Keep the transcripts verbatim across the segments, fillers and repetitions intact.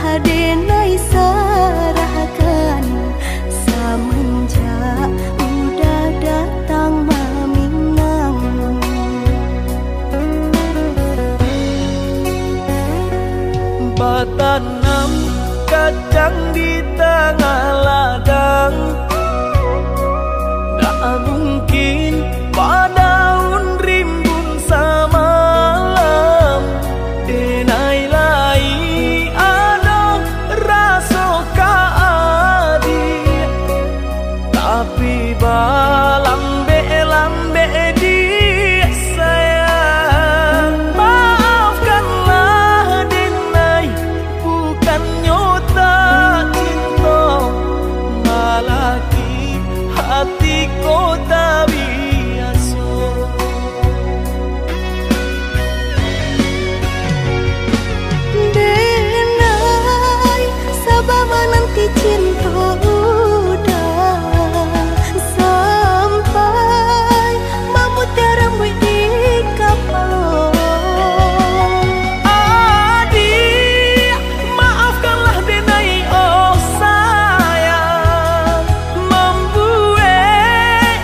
Denai sarahkan, samanjak udah datang maminang. Batanam kacang di tangah ladang, ndak mungkin badaun rimbun samalam. Denai lai ado raso ka adiak, tapi balambek-lambek diak sayang. Maafkanlah denai, bukannyo tak cinto, malah ati ko tabiaso. Denai, saba mananti cinto udah sampai mamutiah rambuik di kapalo. Adiak, maafkanlah denai, oh sayang, mambuek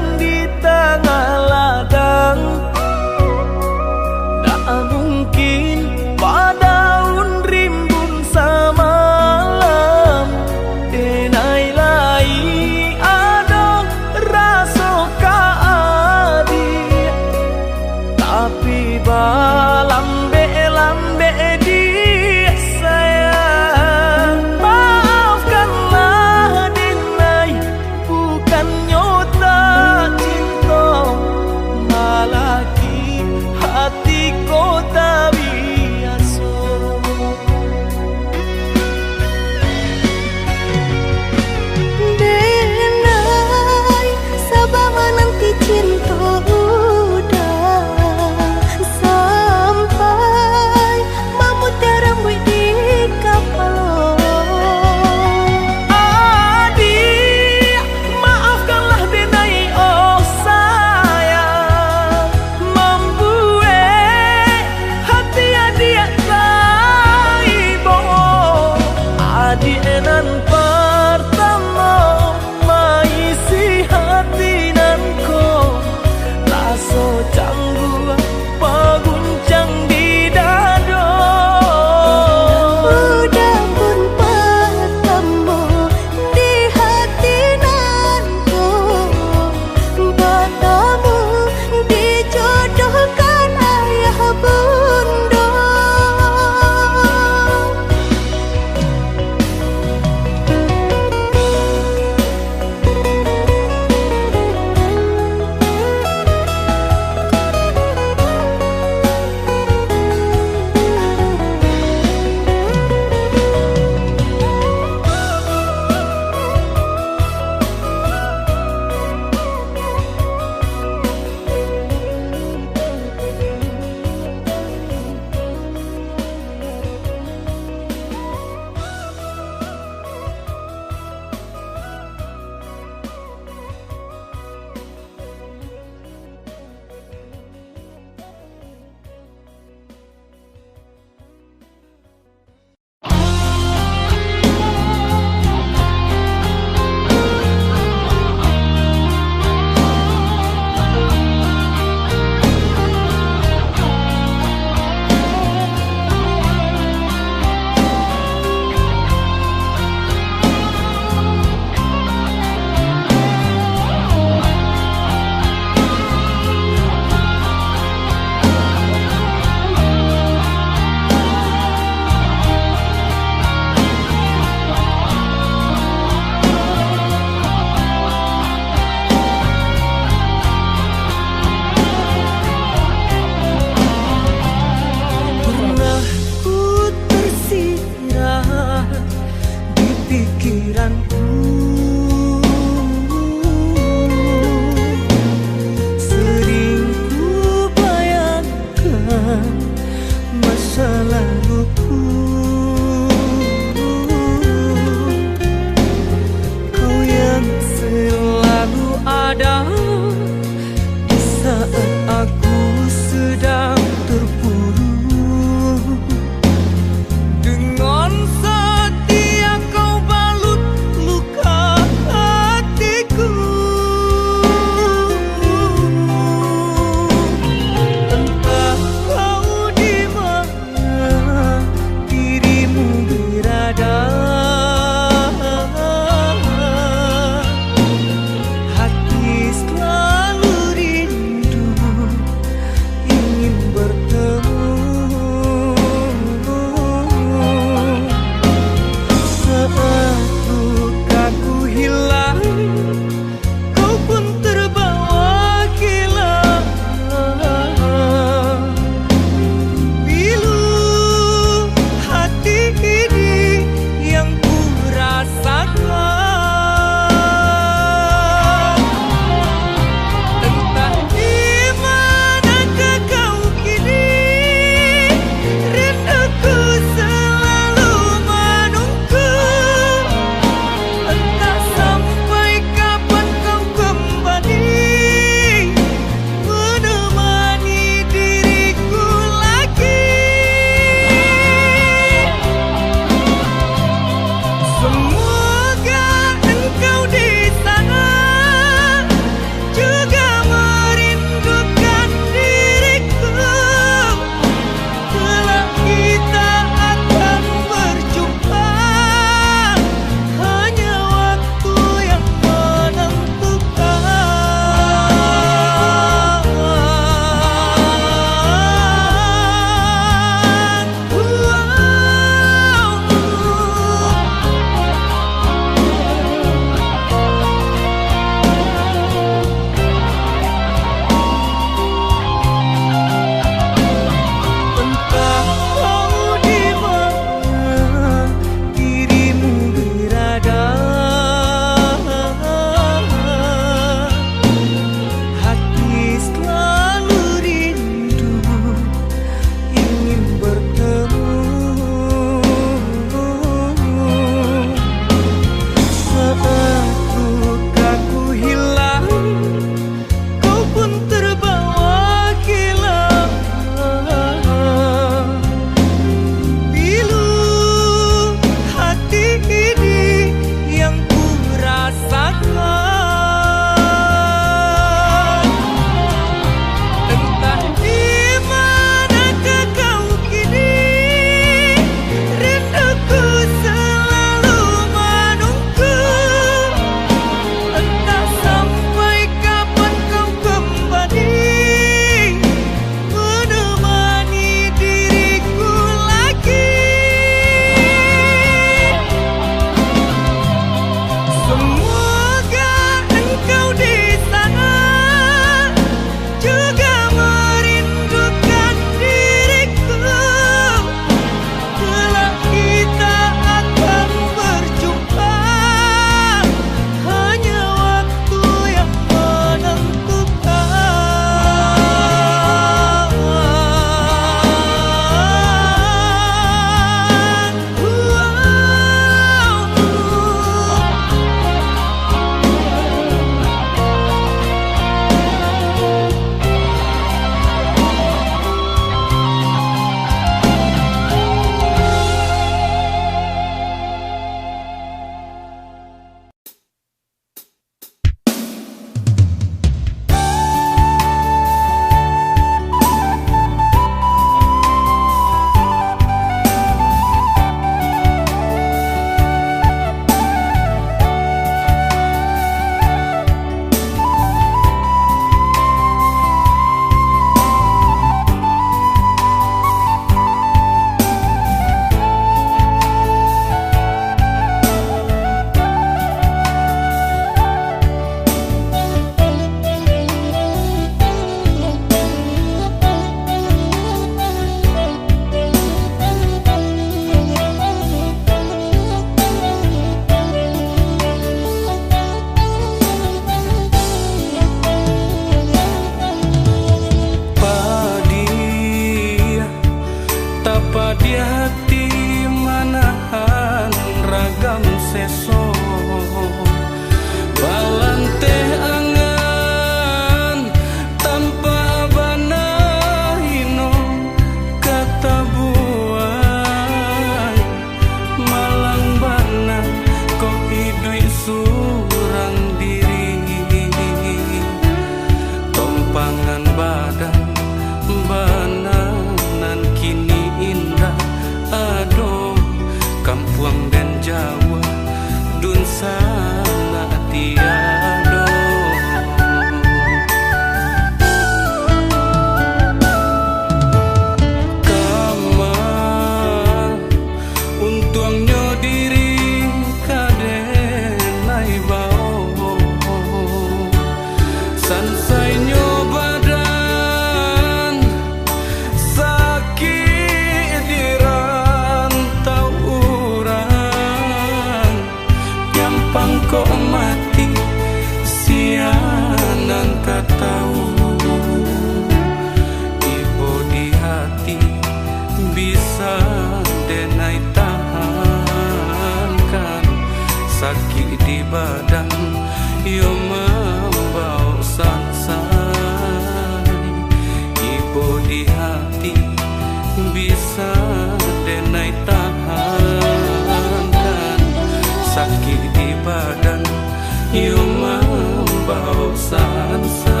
Iyo mambaok sansa.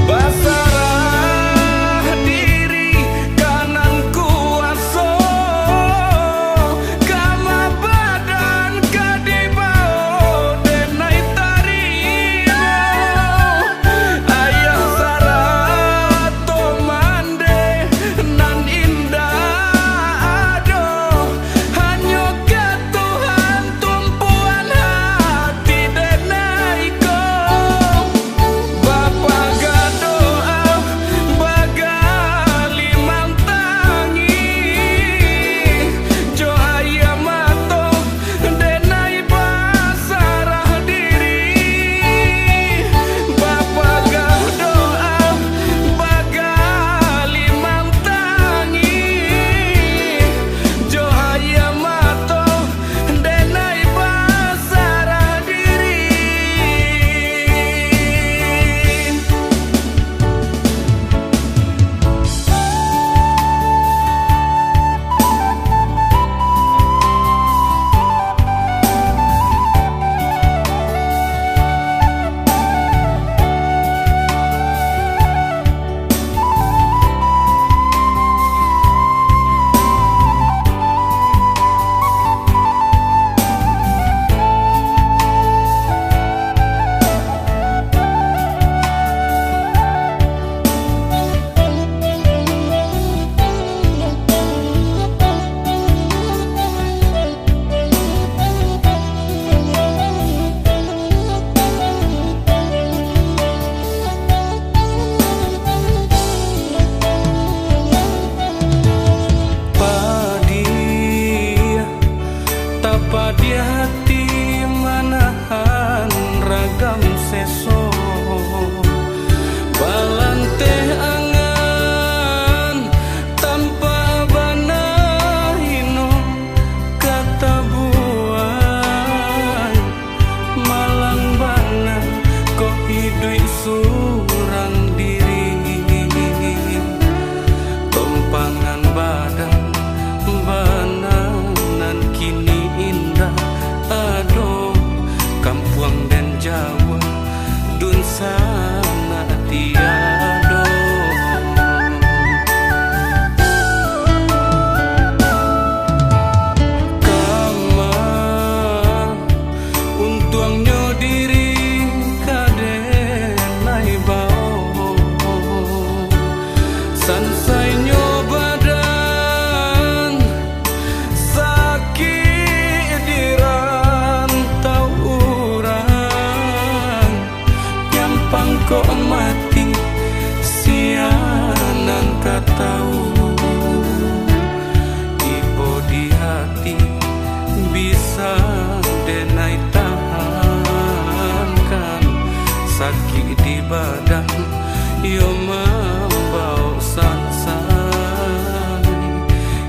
Basarah diri ka nan kuaso, kama badan ka dibaok denai tarimo. Ayah sarato mandeh nan indak ado, hanyo ka Tuhan tumpuan hati denai ko. Bapagah doa, bagalimang tangih, jo aia mato denai basarah diri. Bapagah doa, bagalimang tangih, jo aia mato denai basarah diri. Padiah, tapadiah ati manahan ragam seso, balanteh angan tampak bana hino ka tabuang. Malang bana ko iduik surang diri. Tumpangan badan bana nan kini indak ado, kampuang den jauah dunsanak tiado. Kama untuangnyo diri ka denai bao, sansainyo badan sakik di rantau urang. Nyampang kok mati, sia nan ka tau. Ibo di ati bisa denai tahankan, sakik di badan yo mambaok sansai.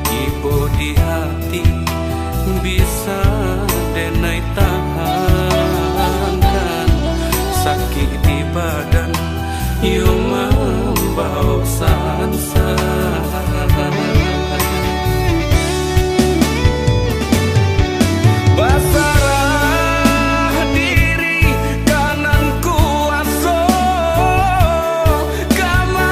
Ibo di ati bisa denai tahankan, sakik di badan yo mambaok sansai. Basarah diri ka nan kuaso, kama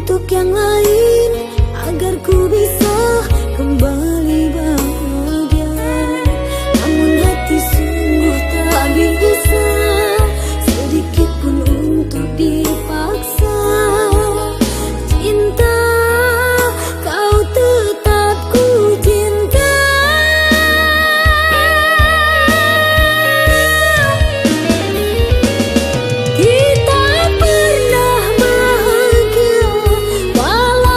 Untuk yang lain, agar ku bisa kembali bahagia. Namun hati sungguh tak bisa sedikit pun untuk dipaksa. Cinta, kau tetap ku cinta. Kita pernah bahagia, walau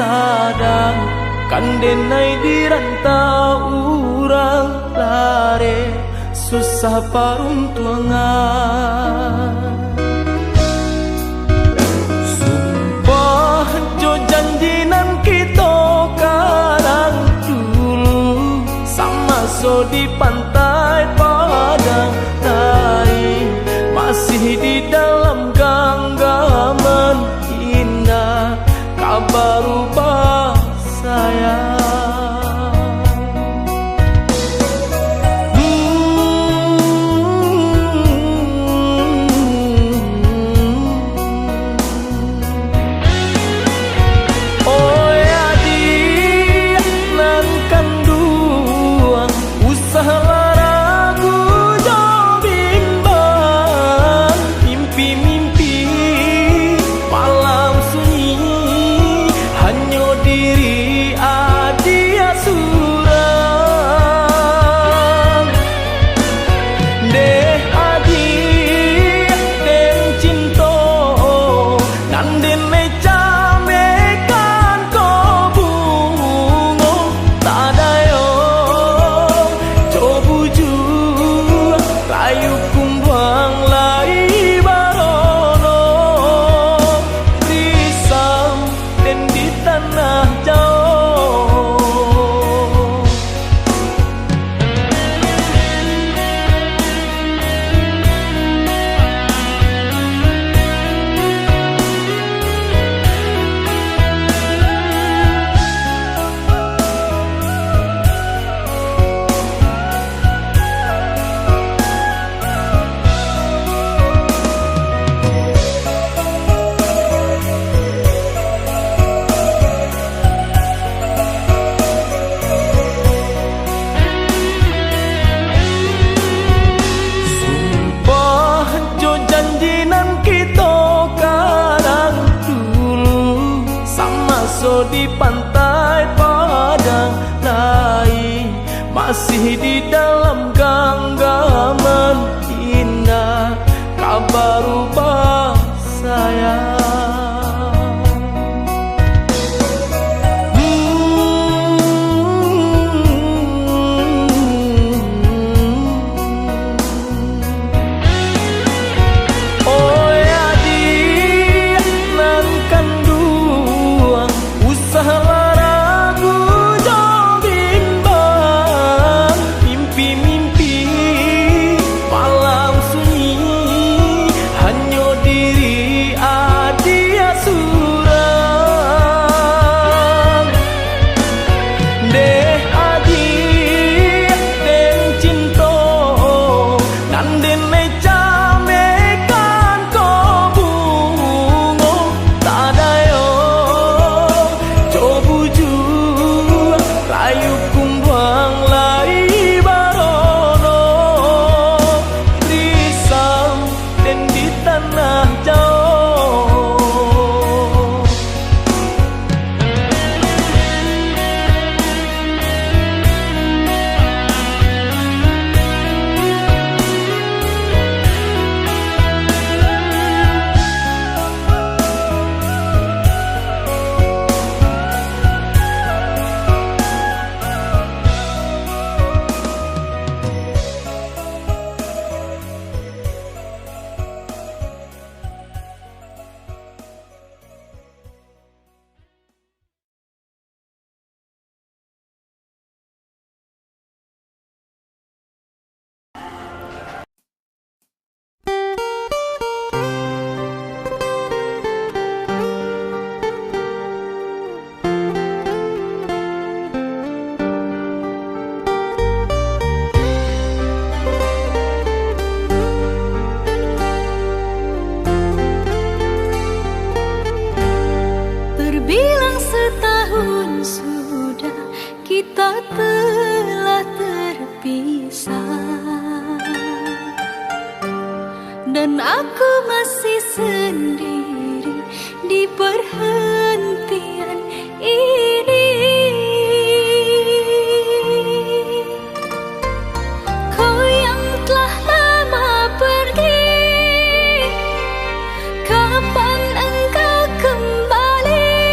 Kadang kan denai di rantau urang lareh, susah paruntuangan. Sumpah jo janji nan kito karang dulu, samaso di Pantai Padang, lain masih di dalam ganggaman, indak ka barubah sayang. Oi adiak nan kanduang, usahlah ragu jo bimbang. Mimpi-mimpi malam sunyi, hanyo diri adiak surang. Deh adiak den cinto, nan den camekan ko bungo, tadayo jo bujua, layu kumbuang lai barono, risam den di tanah jauah. Sumpah jo janji nan kito karang dulu, samaso di Pantai Padang, lain masih di dalam ganggaman, indak ka barubah sayang. Oi adiak nan kanduang, usahlah ragu jo bimbang. Mimpi-mimpi malam sunyi, hanyo diri adiak surang. Deh adiak den cinto, nan den camekan ko bungo, tadayo jo bujua, layu kumbuang lai barono, risam den di tanah jauah. Terbilang setahun sudah kita telah terpisah, dan aku masih sendiri di perhentian ini. Kau yang telah lama pergi, kapan engkau kembali?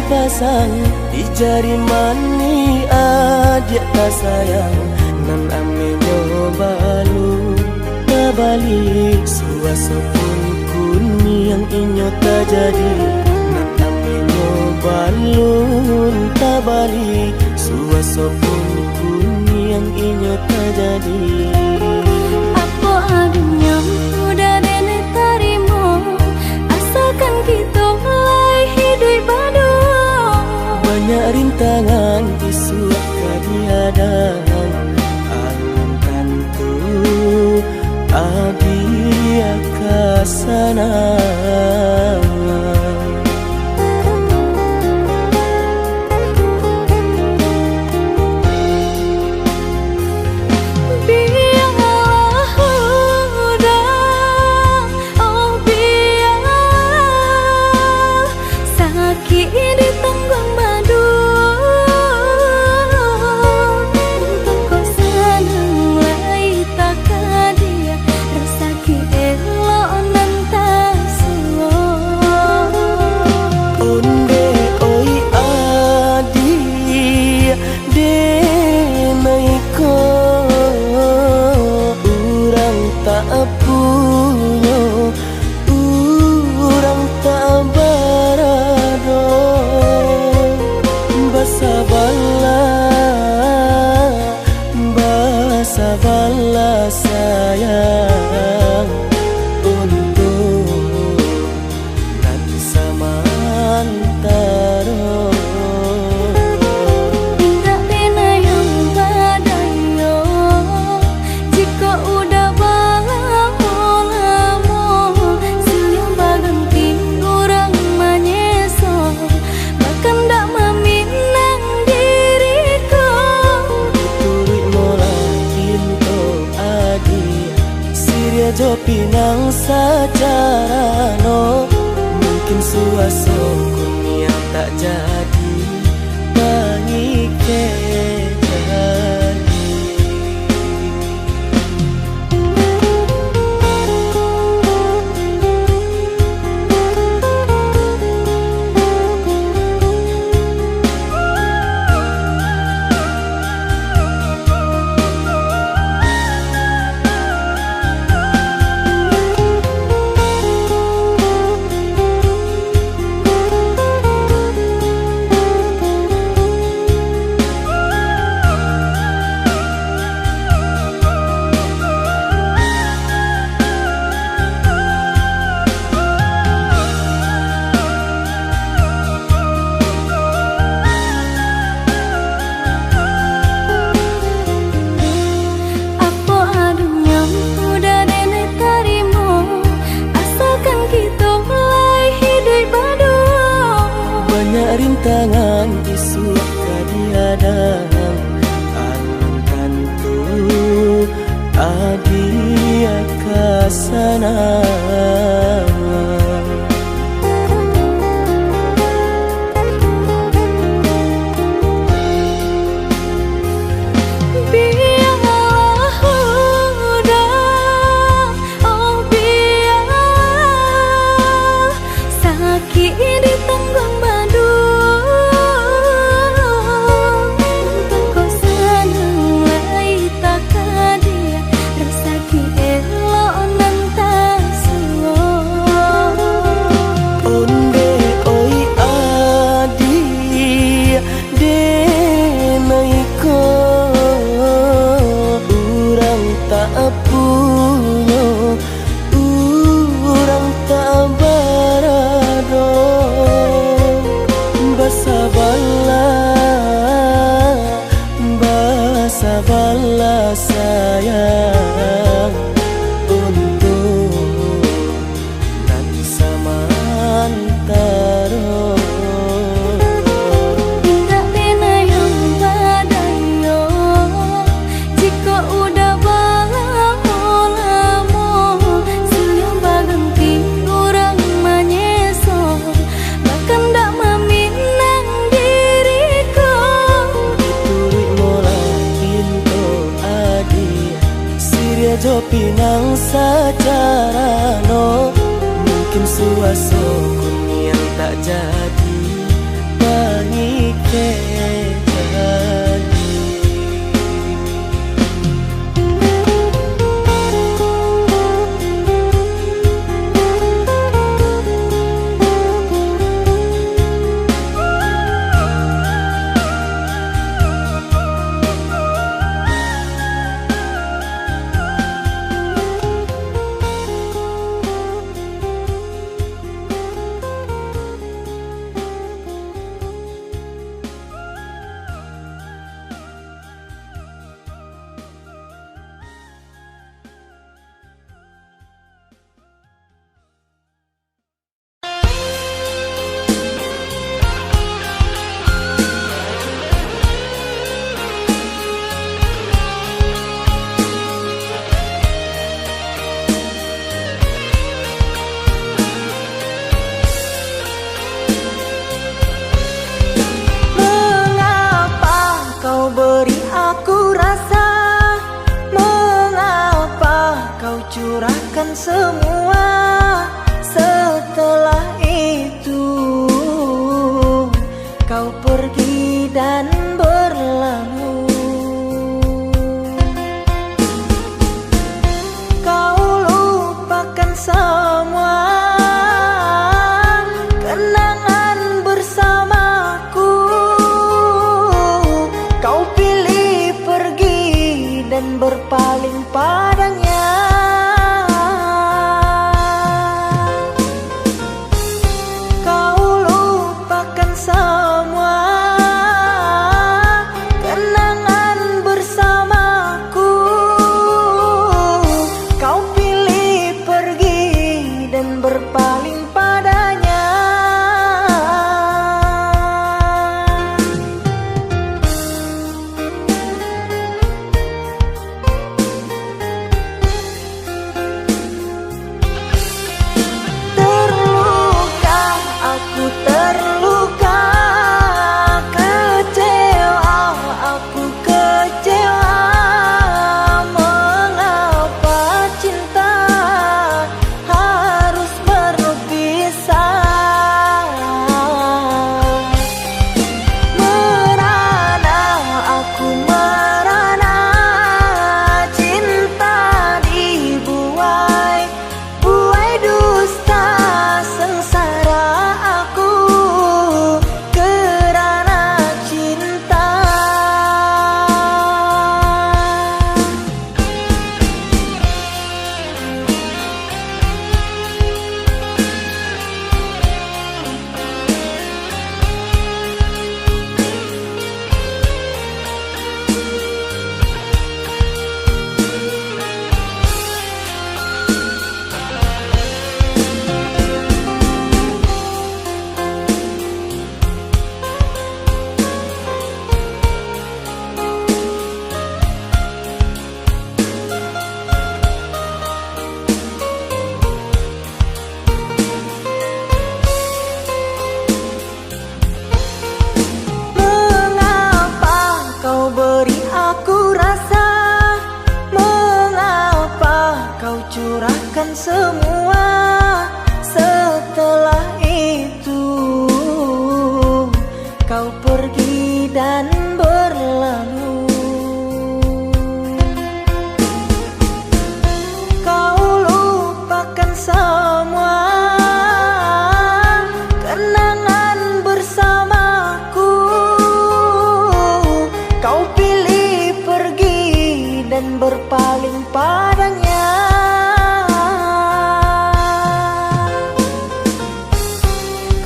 Pasang di jari manih adiak tasayang, nan ameh nyo balun tabali. Suaso pun kuniang inyo tajadi, nan ameh nyo balun tabali. Suaso pun kuniang inyo tajadi. Apo adonyo udah denai tarimo, asalkan kito lai hiduik baduo. Banyak rintangan isuak ka dihadang, alun tantu adiak ka sanang. Bialah udah, oh bialah, sakik ditangguang baduo. Untuak kok sanang lai takadiak, rasaki elok nan tasuo. Ondeh oi adiak, denai ko urang tak punyo, urang tak barado. Basabalah, basabalah sayang, untuak nan samantaro. Indak pernah yang badayo, jikok udah balamo-lamo, silih baganti urang manyeso, bakandak maminang diri ko. Dituruik molah pinto adiak, siriah jo pinang sacarano, mungkin suaso kuniang tak jadi pangikek lagi. Apo adonyo udah denai tarimo, asalkan kito lai hiduik baduo. Banyak rintangan isuak ka dihadang, alun tantu adiak ka sanang. Bialah udah, oh bialah, sakik ditangguang baduo. Untuak kok sanang lai takadiak, rasaki elok nan tasuo. Ondeh oi adiak, denai ko urang tak punyo, urang tak barado. Basabalah, basabalah sayang, untuak nan samantaro. Indak pernah yang badayo, jikok udah balamo-lamo, silih baganti urang manyeso, bakandak maminang diri ko. Dituruik molah pinto adiak, siriah jo pinang sacarano, mungkin suaso kuniang tak jadi Semua setelah itu kau pergi dan berlalu. Kau lupakan semua kenangan bersamaku. Kau pilih pergi dan berpaling padanya. Kau lupakan semua kenangan bersamaku. Kau pilih pergi dan berpaling padanya. Terluka, aku terluka, kecewa, aku kecewa. Mengapa cinta harus berpisah? Merana, aku merana, cinta dibuai, buai dusta, sengsara aku kerana cinta. Mengapa kau beri aku rasa? Mengapa kau curahkan semua? Setelah itu kau pergi dan berlalu. Kau lupakan semua kenangan bersamaku. Kau pilih pergi dan berpaling padanya.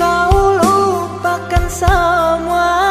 Kau lupakan semua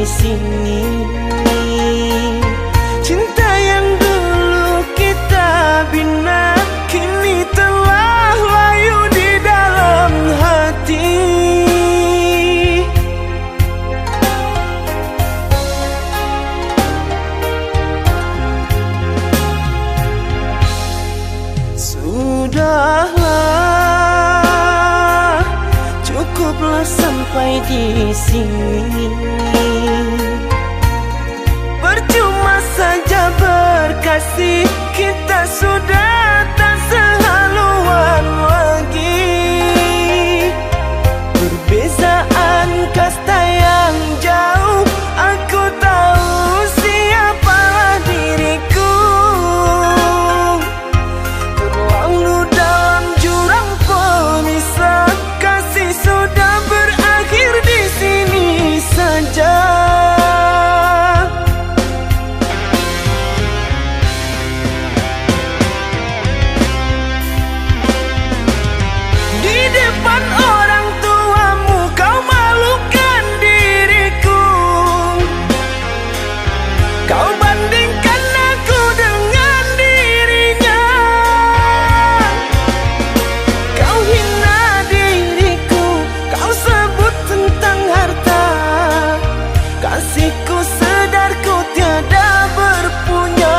sini. Cinta yang dulu kita bina, kini telah layu di dalam hati. Sudahlah, cukuplah sampai di sini. Percuma saja berkasih, kita sudah tak sehaluan lagi. Perbezaan kasta yang jauh, aku tahu siapalah diriku. Terlalu dalam jurang pemisah, kasih sudah berakhir di sini saja. Di depan orang tuamu kau malukan diriku. Kau bandingkan aku dengan dirinya. Kau hina diriku, kau sebut tentang harta. Kasihku sedarku tiada berpunya.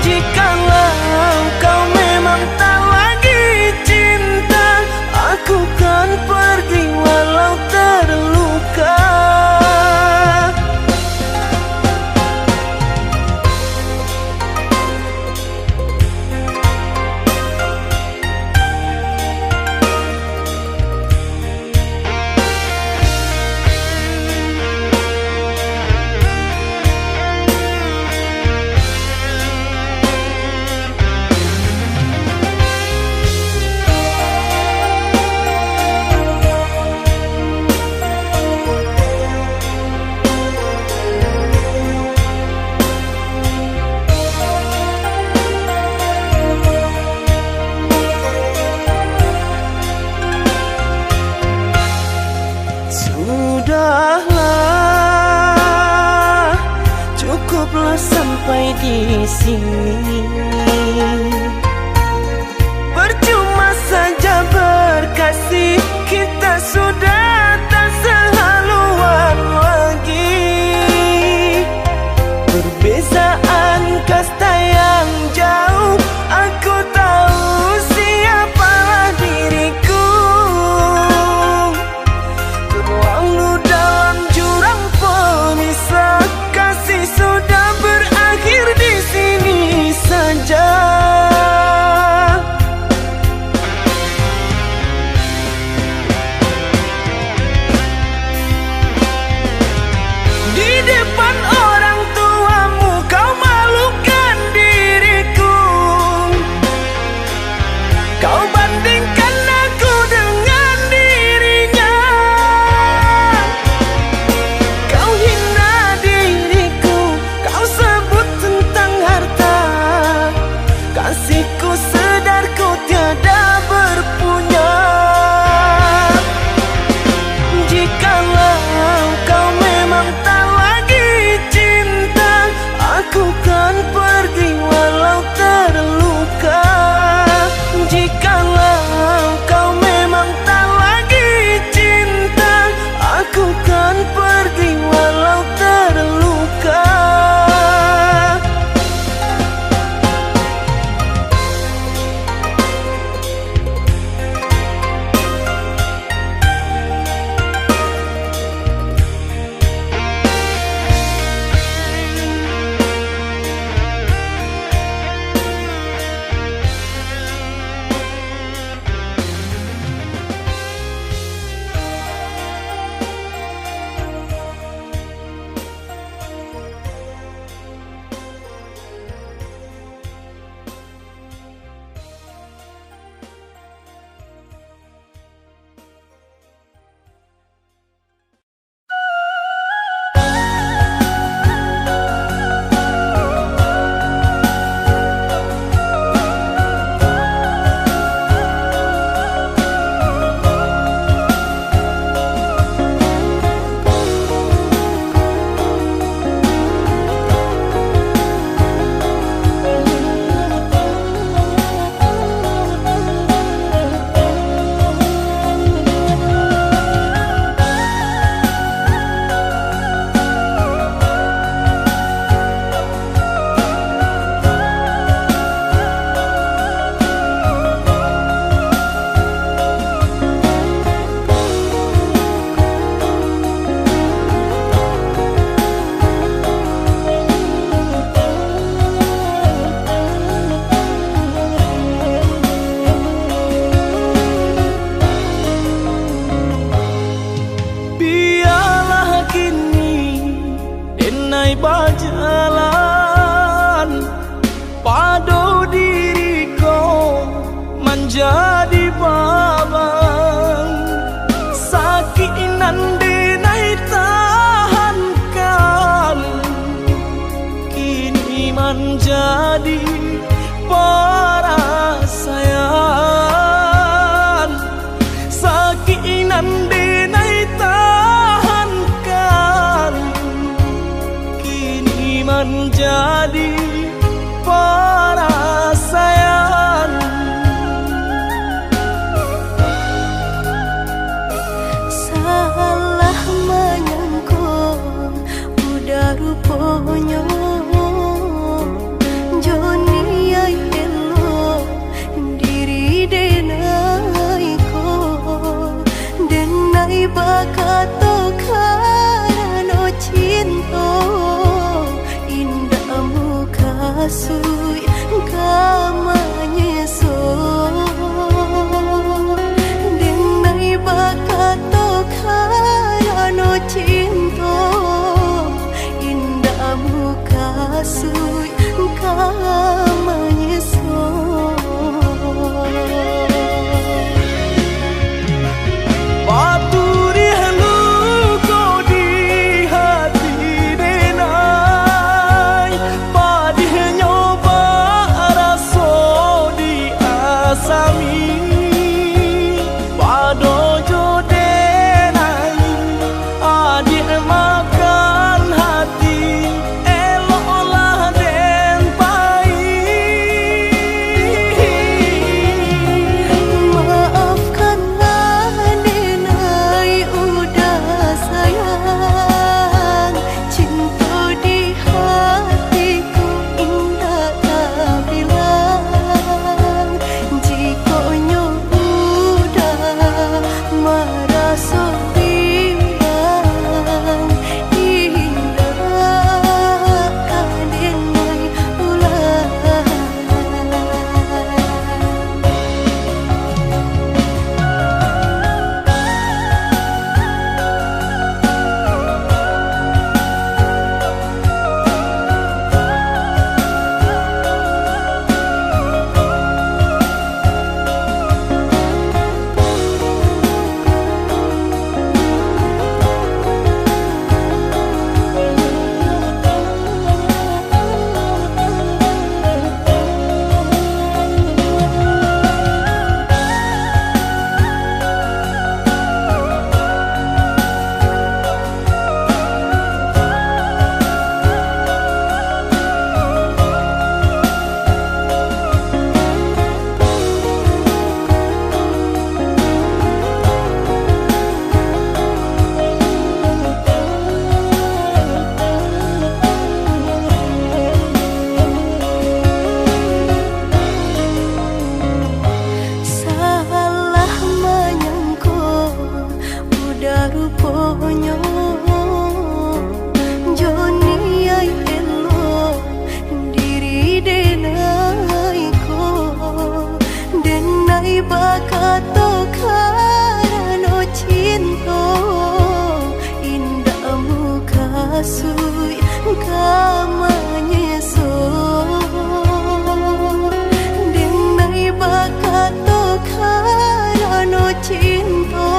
Jikalau kau memang tak lagi cinta, aku kan pergi walau terluka. Sudahlah, cukuplah sampai di sini. Percuma saja berkasih, kita sudah tak sehaluan lagi. Perbezaan kasta yang jauh, aku tahu siapalah diriku. Terlalu dalam jurang pemisah, kasih sudah berakhir di sini saja. Bajalan pado diri ko manjadi baban, sakik nan denai tahankan, kini manjadi parasaian. Sakik nan denai tahankan, kini manjadi parasaian. Salah manyangko udah ruponyo, jo niaik elok diri denai ko. Denai bakato karano cinto, indak mukasuik ka manyeso. Denai bakato karano cinto, indak mukasuik ka manyeso. Baturiah luko di hati denai, padihnyo baraso di asami. Pado jo denai, adiak makan hati, eloklah den pai. Maafkanlah denai udah sayang, cinto di hatiku indak tabilang. Jikok nyo udah maraso bimbang, indak ka den lai ulang. Salah manyangko udah ruponyo, jo niaik elok diri denai ko. Denai bakato karano cinto, indak mukasuik ka manyeso. Denai bakato karano cinto,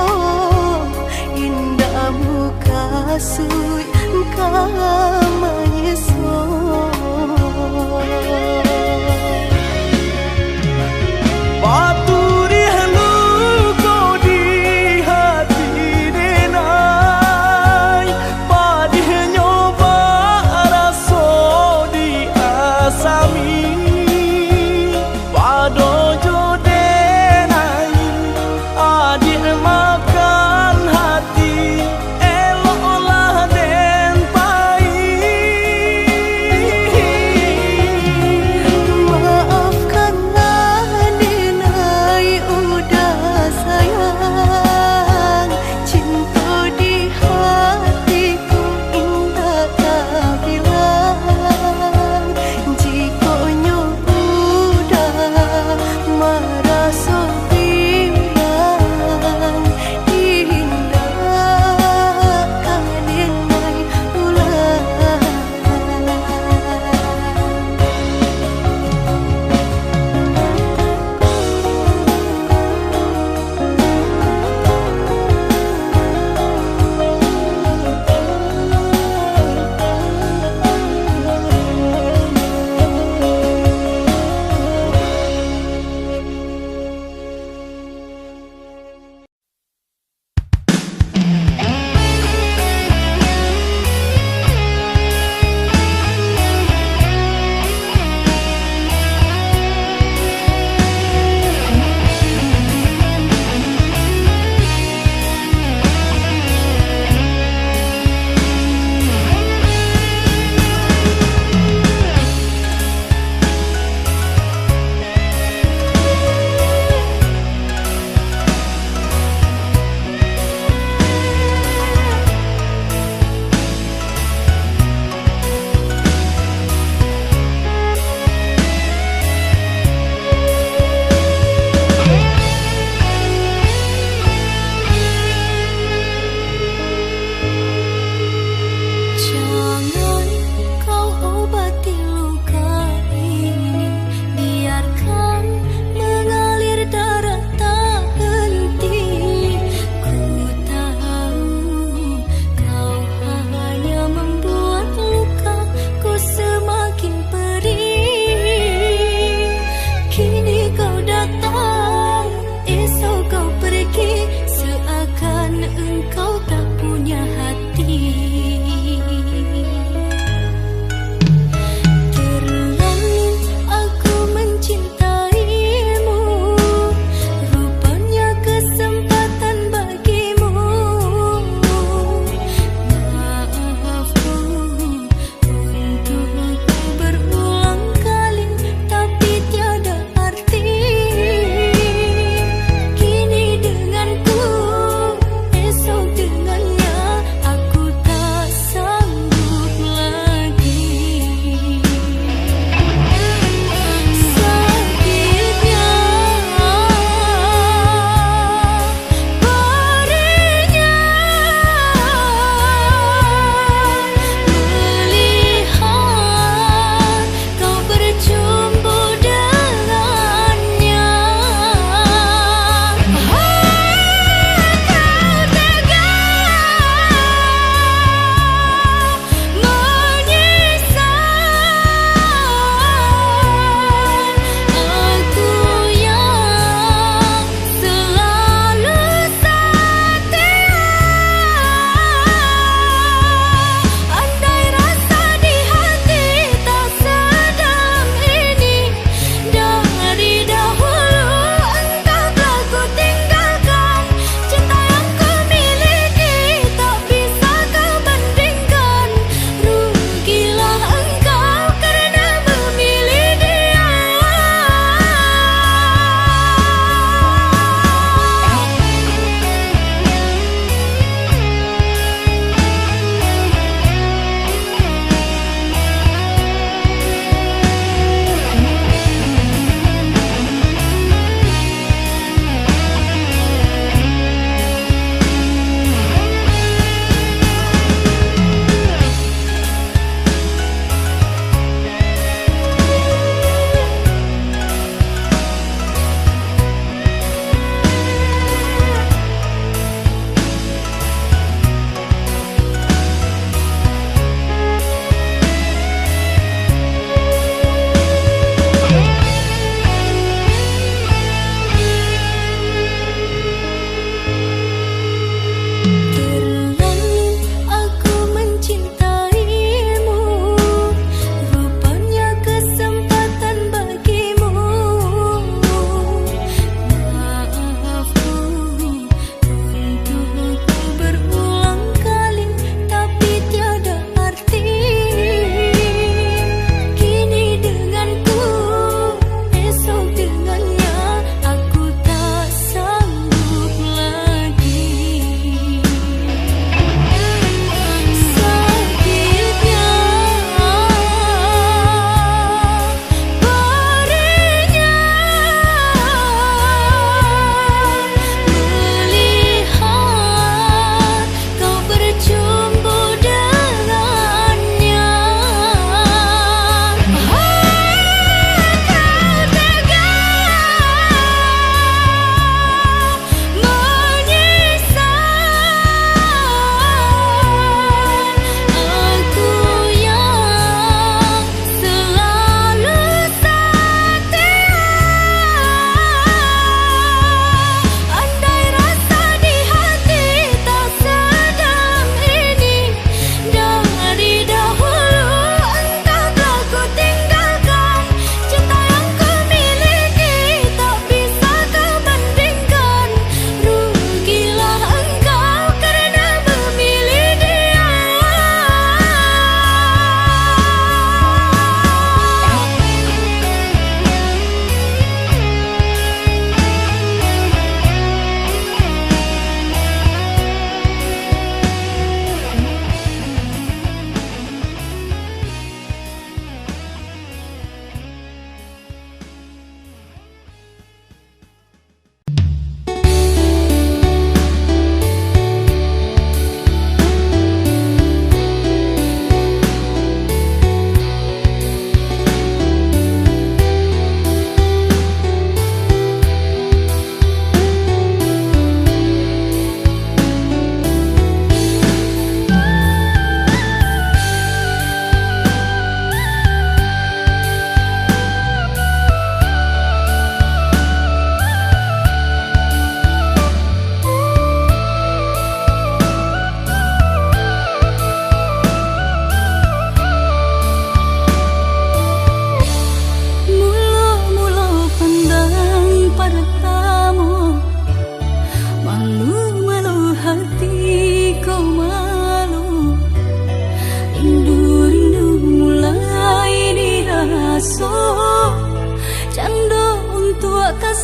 indak mukasuik ka manyeso. Baturiah luko di hati denai, padihnyo baraso di asami. Pado jo denai, adiak makan hati, eloklah den pai.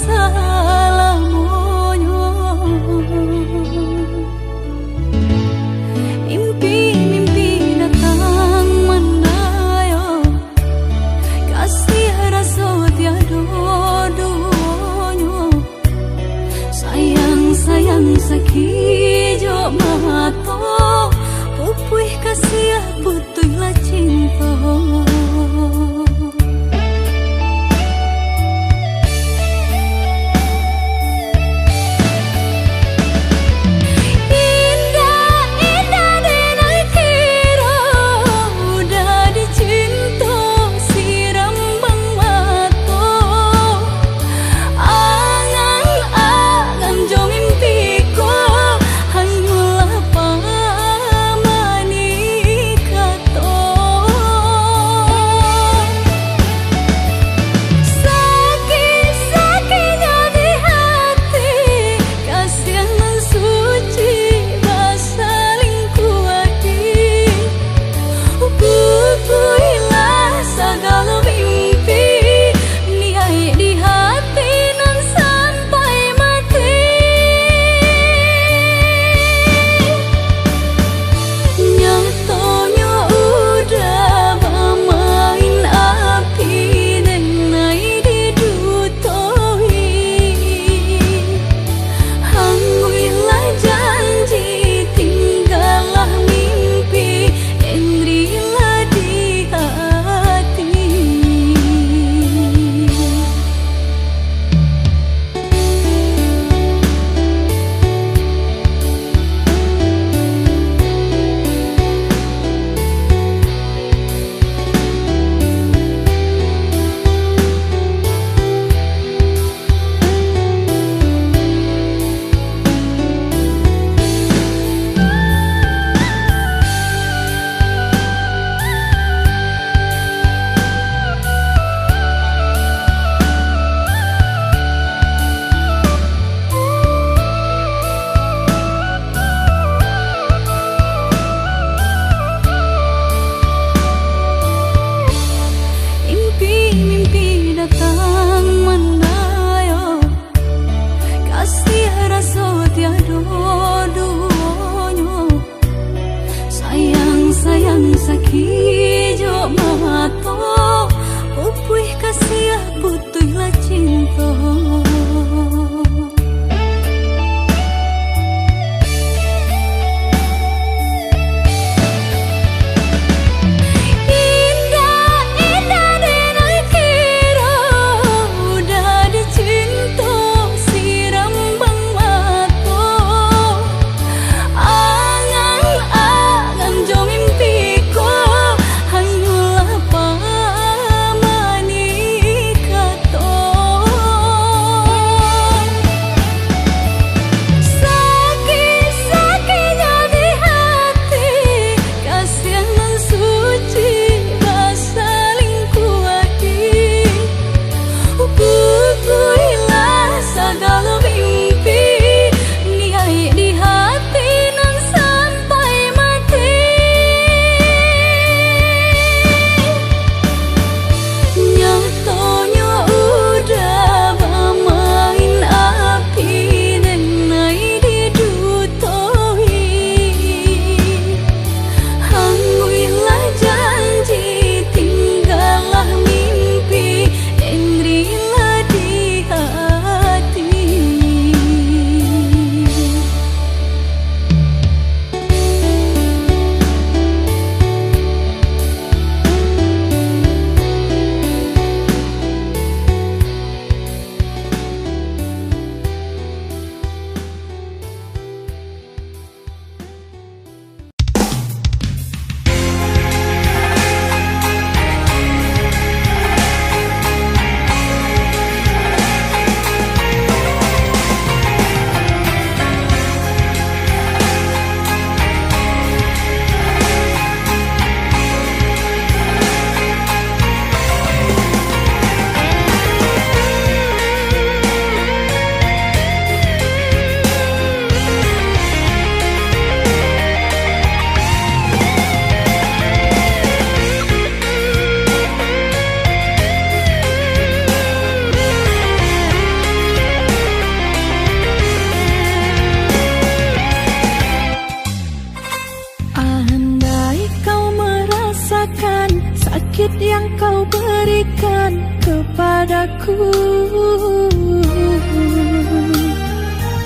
salamonyo. Mimpi-mimpi datang mandayo, kasih raso tiado duonyo. Sayang-sayang sakijok mato, pupuih kasiah putuihlah cinto. Indak, indak den kiro, udah dicinto siram bang mato. Angan-angan jo mimpi ko, hanyolah pamani kato. Sakik-sakiknyo di hati, kasiah nan suci basalingkuah di. Pupuihlah sagalo mimpi, niaik di hati nan sampai mati. Nyatonyo udah bamain api, den lai didutoi. Hanguihlah janji, tinggalah mimpi, den rilah di hati. Mimpi-mimpi datang mandayo, kasih raso tiado duonyo. Sayang-sayang sakijok mato, pupuih kasiah putuihlah cinto. Indak, indak den kiro, udah dicinto siram bang mato. Angan-angan jo mimpi ko, hanyolah pamani kato. sakit yang kau berikan kepadaku.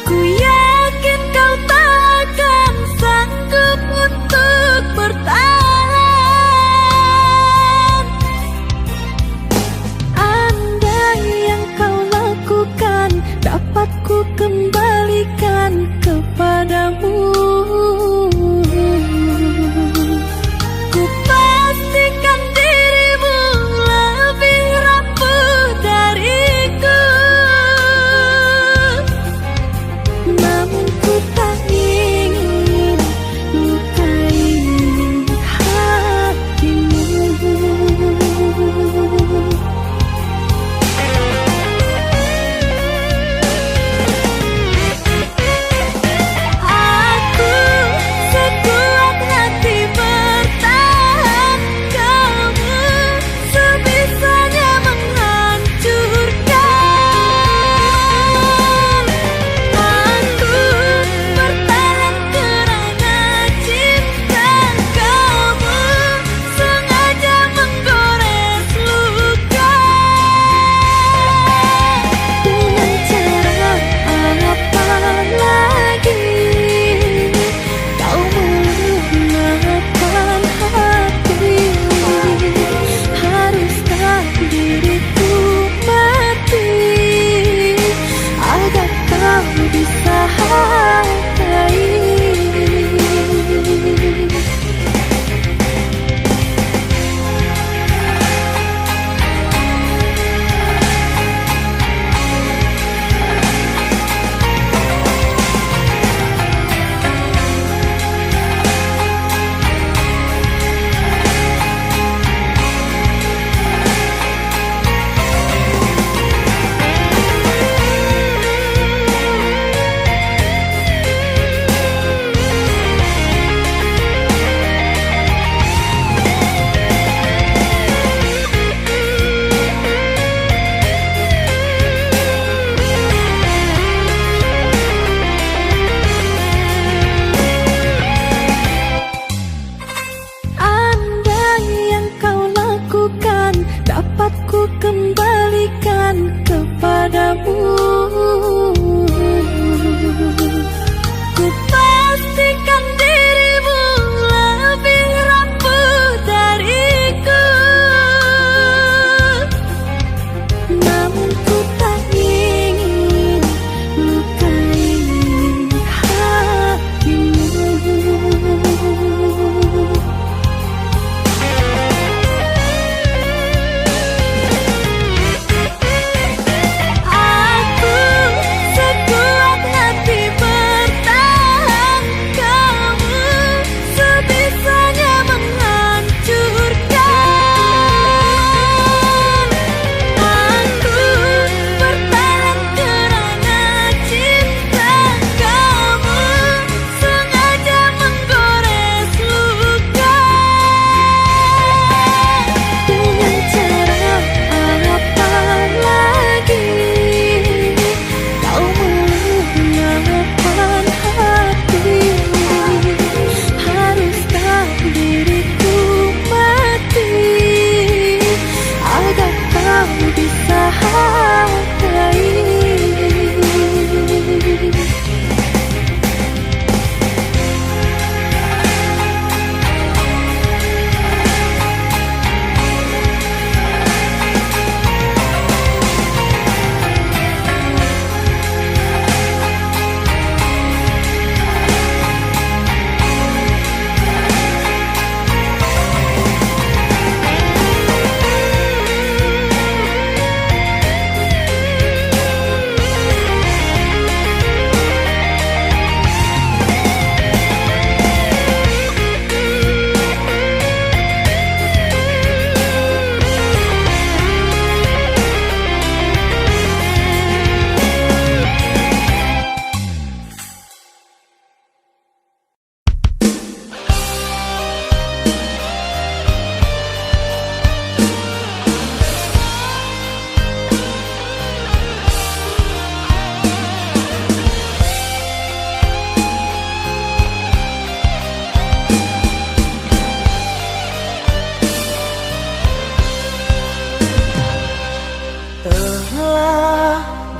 Ku yakin kau takkan sanggup untuk bertahan. Andai yang kau lakukan dapat ku kembalikan kepadamu, ku pastikan dirimu lebih rapuh dariku.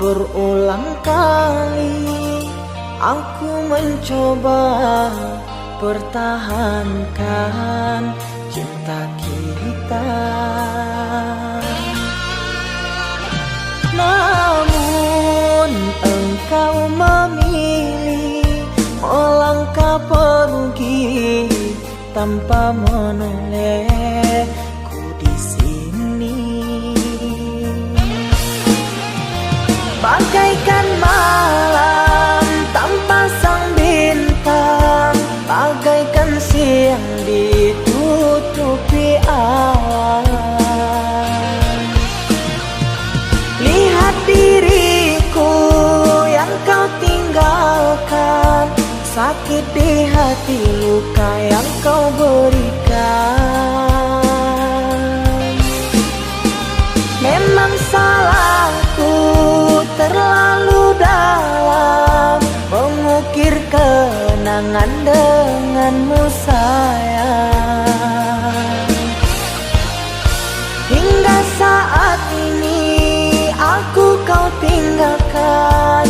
Berulang kali aku mencoba pertahankan cinta kita. Namun engkau memilih melangkah pergi tanpa menolehku di sini. Bagaikan malam tanpa sang bintang, bagaikan siang ditutupi awan. Lihat diriku yang kau tinggalkan, sakit di hati luka yang kau berikan. Memang salahku terlalu dalam mengukir kenangan denganmu, sayang. Hingga saat ini aku kau tinggalkan,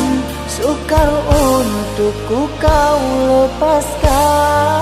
sukar untukku kau lepaskan.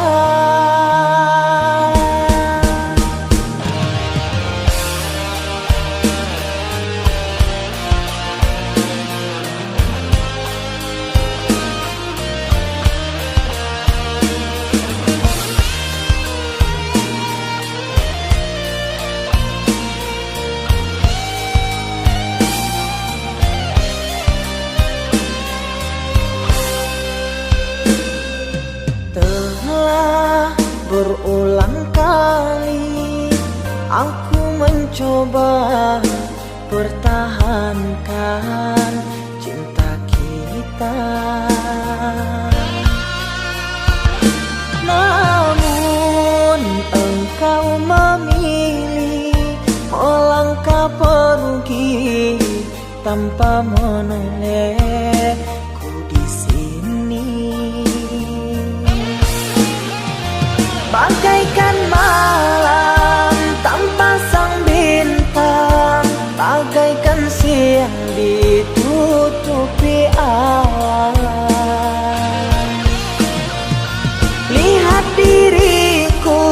Telah berulang kali aku mencoba pertahankan cinta kita. Namun engkau memilih melangkah pergi tanpa menolehku di sini. Bagaikan malam tanpa sang bintang, bagaikan siang ditutupi awan. Lihat diriku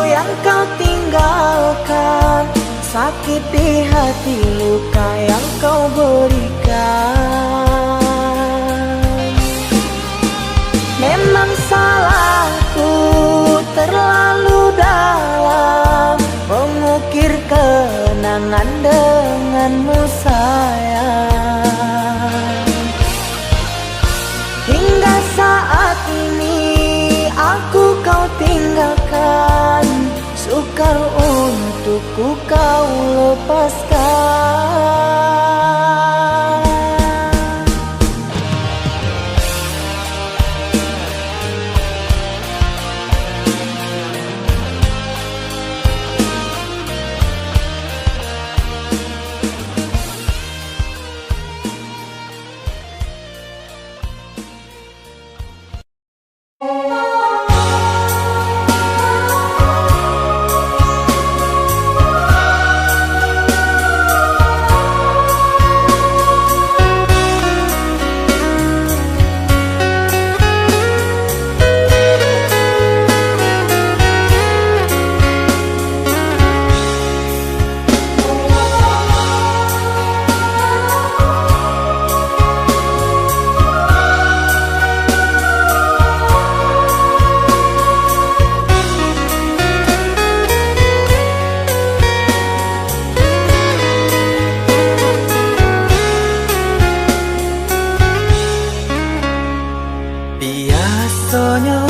yang kau tinggalkan, sakit di hati luka yang kau berikan. Memang salahku terlalu dalam mengukir kenangan denganmu, sayang. Hingga saat ini aku kau tinggalkan, sukar untukku kau lepaskan. Biasonyo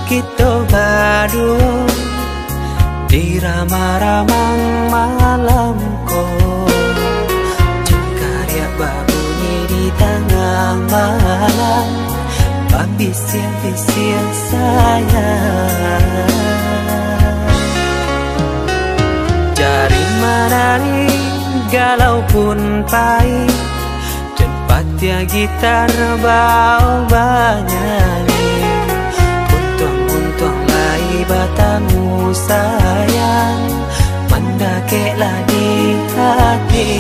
kito baduo di ramang-ramang malam ko, jingkariak babunyi di tangah malam, babisiak-bisiak sayang. Jari manari galau pun pai, jan patiah gitar bao banyanyi. Untuang-untuang lai batamu sayang, mandakeklah di hati.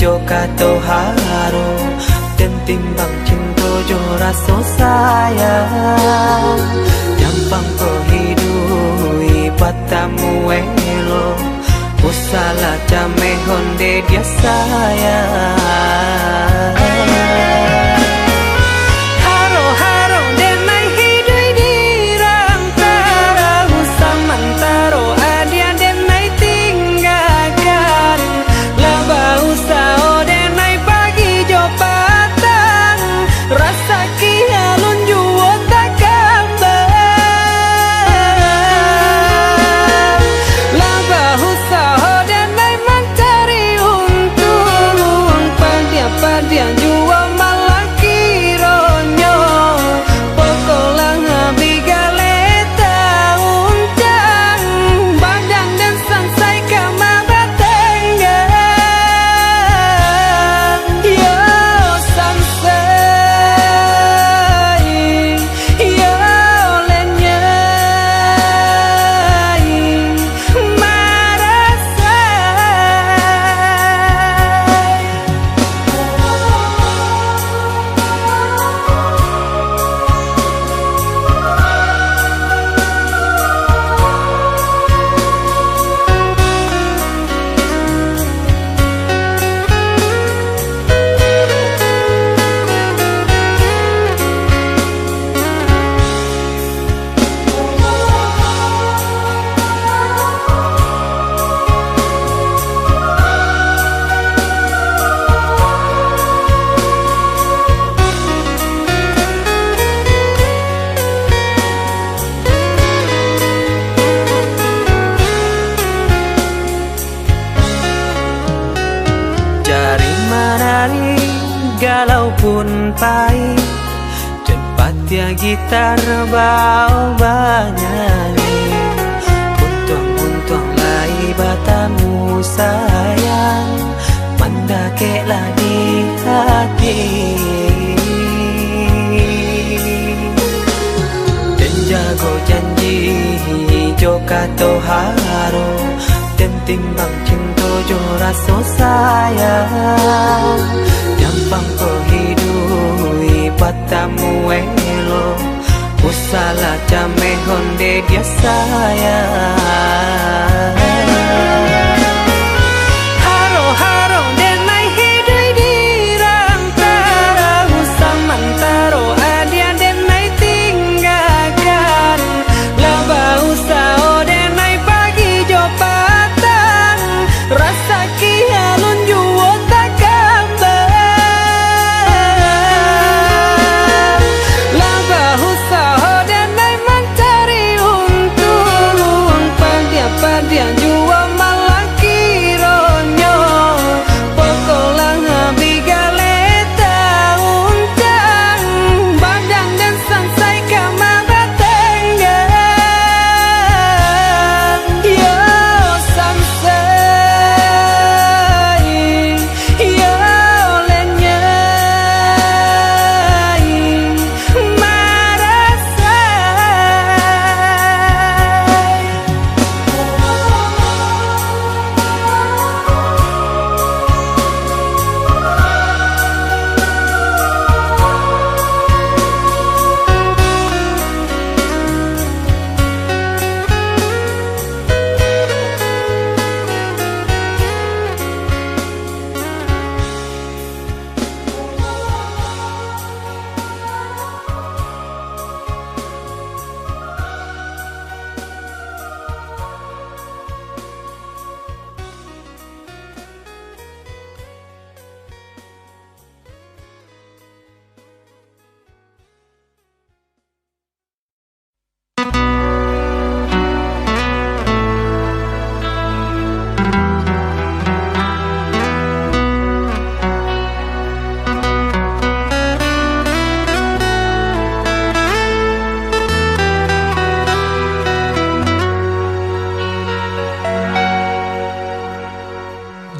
jo kato haro, den timbang cinto jo raso sayang. Nyampang ko hiduik batamu elok, usahlah cameh onde dia sayang. Haro-haro denai hiduik di rantaro, samantaro adia denai tinggakan. Lah bausaho denai pagi jo patang, rasaki alun juo takambang. Lah bausaho denai mancari untuang, padiah-padiah juo malah kironyo, pokoklah abih galeh tauncang, badan den sansai ka mabatanggang. Yo sansai, yo lenyai, marasai. Cari manari galau pun pai, den patiah gitar bao banyanyi. Untuang-untuang lai batamu sayang, mandakeklah di hati. Den jago janji jo kato haro, den timbang cinto jo raso sayang. Nyampang ko hiduik batamu elok, usahlah cameh onde dia sayang. Haro-haro denai hiduik di rantaro, samantaro adia denai tinggakan. Lah bausaho denai pagi jo patang, rasaki alun juo takambang. Lah bausaho denai mancari untuang, padiah-padiah juo malah kironyo, pokoklah abih galeh tauncang, badan den sansai ka mabatanggang. Yo sansai, yo lenyai, marasai.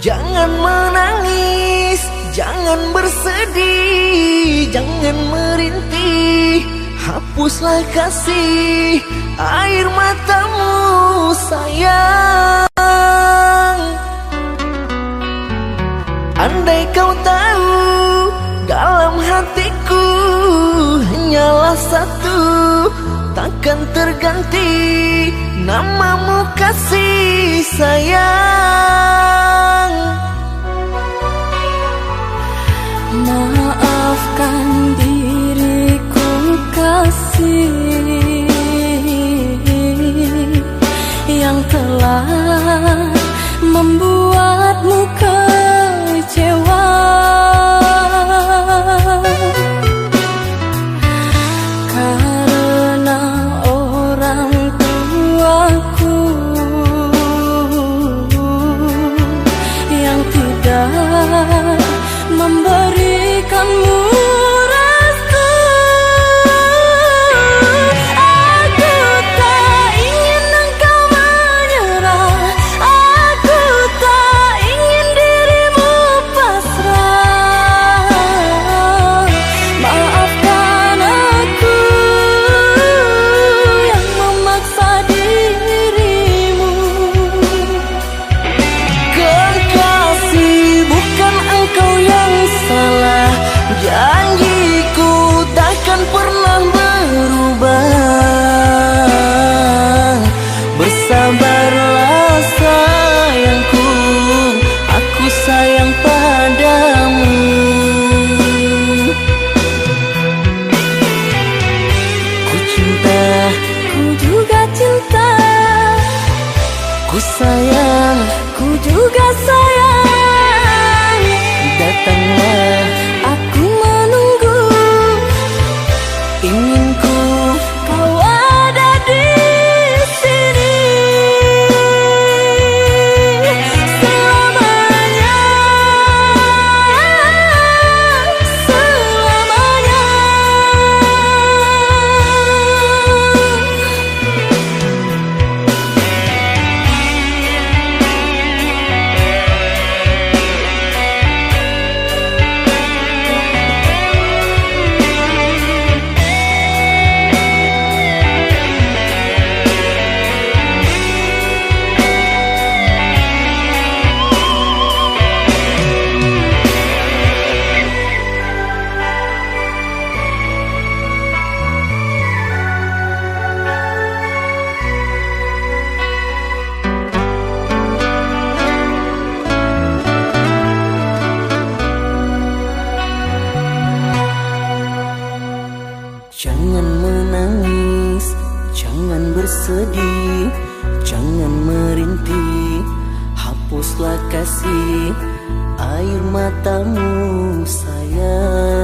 Jangan menangis, jangan bersedih, jangan merintih, hapuslah kasih air matamu, sayang. Andai kau tahu, dalam hatiku hanyalah satu, takkan terganti namamu, kasih sayang. Maafkan diriku, kasih, yang telah membuatmu kecewa. Karena orang tuaku yang tidak memberikanmu restu. Aku tak ingin engkau menyerah, aku tak ingin dirimu pasrah. Maafkan aku yang memaksa dirimu. Kekasih, bukan engkau yang salah. Janjiku takkan pernah berubah. Bersabarlah sayangku, aku sayang padamu. Ku cinta, ku juga cinta. Ku sayang, ku juga sayang. Datanglah, aku menunggu. Inginku kau ada di sini selamanya, selamanya. Jangan menangis, jangan bersedih, jangan merintih, hapuslah kasih air matamu, sayang.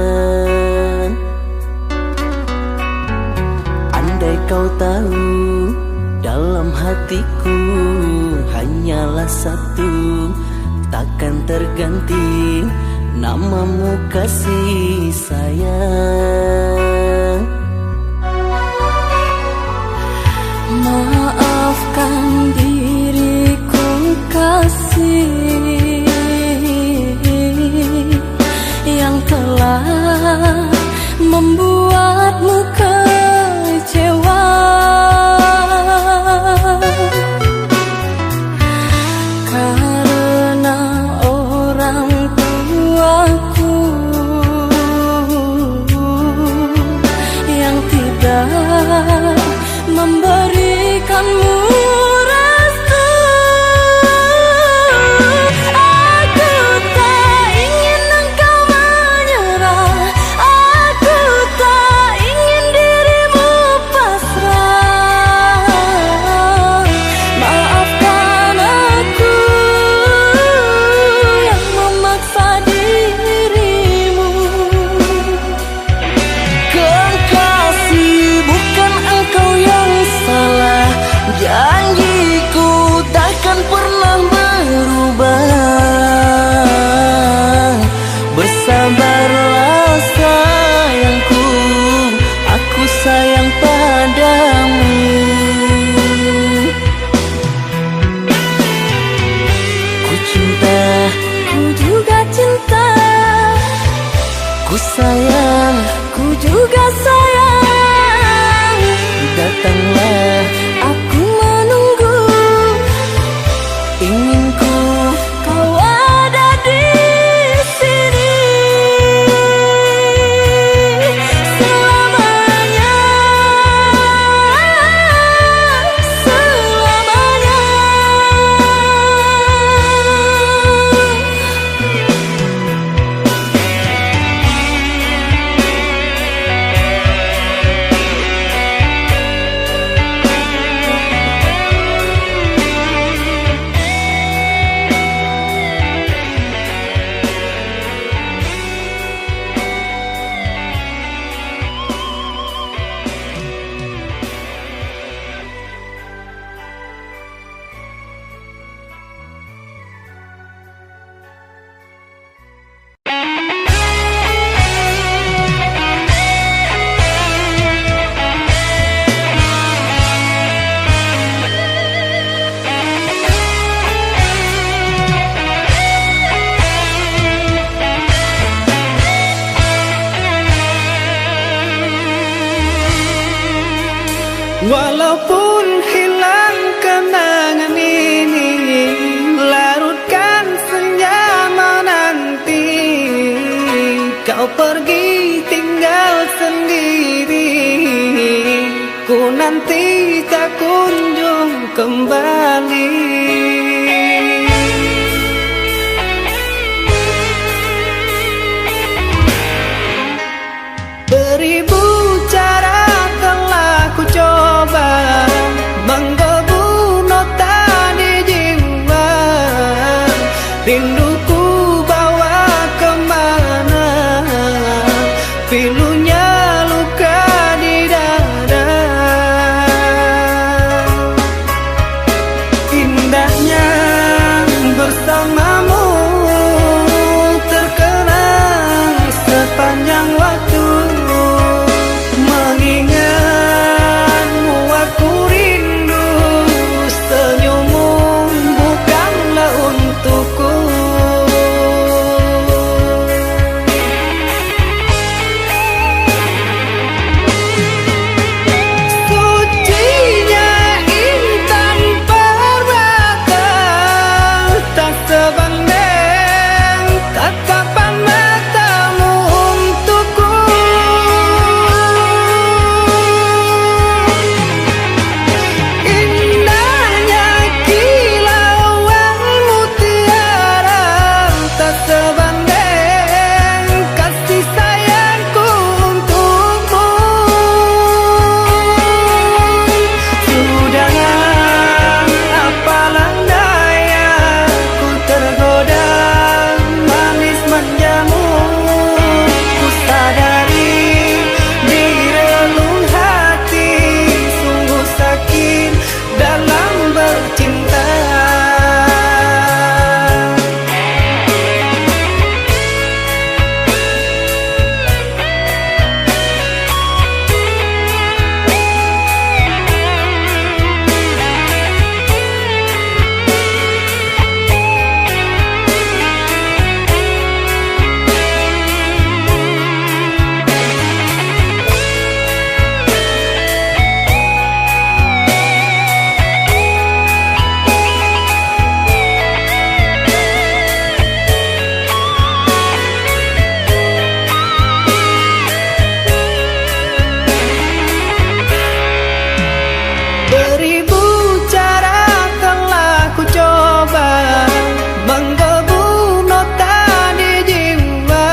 Andai kau tahu, dalam hatiku hanyalah satu, takkan terganti namamu, kasih sayang. Maafkan diriku, kasih, yang telah membuatmu kecewa. Karena orang tuaku yang tidak memberikanmu restu. Aku tak ingin engkau menyerah, aku tak ingin dirimu pasrah. Maafkan aku yang memaksa dirimu. Kekasih, bukan engkau yang salah. Janjiku takkan pernah berubah. Bersabarlah sayangku, aku sayang padamu. Ku cinta, ku juga cinta. Ku sayang, ku juga sayang. Datanglah, aku menunggu. Inginku kau ada di Walaupun hilang kenangan ini, larutkan senja menanti. Kau pergi tinggal sendiri, ku nanti tak kunjung kembali. Beribu cara telah ku coba, menggebu nota di jiwa. Rindu ku bawa kemana, pilunya luka di dada. Indahnya bersamamu terkenang sepanjang waktu. Mengingatmu aku rindu, senyummu bukanlah untukku. Sucinya intan permata, tak sebanding tatapan matamu untukku. Indahnya kilauan mutiara, tak sebanding kasih sayangku untukmu. Sudahlah, apalah daya, ku tergoda manis manjamu. Ku sadari di relung hati sungguh sakit dalam bercinta. Beribu cara telah ku coba, menggebu nota di jiwa.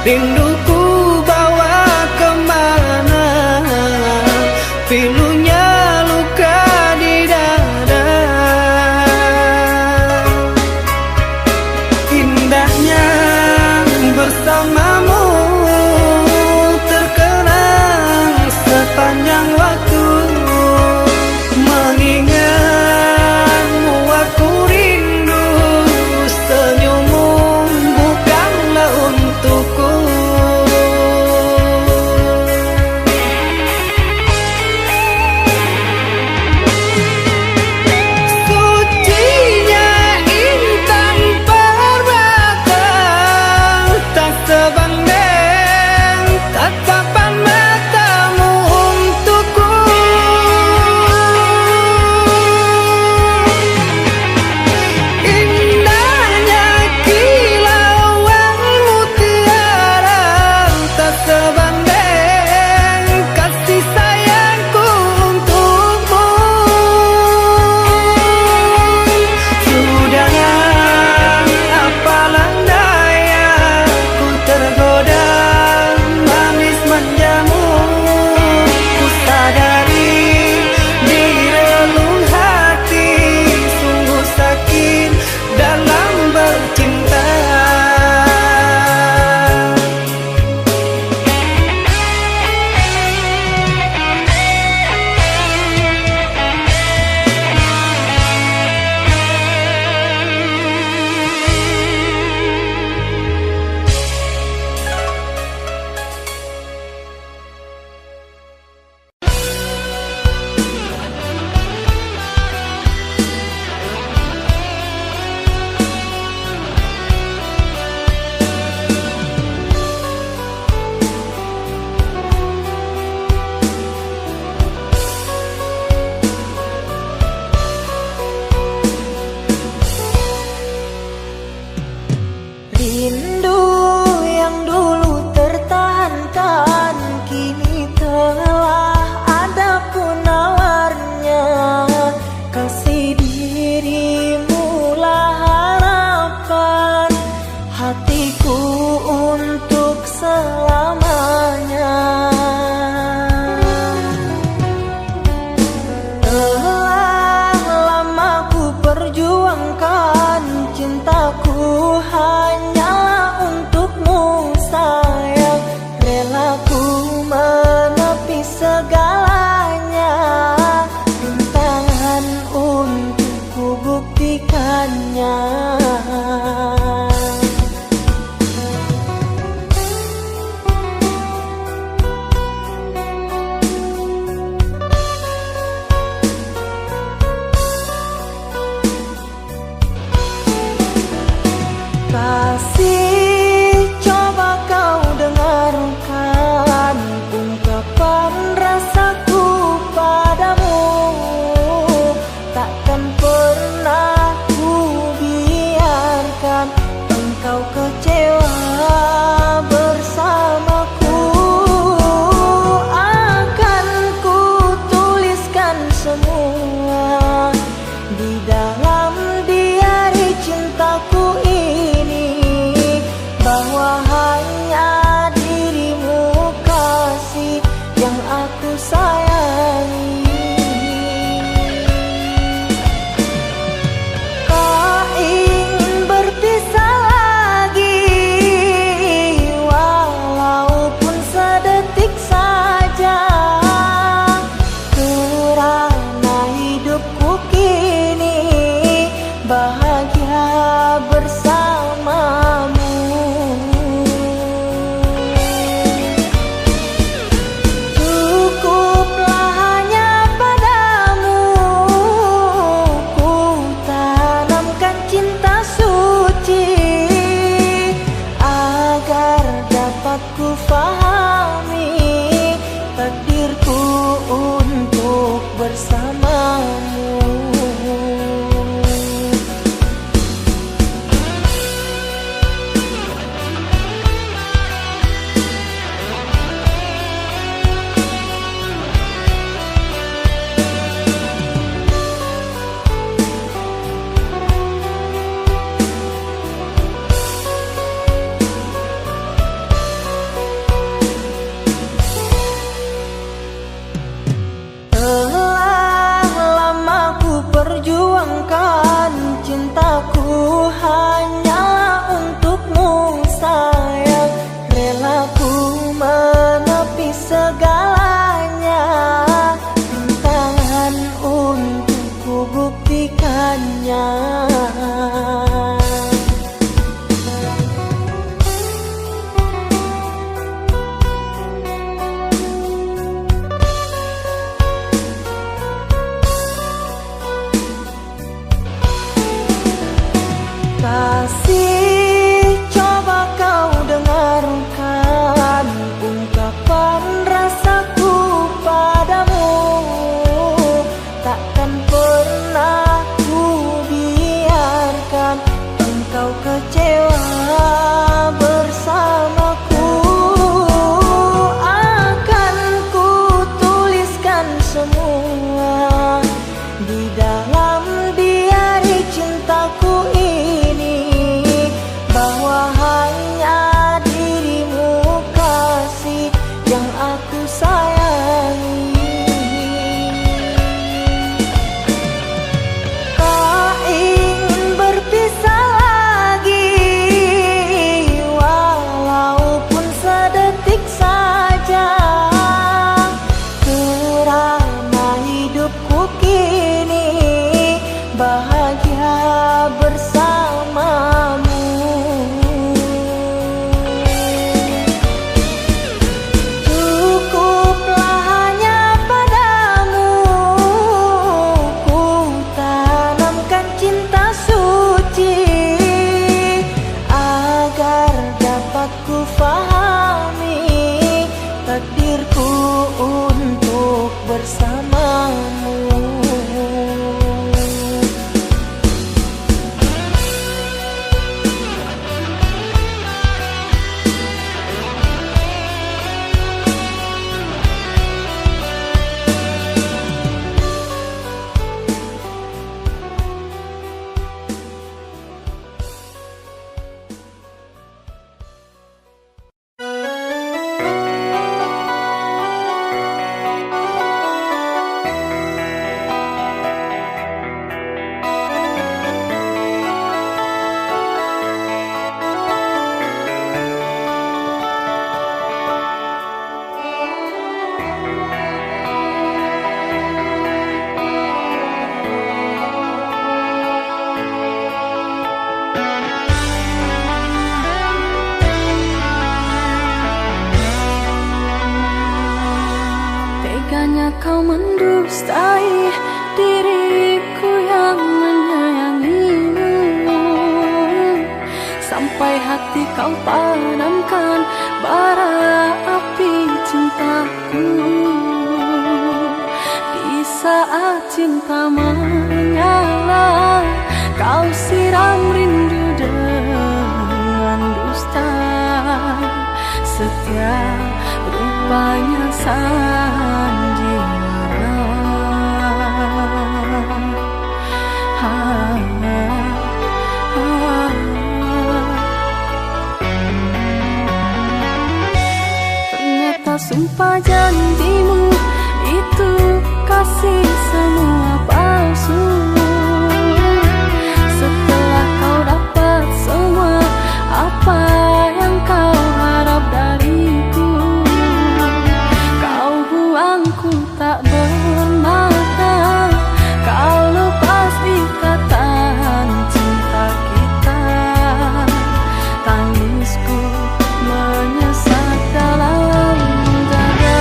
Rindu ku bawa kemana, pilunya luka di dada. Indahnya bersamamu terkenang sepanjang waktu. Mengingatmu aku rindu, senyummu bukanlah untukku. Ku fahami takdirku untuk bersamamu. Telah lama ku perjuangkan cintaku hanyalah untukmu, sayang. Rela ku menepi segalanya, rintangan untuk ku buktikannya. Kasih, coba kau dengarkan ungkapan rasaku padamu. Takkan pernah ku biarkan engkau kecewa bersamaku. Akan ku tuliskan semua di dalam diari cintaku ini, bahwa hanya dirimu, kasih yang aku sayangi. Tak ingin berpisah lagi, walaupun sedetik saja. Kerana hidupku kini bahagia bersamamu. Cukuplah hanya padamu ku tanamkan cinta suci, agar dapat ku fahami takdirku untuk bersamamu. Teganya kau mendustai diriku yang menyayangimu, sampai hati kau padamkan bara api cintaku. Di saat cinta menyala, kau siram rindu dengan dusta. Setia rupanya sandiwara. Ha, ha, ha. Ternyata sumpah janjimu itu kasih semua palsu. Setelah kau dapat semua apa yang kau harap dariku, kau buang ku tak bermakna. Kau lepas ikatan cinta kita, tangisku menyesat dalam dada.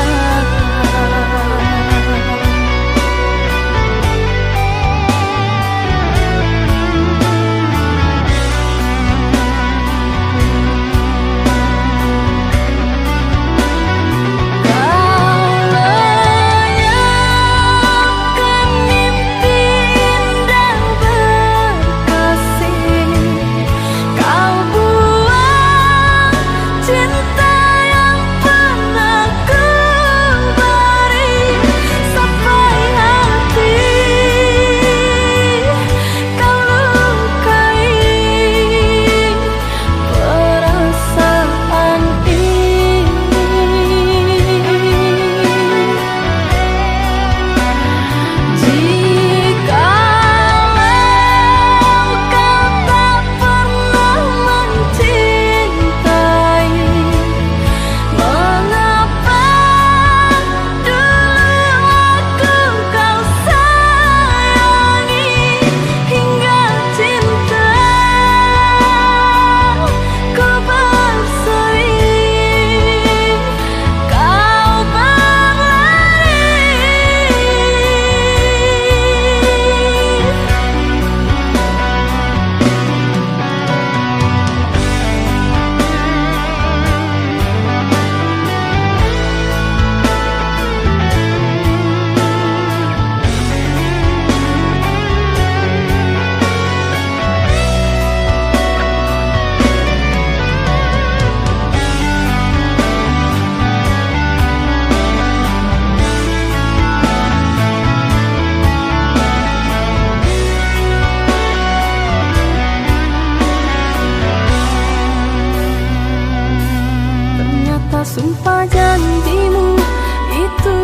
Janjimu itu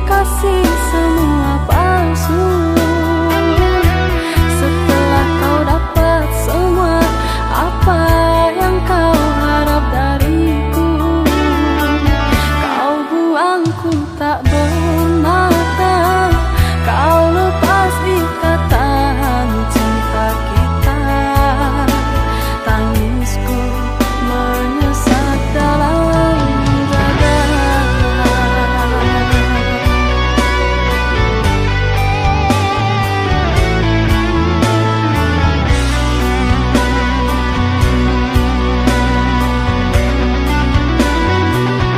kasih semua palsu. Setelah kau dapat semua apa yang kau harap dariku, kau buang ku tak bermakna. Kau lepas ikatan cinta kita. Tangisku menyesap dalam dada.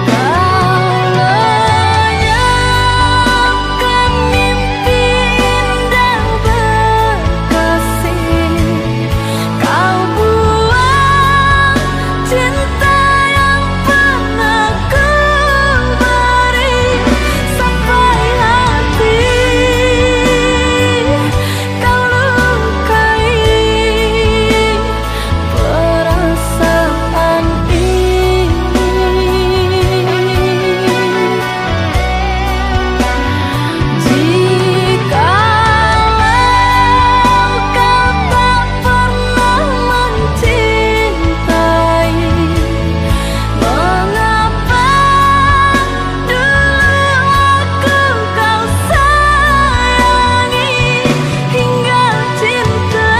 Kau lenyapkan mimpi indah berkasih. Kau buang cinta yang pernah ku beri. Sampai hati kau lukai perasaan ini. Jikalau kau tak pernah mencintai, mengapa dulu aku kau sayangi hingga cinta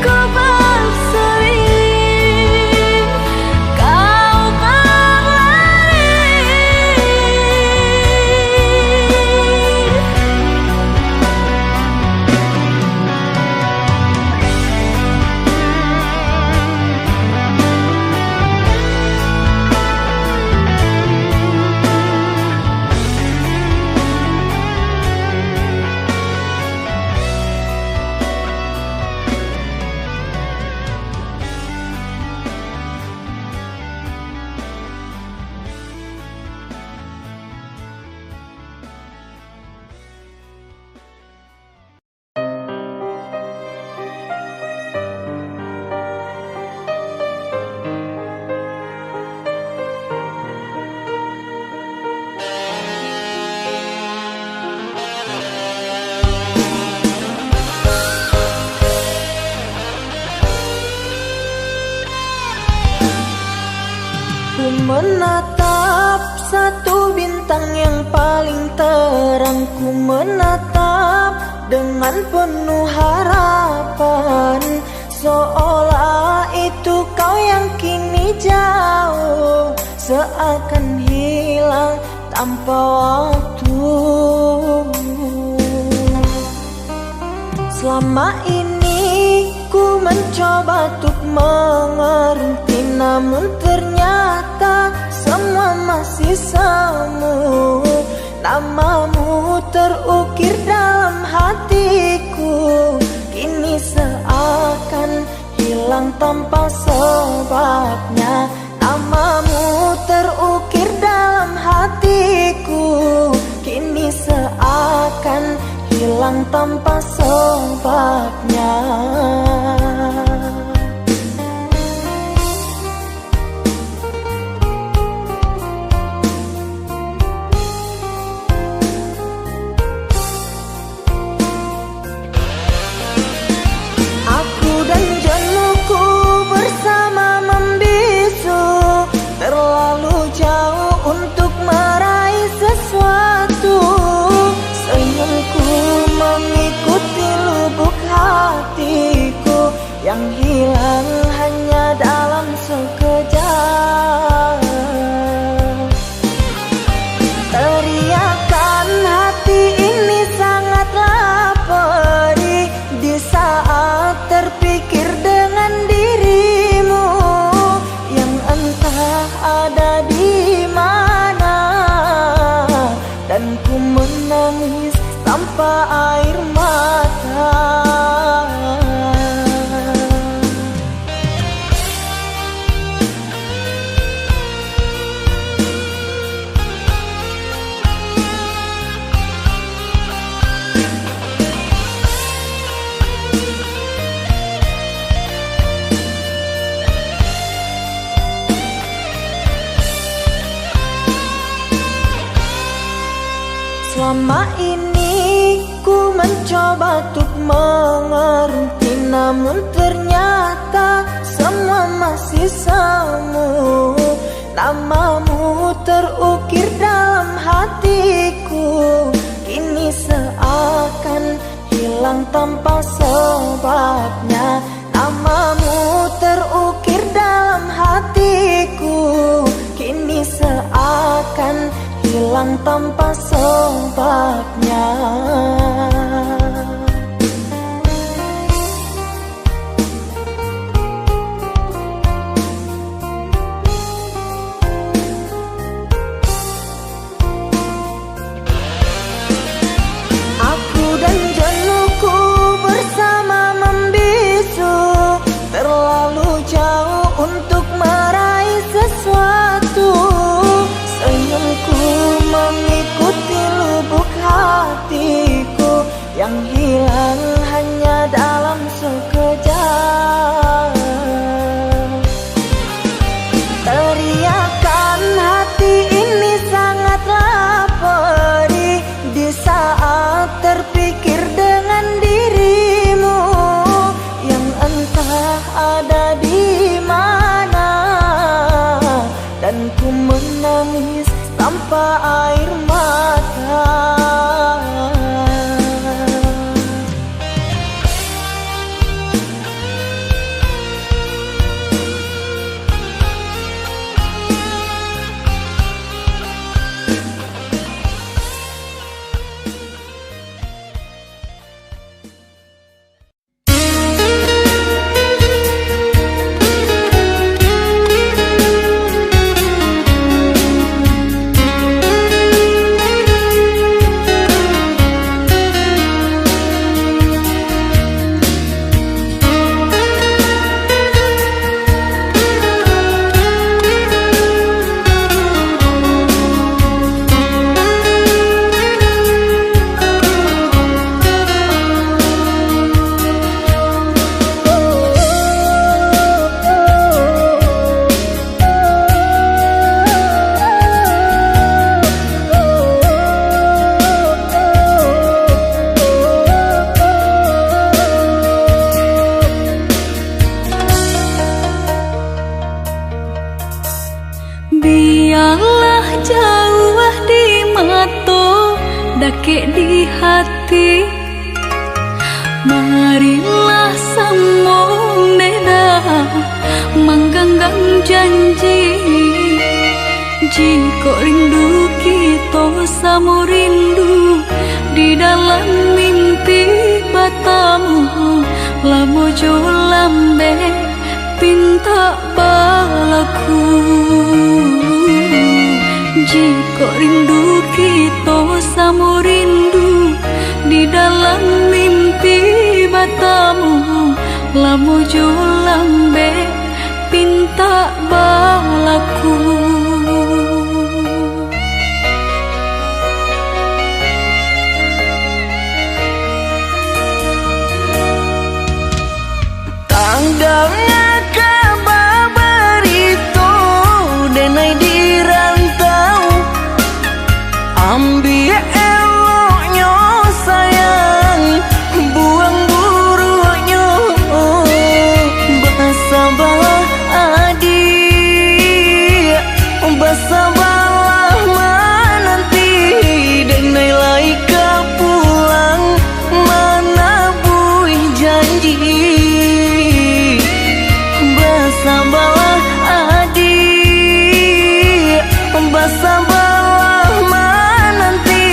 ku berseling, kau berlari. Ku menatap satu bintang yang paling terang, ku menatap dengan penuh harapan, seolah itu kau yang kini jauh, seakan hilang tanpa waktu. Selama ini ku mencoba untuk mengerti, namun ternyata semua masih semu. Namamu terukir dalam hatiku, kini seakan hilang tanpa sebabnya. Namamu terukir dalam hatiku, kini seakan hilang tanpa sebabnya. Aku dan jenuhku bersama membisu, terlalu jauh untuk meraih sesuatu. Senyumku mengikuti lubuk hatiku yang hilang hanya dalam sekejap. Teriakan hati ini sangatlah pedih di saat terpikir dengan dirimu yang entah ada di mana, dan ku menangis tanpa air mata. Lama ini ku mencoba untuk mengerti, namun ternyata semua masih semu. Namamu terukir dalam hatiku, kini seakan hilang tanpa sebabnya. Namamu terukir dalam hatiku, kini seakan hilang tanpa sebabnya. Aku dan jenuhku bersama membisu, terlalu jauh untuk meraih sesuatu. Senyumku mengikuti lubuk hatiku yang hilang hanya dalam sekejap. Teriakan hati ini sangatlah pedih di saat terpikir dengan dirimu yang entah ada di mana, dan ku menangis tanpa air mata. Bialah jauah di mato, dakek di hati. Marilah samo dek dah mangganggam janji. Jikok rindu kito samo rindu di dalam mimpi batamu, lamo jo lambek pintak balaku. Jikok rindu kito samo rindu di dalam mimpi batamu, lamo jo lambek pintak balaku. Tandang kaba barito denai di rantau. Ambiak eloknyo sayang, buang buruaknyo. Basabalah adiak, basabalah mananti, denai lai ka pulang manabuih janji. Basabalah adiak, basabalah mananti,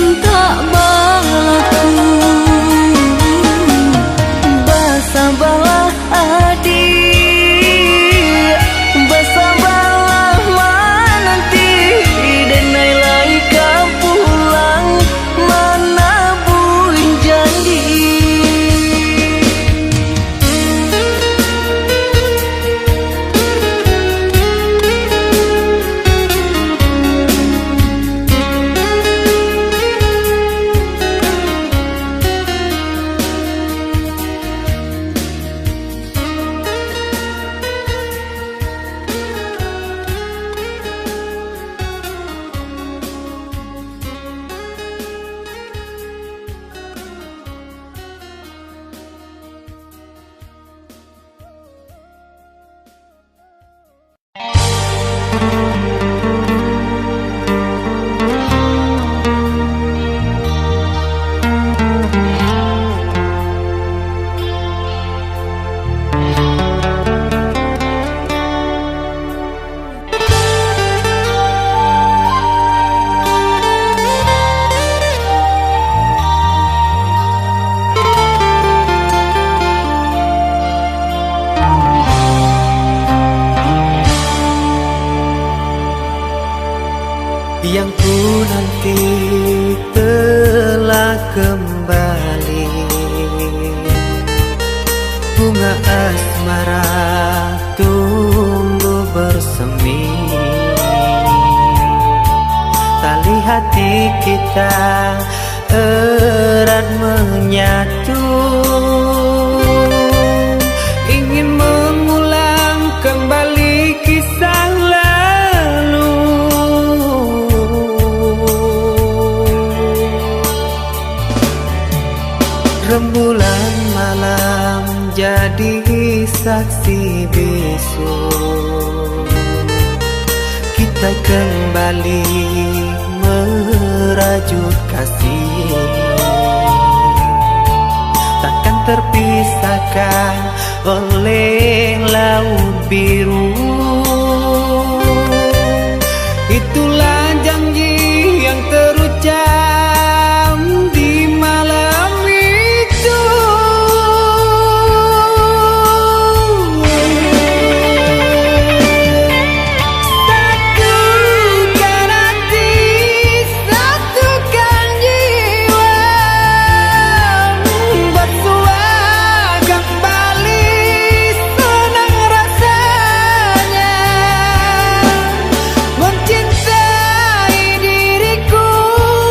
Tak balaku, basabalah adiak, basabalah mananti, denai lai ka pulang manabuih janji. Yang ku nanti telah kembali. Bunga asmara tumbuh bersemi. Tali hati kita erat menyatu, ingin mengulang kembali kisah lalu. Rembulan malam jadi saksi bisu, kita kembali merajut kasih, takkan terpisahkan oleh laut biru. Itulah janji yang terucap di malam itu. Satukan hati, satukan jiwa, bersuara kembali, senang rasanya mencintai diriku.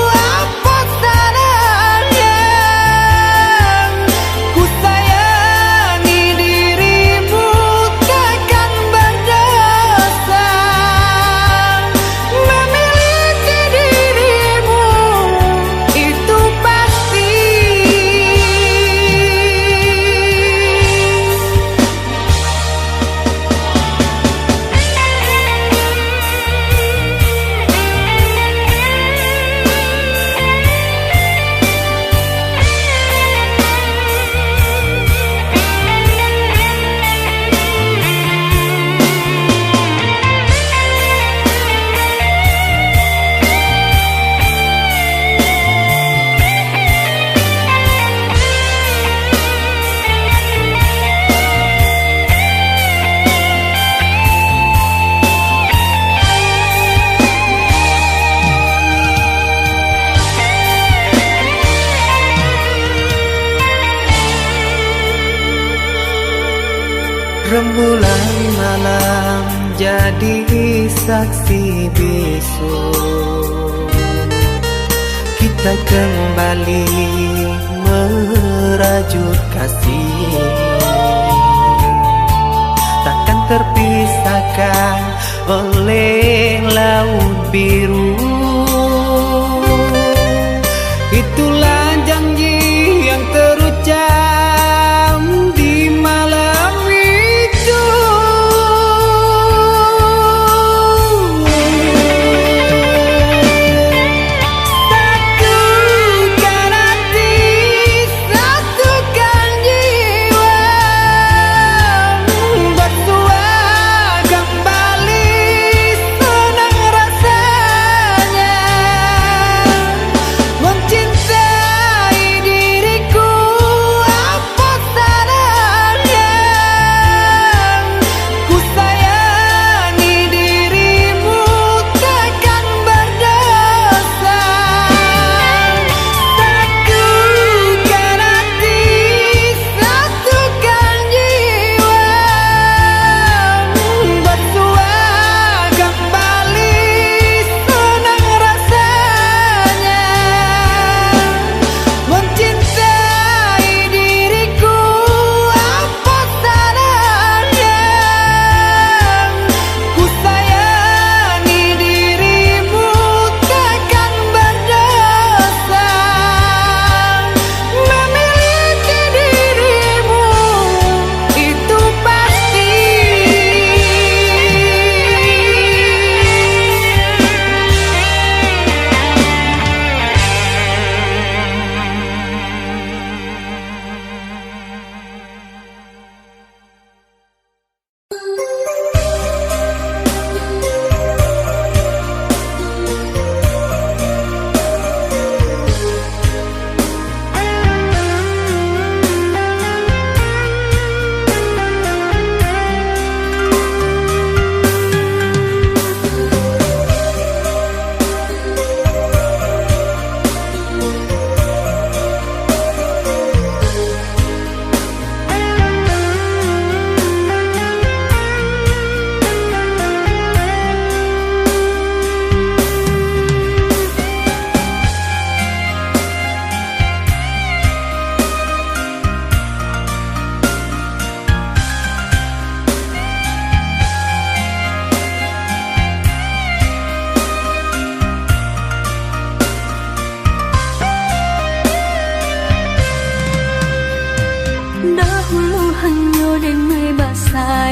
Apa salah yang ku sayangi dirimu, takkan berdosa. Memiliki dirimu itu pasti. Rembulan malam jadi saksi bisu, kita kembali merajut kasih, takkan terpisahkan oleh laut biru. Itulah janji yang terucap di malam itu. Satukan hati, satukan jiwa, bersuara kembali, senang rasa.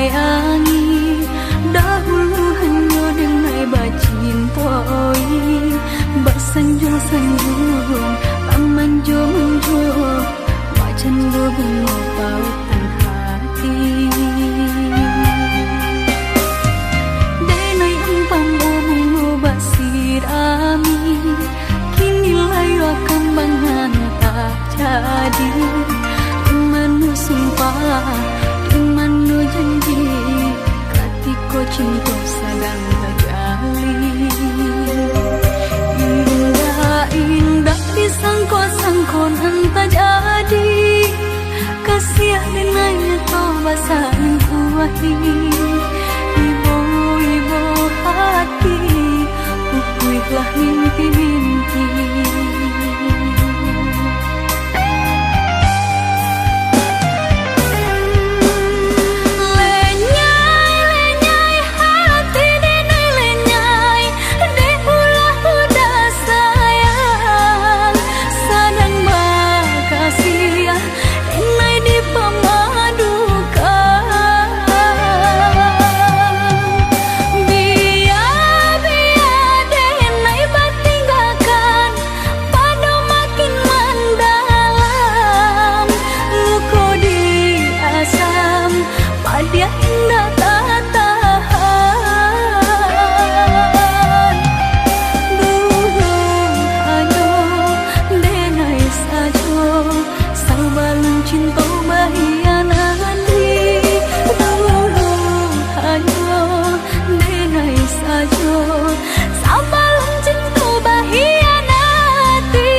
Sayangi, dahulu hanyo denai bacintoi, basanjuang-sanjuang, bamanjo-manjo, bacando bungo pautan hati. Denai umpamo bungo basirami, kini layua kambangan tak jadi. Di mano sumpah, di mano janji, katiko cinto sadang tajalin. Indak-indak disangko-sangko nan tajadi, kasiah denai nyato basalingkuahi. Ibo-ibo hati, putuihlah mimpi-mimpi. Lenyai, lenyai hati denai lenyai, dek ulah budak sayang, sadang bakasiah, denai dipamadukan. Bia-bia denai batinggakan, pado makin mandalam, luko di asam, padiah indak tatahan. Dulu hanyo denai sajo, sabalun cinto bahianati. Dulu hanyo denai sajo, sabalun cinto bahianati.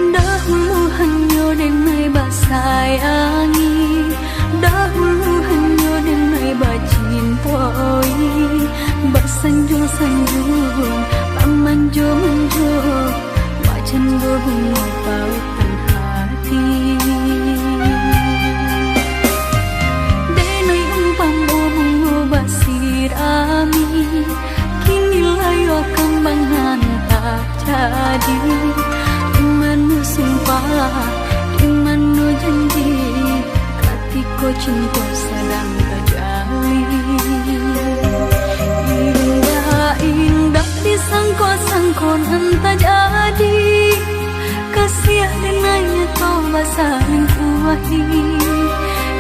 Dahulu hanyo denai basayangi, dahulu hanyo denai bacintoi, basanjuang-sanjuang, bamanjo-manjo, bacando bungo pautan hati. Denai umpamo bungo basirami, kini layua kambangan tak jadi. Di mano sumpah, di mano janji, katiko cinto sadang tajalin. Indak-indak disangko-sangko nan tajadi, kasiah denai nyato basalingkuahi.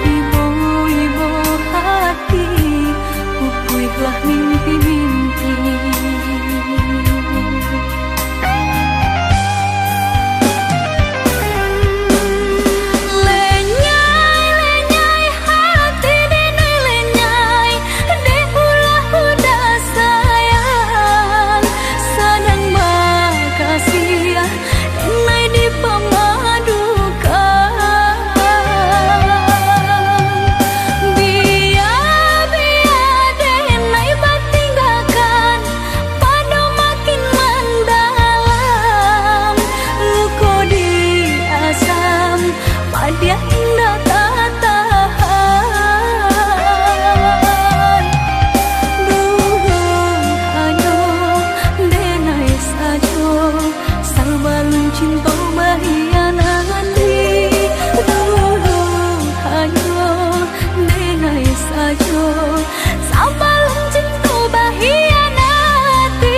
Ibo-ibo hati, putuihlah mimpi-mimpi. Lenyai, lenyai hati denai lenyai, dek ulah budak sayang, sadang bakasiah, denai dipamadukan. Bia-bia denai batinggakan, pado makin mandalam, luko di asam, padiah indak tatahan. Dulu hanyo denai sajo, sabalun cinto bahianati. Dulu hanyo denai sajo, sabalun cinto bahianati.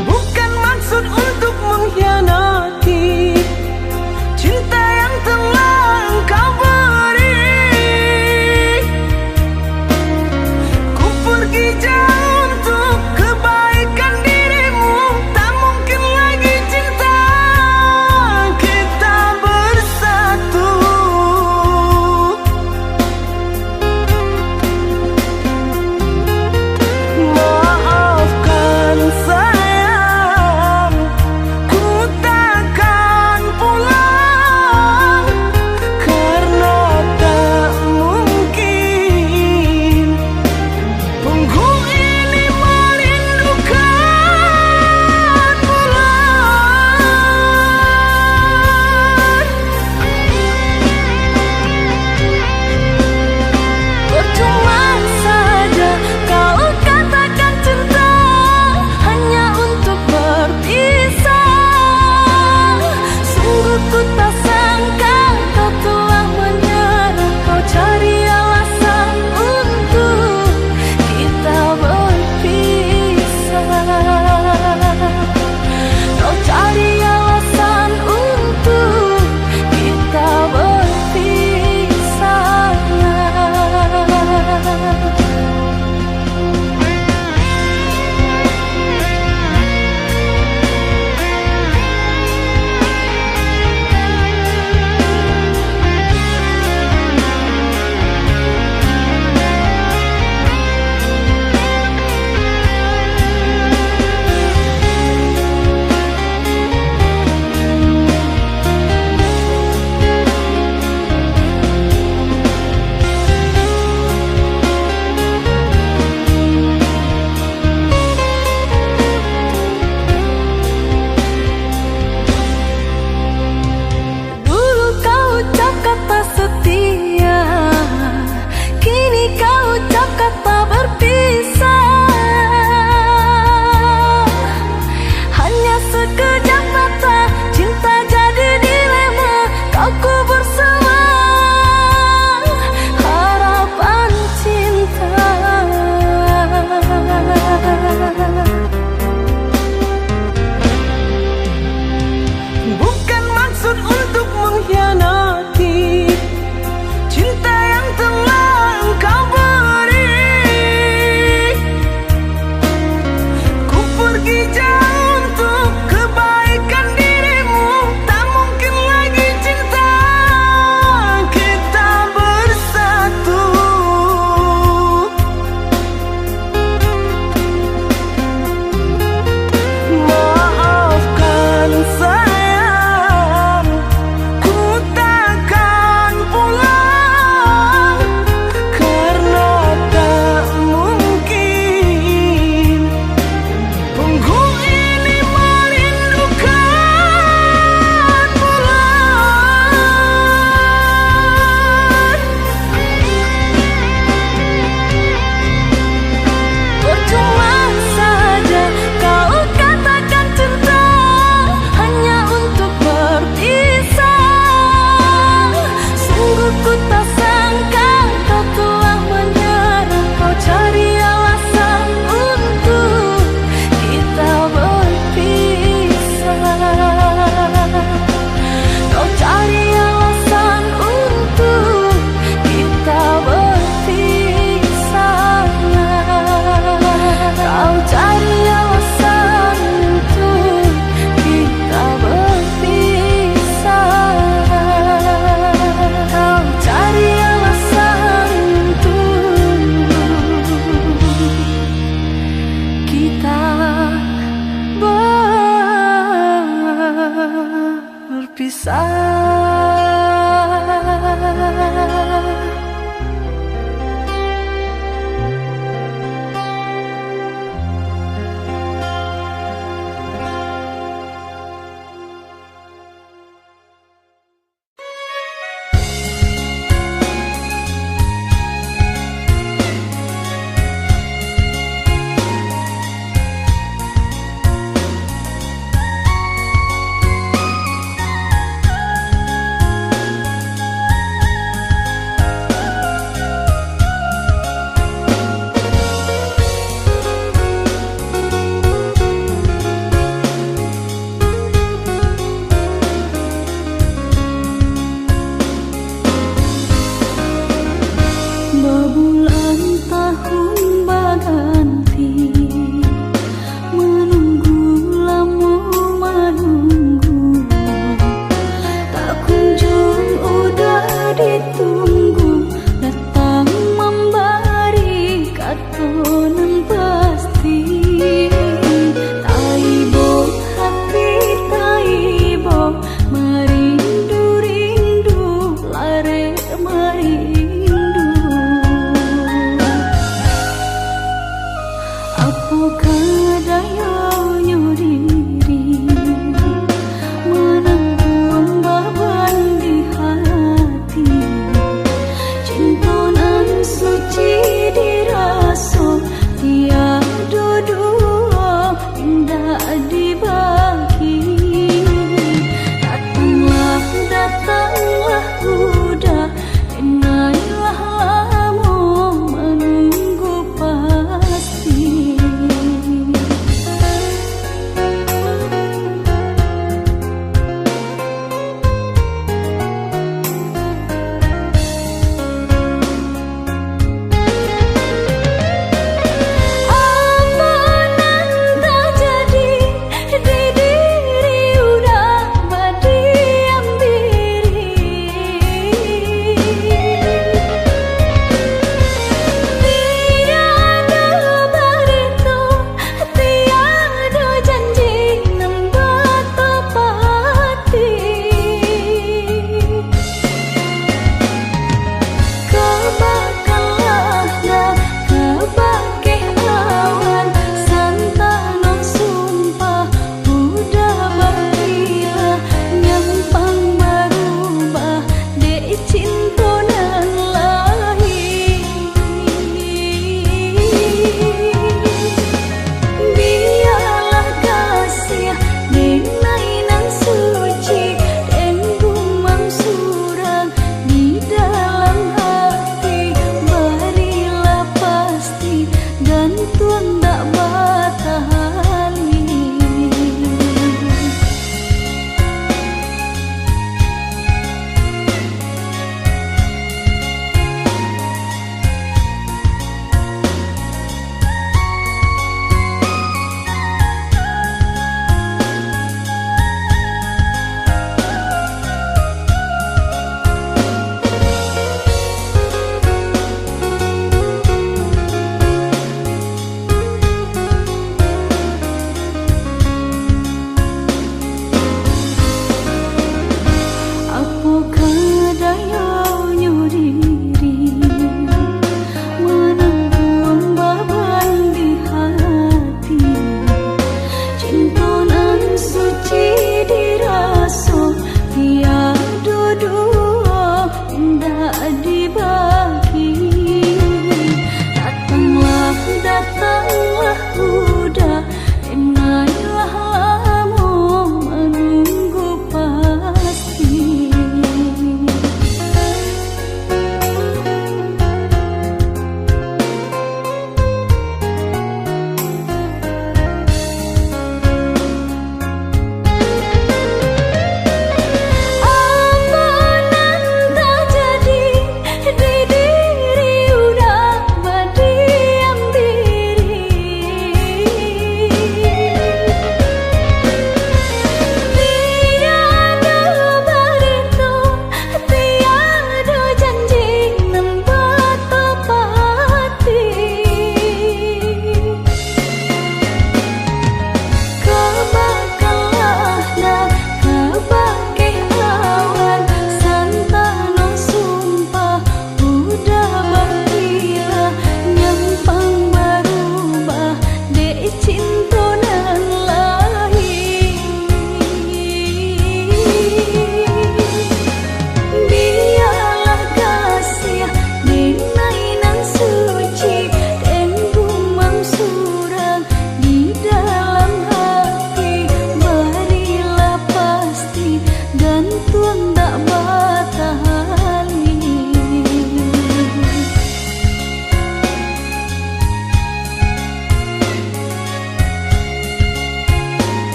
Bukan maksud untuk mengkhianati cinta yang telah engkau beri. Ku pergi jauh untuk kebaikan dirimu. Tak mungkin lagi cinta kita bersatu. Maafkan sayang, ku tak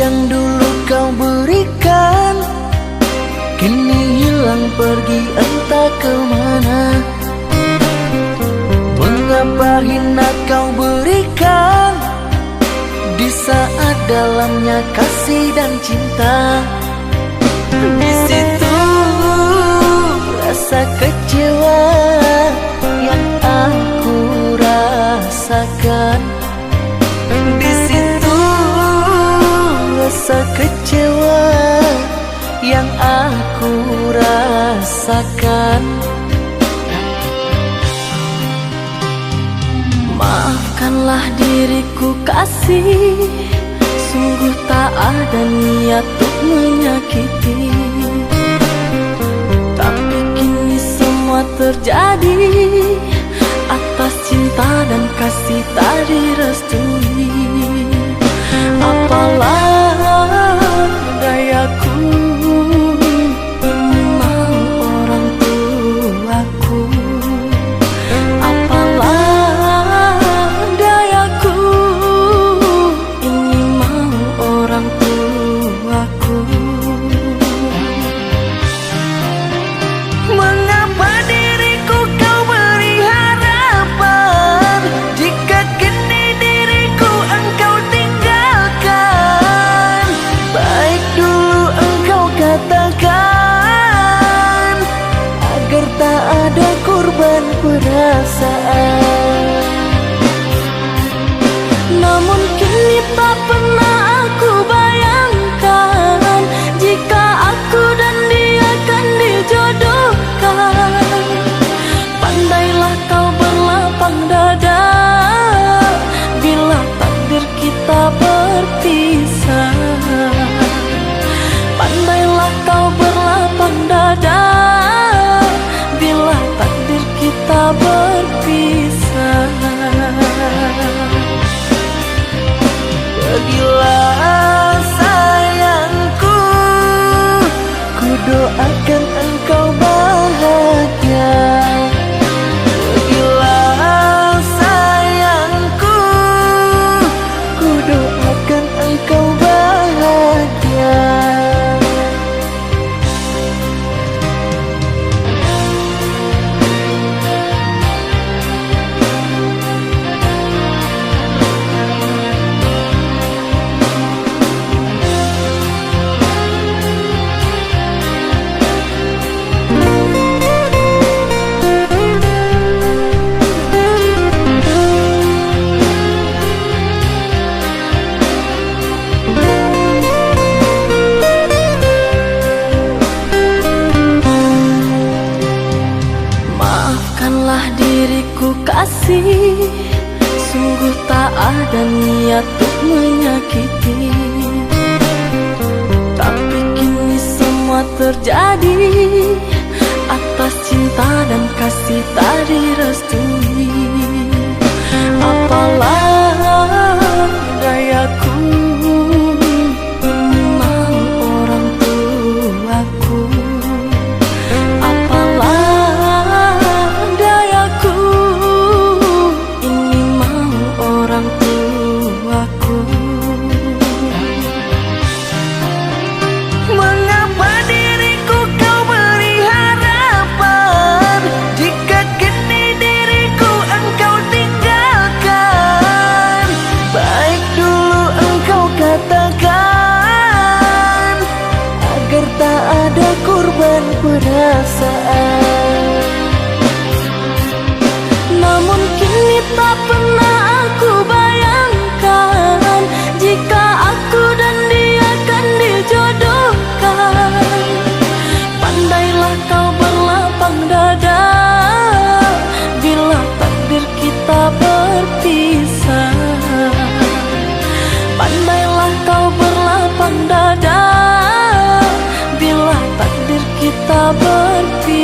Yang dulu kau berikan, kini hilang pergi entah ke mana. Mengapa hina kau berikan di saat dalamnya kasih dan cinta? Di situ rasa kecewa yang aku rasakan. Di situ rasa kecewa yang aku rasakan. Maafkanlah diriku, kasih, sungguh tak ada niat untuk menyakiti. Tapi kini semua terjadi atas cinta dan kasih tak direstui. Apalah dayaku, ini mau orang tuaku. Apalah dayaku, ini mau orang tuaku. Mengapa diriku kau beri harapan, jika kini diriku engkau tinggalkan? Baik dulu engkau katakan, agar tak ada korban perasaan. Namun kini tak pernah aku bayangkan, jika aku dan dia akan dijodohkan. Pandailah kau berlapang dada, bila takdir kita berpisah. Pandailah kau berlapang dada, bila takdir kita berpisah. Pergilah sayangku, ku doakan engkau bahagia. Pergilah sayangku, ku doakan engkau bahagia. Maafkanlah diriku, kasih, sungguh tak ada niat untuk menyakiti. Tapi kini semua terjadi atas cinta dan kasih tak direstui. Apalah dayaku, ini mau orang tuaku. Apalah dayaku, ini mau orang tuaku. Mengapa diriku kau beri harapan, jika kini diriku engkau tinggalkan? Baik dulu engkau katakan, agar tak ada korban perasaan. Namun kini tak pernah aku bayangkan, jika aku dan dia akan dijodohkan. Pandailah kau berlapang dada, bila takdir kita berpisah. Pandailah kau berlapang dada, bila takdir kita berpisah.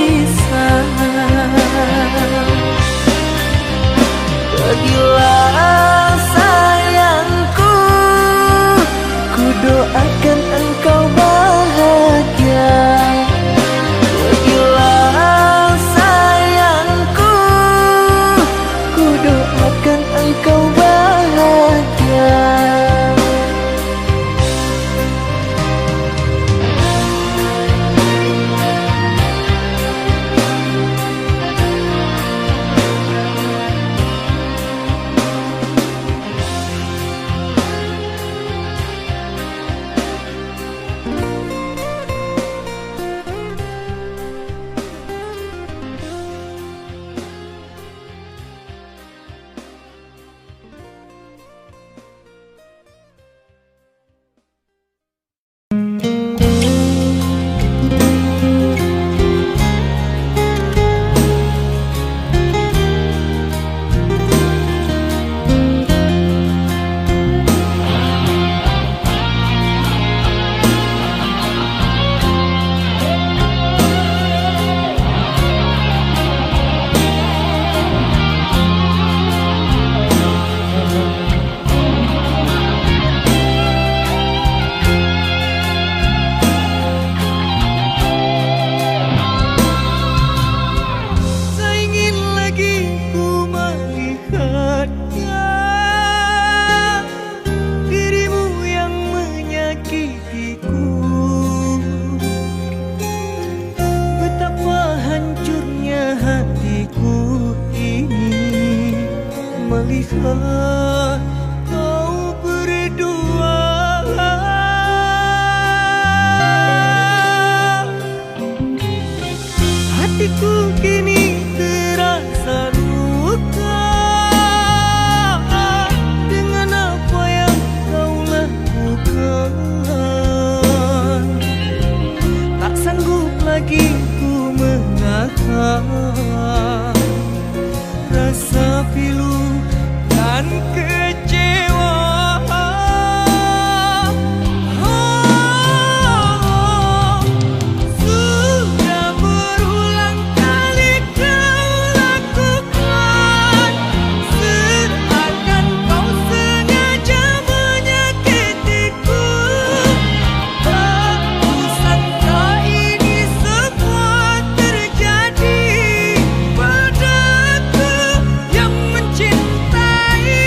Rasa pilu dan kecewa. Sudah berulang kali kau lakukan, seakan kau sengaja menyakiti. Tak kusangka ini semua terjadi padaku yang mencintai.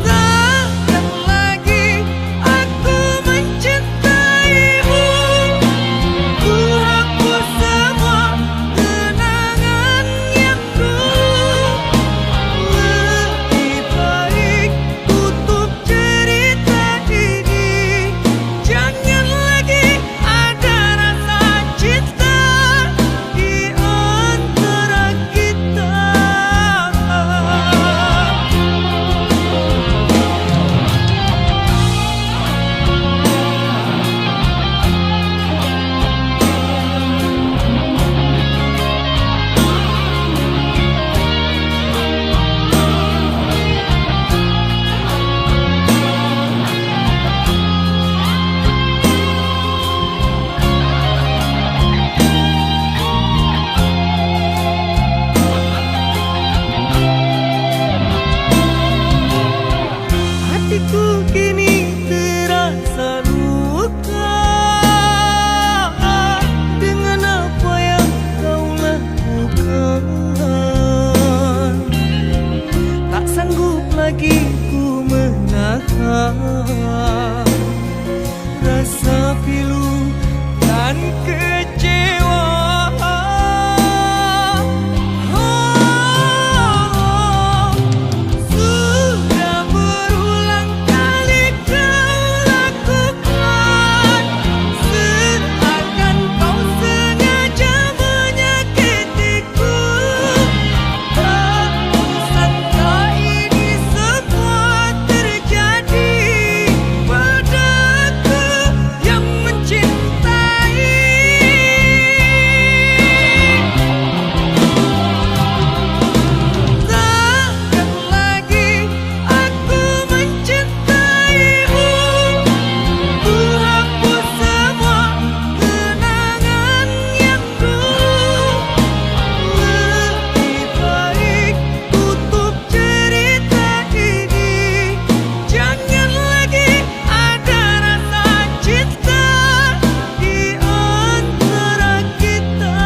Takkan lagi aku mencintaimu. Ku hapus semua kenangan yang dulu. Lebih baik tutup cerita ini. Jangan lagi ada rasa cinta di antara kita. Hatiku kini terasa luka dengan apa yang kau lakukan. Tak sanggup lagi ku menahan rasa pilu dan kecewa. Sudah berulang kali kau lakukan, seakan kau sengaja menyakiti. Tak kusangka ini semua terjadi padaku yang mencintai. Takkan lagi aku mencintaimu. Ku hapus semua kenangan yang dulu. Lebih baik tutup cerita ini. Jangan lagi ada rasa cinta di antara kita.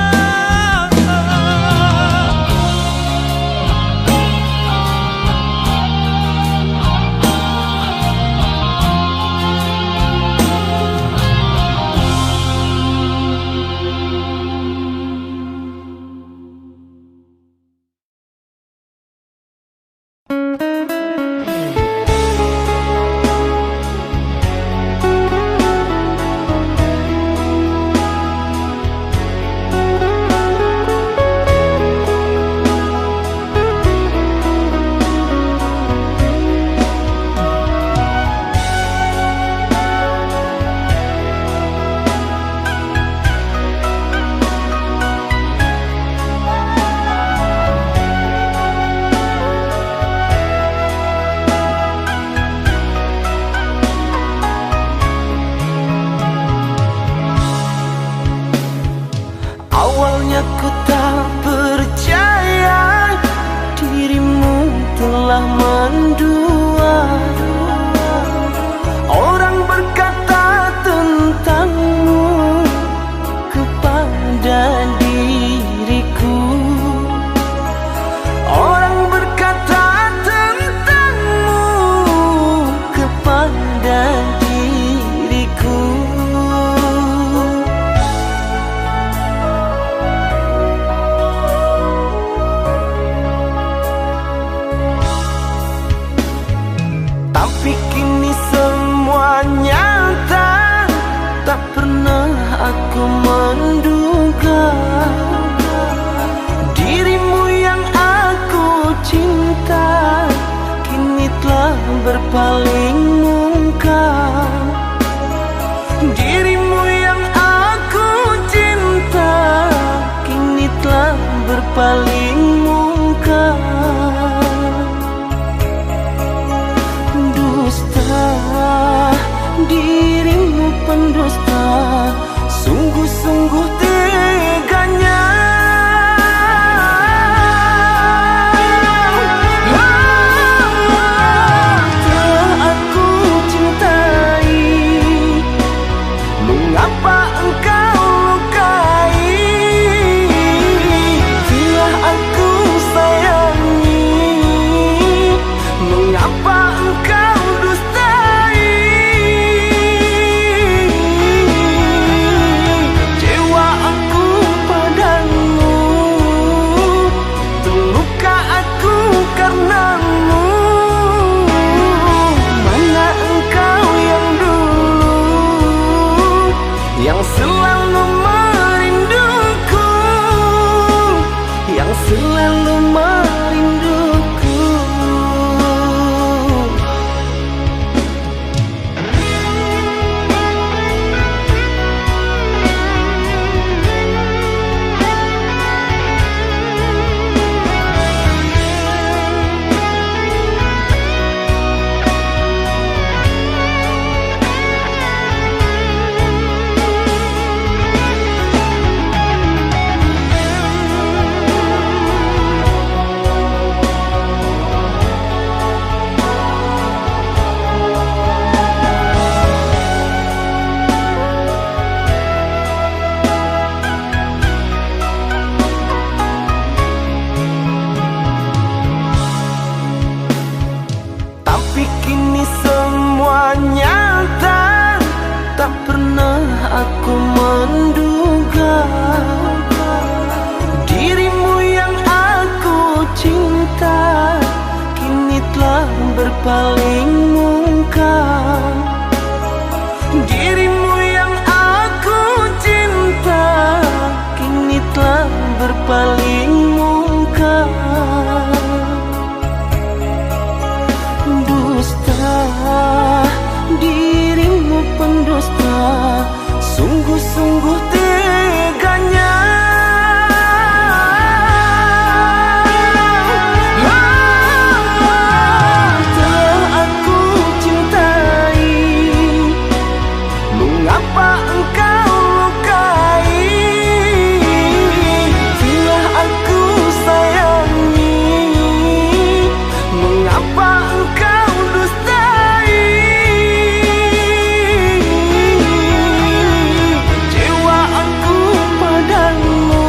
Awalnya ku tak percaya dirimu telah mendua. Orang berkata tentangmu kepada diriku. Orang berkata tentangmu kepada diriku. Tapi kini semua nyata, tak pernah aku menduga dirimu yang aku cinta kini telah berpaling muka. Di Sungguh-sungguh teganya telah aku cintai. Mengapa engkau lukai? Telah aku sayangi. Mengapa engkau dustai? Kecewa aku padamu.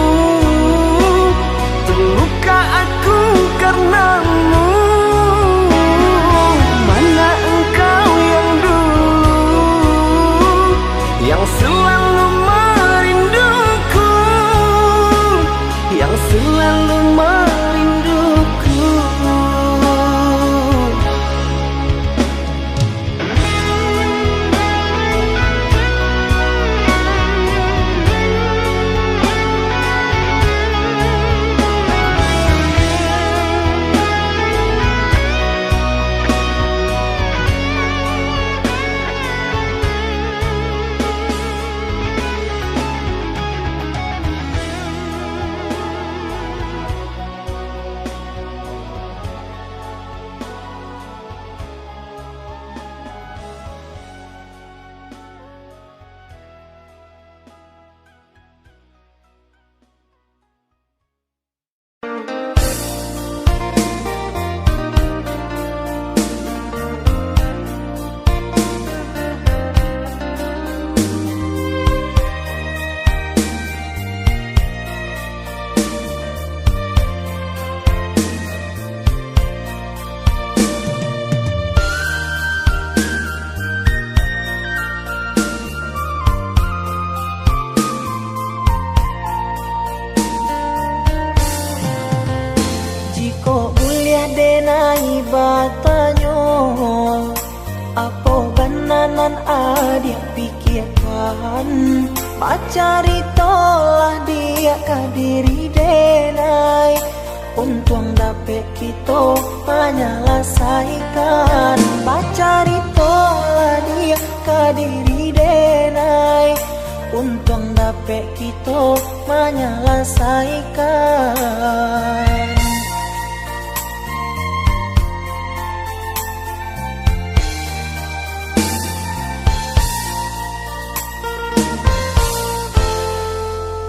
Terluka aku karenamu. Mana engkau yang dulu, yang selalu merinduku, yang selalu merinduku? Jikok buliah denai batanyo, apo bana nan adiak pikiekan? Bacaritolah diak ka diri denai. Untuang dapek kito manyalasaikan. Bacaritolah diak ka diri denai. Untuang dapek kito manyalasaikan.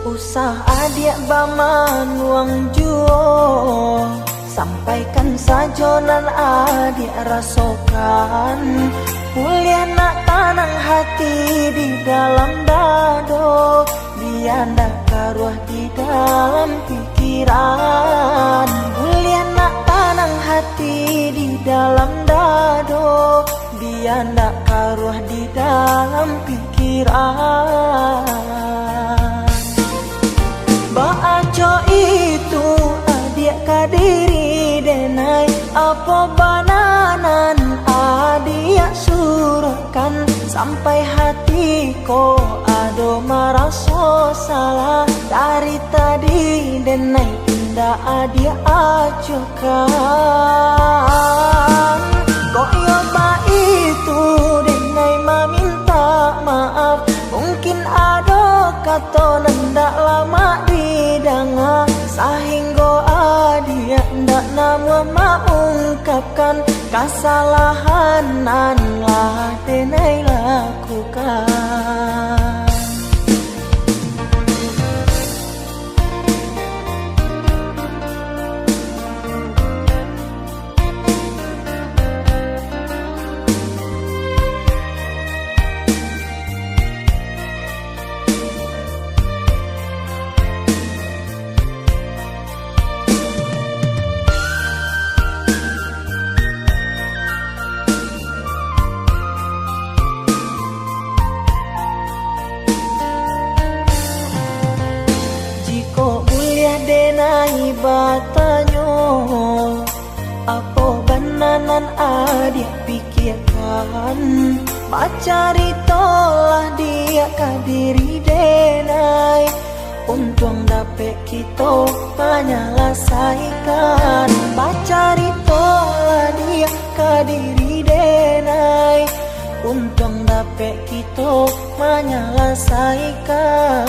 Usah adiak bamanuang juo, sampaikan sajo nan adiak rasokan. Buliah nak tanang hati di dalam dado, bia ndak karuah di dalam pikiran. Buliah nak tanang hati di dalam dado, bia ndak karuah di dalam pikiran. Baa co itu adiak ka diri denai, apo bana nan adiak suruahkan? Sampai hati ko ado maraso salah, dari tadi denai indak adiak acuah kan. Kok iyo baitu denai mamintak maaf, mungkin ado kato nan ndak lamak didanga, sahinggo adiak ndak namuah maungkapkan kasalahan nan lah denai lakukan. Jikok buliah denai batanyo, apo bana nan adiak pikiekan? Bacaritolah diak ka diri denai. Untuang dapek kito manyalasaikan. Bacaritolah diak ka diri denai. Untuang dapek kito Untuk manyalasaikan.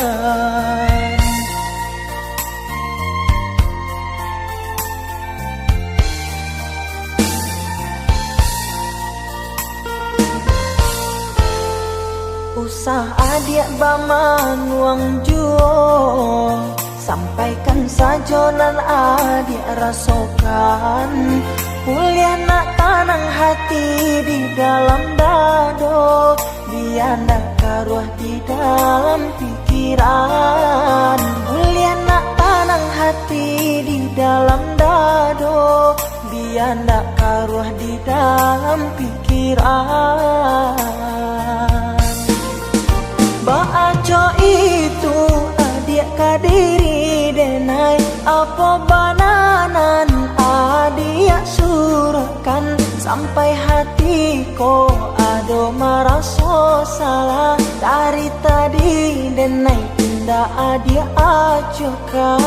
Usah adiak bamanuang juo, sampaikan sajo nan adiak rasokan. Buliah nak tanang hati di dalam dado, bia ndak karuah di dalam pikiran. Buliah nak tanang hati di dalam dado, bia ndak karuah di dalam pikiran. Baa co itu adiak ka diri denai, apo bana nan adiak surahkan, sampai hati ko ado maraso salah. Dari tadi denai indak adiak acuahkan.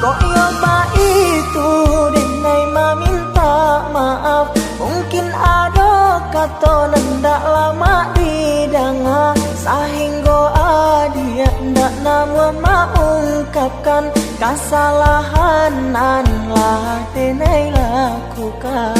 Kok iyo baitu denai maminta maaf, mungkin ado kato nan ndak lamak didanga, sahinggo adiak ndak namuah maungkapkan kasalahan nan lah denai lakukan.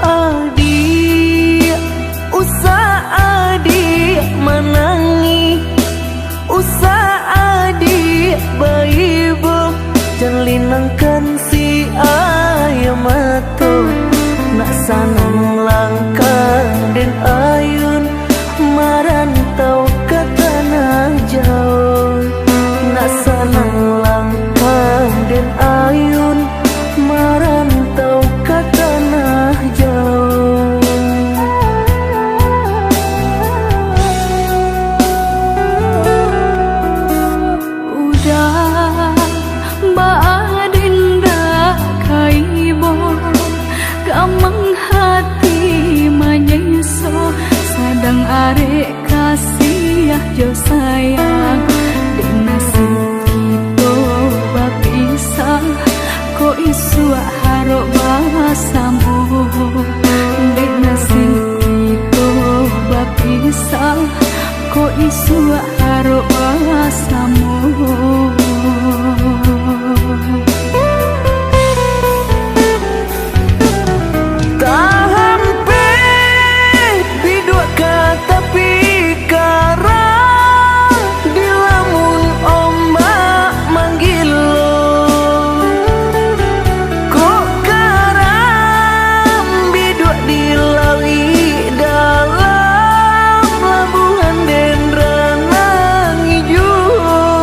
Adiak, usah adiak manangih, usah adiak baibo, jan linangkan si aia mato. Nak sanang langkah den ayun, marantau ka tanah jauah. Nak sanang langkah den ayun, marantau ka tanah jauah. Udah, baa den ndak ka ibo, gamang hati manyeso, sadang arek kasiah jo sayang. Dek nasib kito bapisah, kok isuak harok basamo. Dek nasib kito bapisah, kok isuak harok basamo. Tahampek biduak ka tapi karang, dilamun ombak manggilo. Kok karang biduak di lauik dalam, labuahan den ranang ijuo.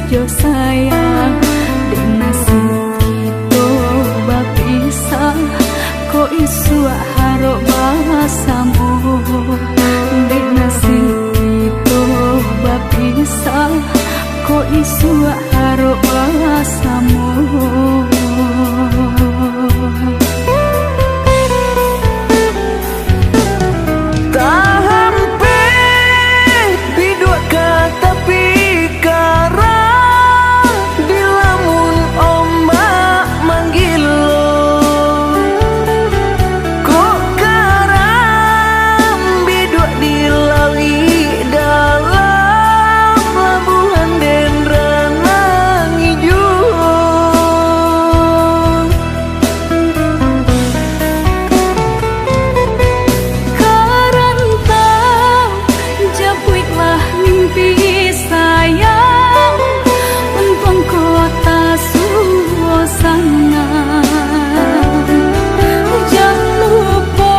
Jo sayang, dek nasib kito bapisah, kok isuak harok basamo. Dek nasib kito bapisah, kok isuak harok basamo. Tahampek biduak ka tapi karang, dilamun ombak manggilo. Kok karang biduak di lauik dalam, labuahan den ranang ijo. Ka rantau, japuiklah mimpi sayang, untuang kota suasana. Jan lupo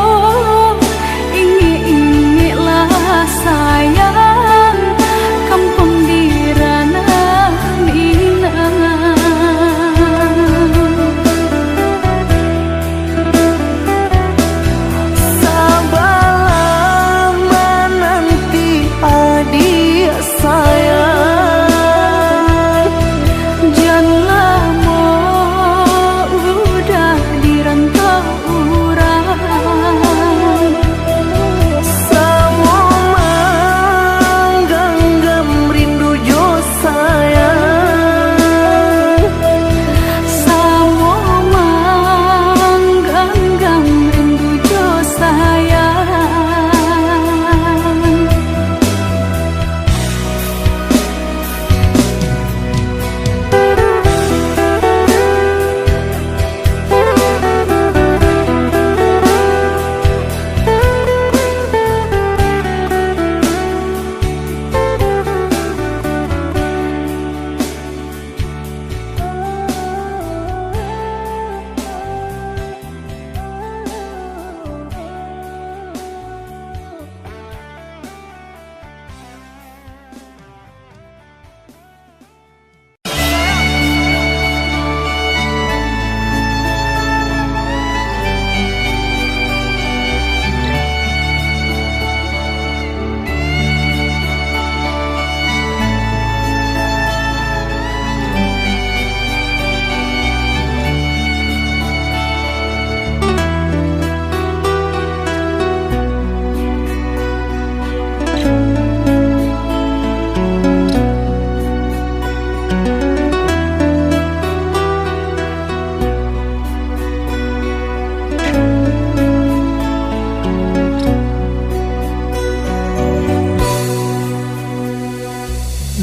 ingek-ingeklah sayang, kampuang di ranah Minang. Sabalah mananti adiak sayang, jan lamo udah di rantau urang. Samo mangganggam rindu jo sayang. Samo mangganggam rindu jo sayang.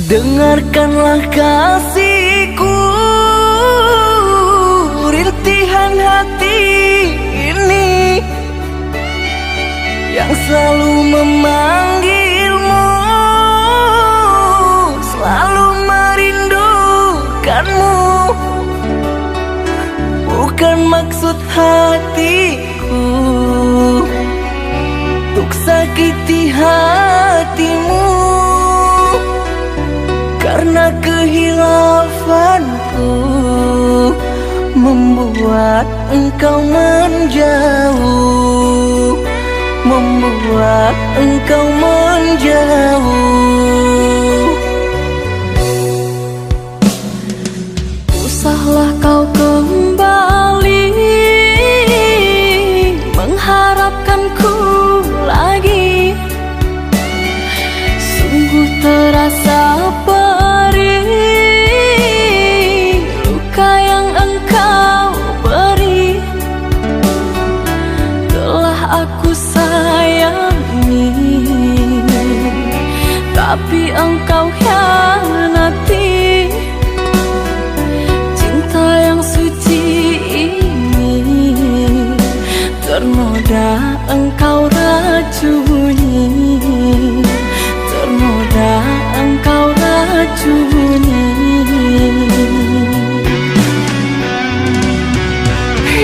Dengarkanlah kasihku, rintihan hati ini yang selalu memanggilmu, selalu merindukanmu. Bukan maksud hati ku, tuk sakiti hatimu, karena kehilafanku membuat engkau menjauh, membuat engkau menjauh. Usahlah kau kembali mengharapkanku lagi. Sungguh terasa perih luka yang engkau beri. Telah aku sayangi, tapi engkau hianati. Cinta yang suci ini ternoda engkau racuni, ternoda engkau racuni.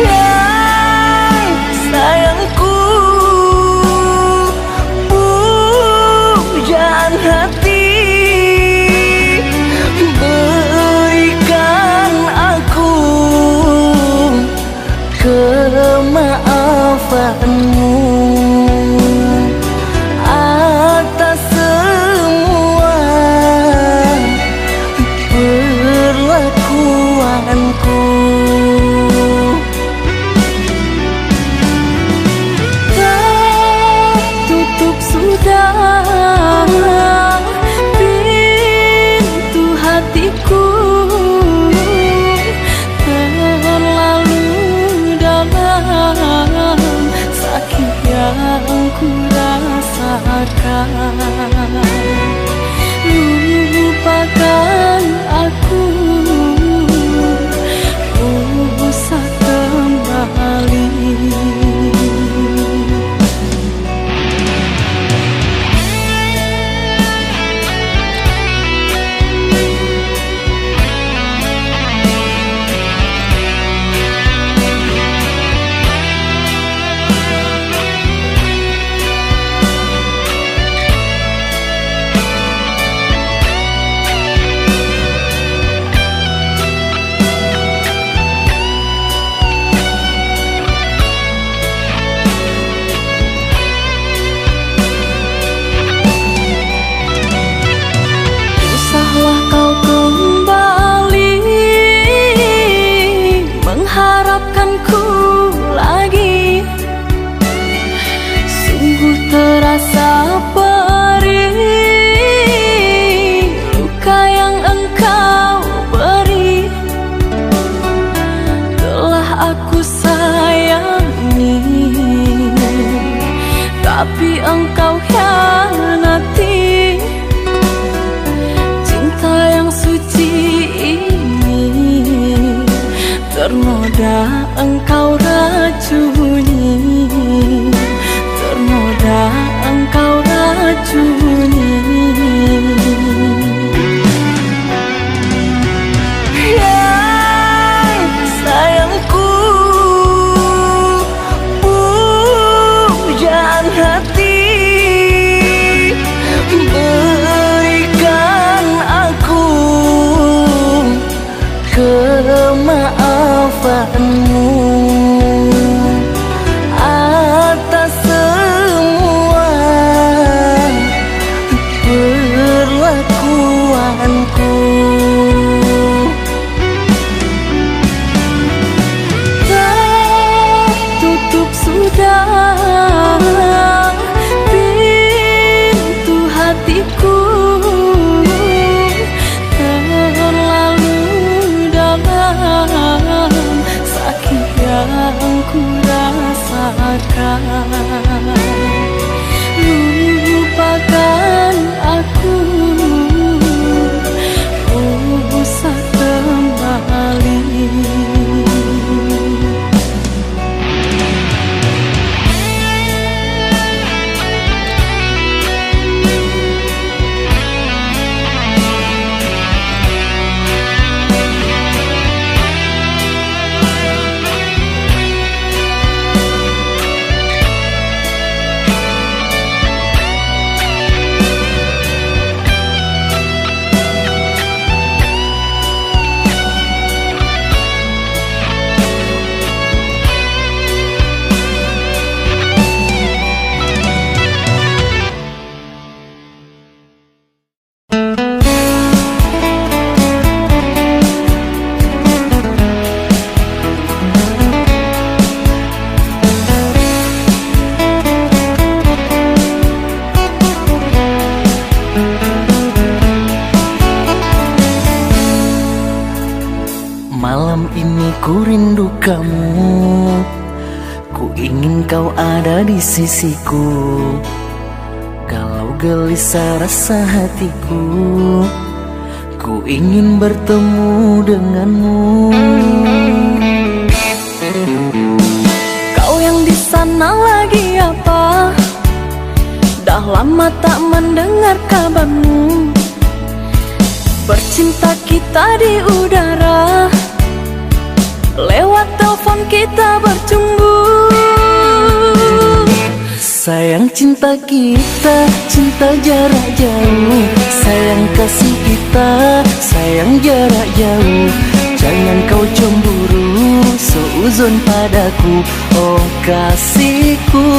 Hai sayangku, pujaan hati, Ku rasakan, lupakan aku, usah kembali. Usahlah kau kembali mengharapkanku lagi. Sungguh terasa perih luka yang engkau beri. Telah aku sayangi, tapi engkau hianati. Cinta yang suci ini ternoda engkau racuni, ternoda engkau racuni. Hai sayangku, pujaan hati, berikan aku kemaafanmu atas semua perlakuanku. Tertutup sudah pintu hatiku, terlalu dalam sakit yang ku rasakan. Lupakan aku, usah kembali. Malam ini ku rindu kamu, ku ingin kau ada di sisiku. Kalau gelisah rasa hatiku, ku ingin bertemu denganmu. Kau yang di sana lagi apa? Dah lama tak mendengar kabarmu. Bercinta kita di udara, lewat telepon kita bercumbu. Sayang, cinta kita, cinta jarak jauh. Sayang, kasih kita, sayang jarak jauh. Jangan kau cemburu, suuzon padaku, oh kasihku.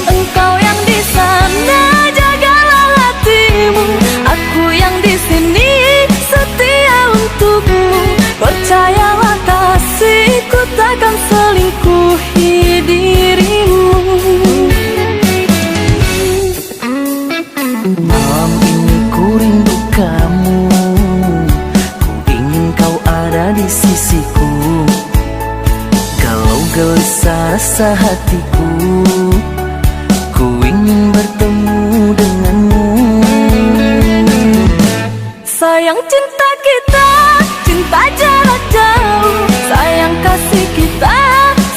Engkau yang di sana, jagalah hatimu. Aku yang di sini, setia untukmu. Percayalah kasihku, takkan selingkuhi dirimu. Malam ini ku rindu kamu, ku ingin kau ada di sisiku. Kalau gelisah Rasa hatiku, ku ingin bertemu denganmu. Sayang cinta kita, cinta jarak jauh. Sayang kasih kita,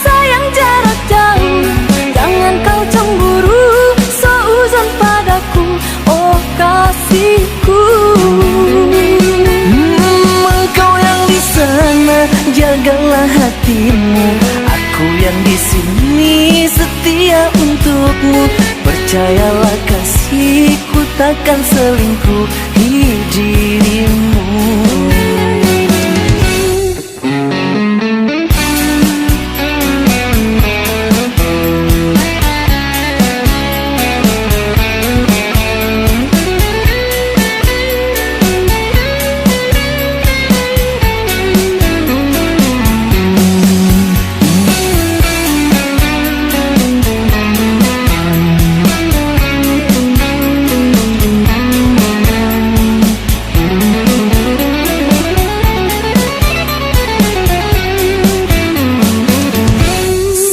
sayang jarak jauh. Jangan kau cemburu, suuzon padaku, oh kasihku. Hmm, engkau yang di sana, jagalah hatimu. Aku yang di sini, setia untukmu. Percayalah kasihku, takkan selingkuh di dirimu.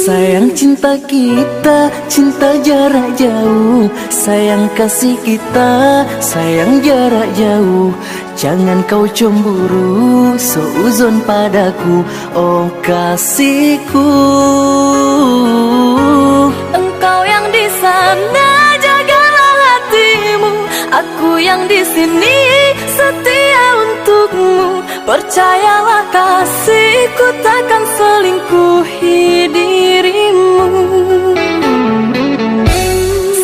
Sayang cinta kita, cinta jarak jauh. Sayang kasih kita, sayang jarak jauh. Jangan kau cemburu, suuzon padaku, oh kasihku. Engkau yang di sana, jagalah hatimu. Aku yang di sini, setia untukmu. Percayalah kasihku, takkan selingkuhi dirimu.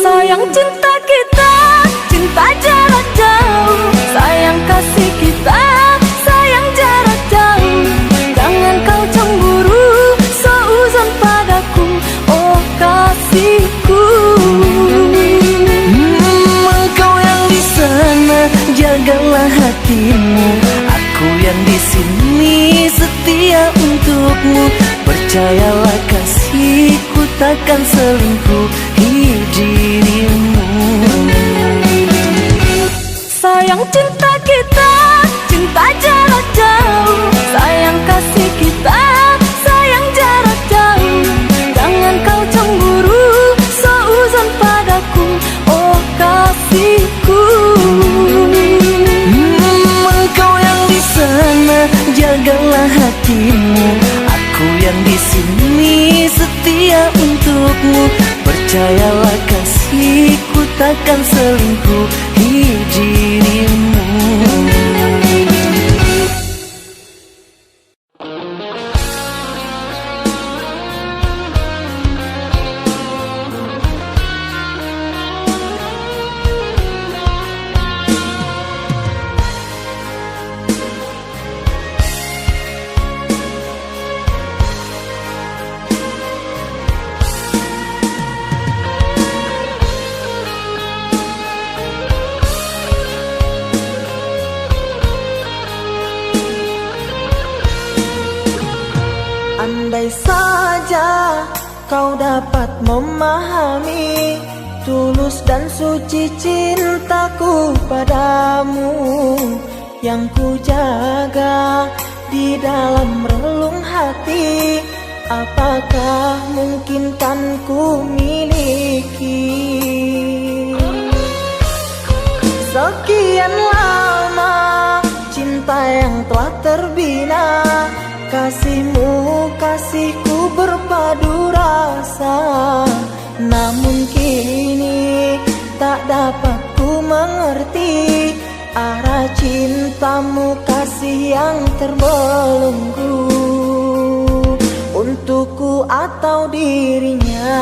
Sayang cinta kita, cinta jarak jauh. Sayang kasih kita, sayang jarak jauh. Jangan kau cemburu, suuzon padaku, oh kasihku. Hmm, engkau yang di sana, jagalah hatimu. Aku yang di sini, setia untukmu. Percayalah kasihku, takkan selingkuh di dirimu. Sayang cinta kita, cinta jarak jauh. Sayang kasih kita, sayang jarak jauh. Jangan kau cemburu, suuzon padaku, oh kasihku. Hmm, engkau yang di sana, jagalah hatimu. Aku yang di sini, setia untukmu. Percayalah kasihku, takkan selingkuh di dirimu. Andai saja kau dapat memahami tulus dan suci cintaku padamu yang ku jaga di dalam relung hati, apakah mungkin kan ku miliki? Sekian lama cinta yang telah terbina, kasihmu, kasihku berpadu rasa. Namun kini tak dapat ku mengerti arah cintamu, kasih yang terbelenggu untukku atau dirinya.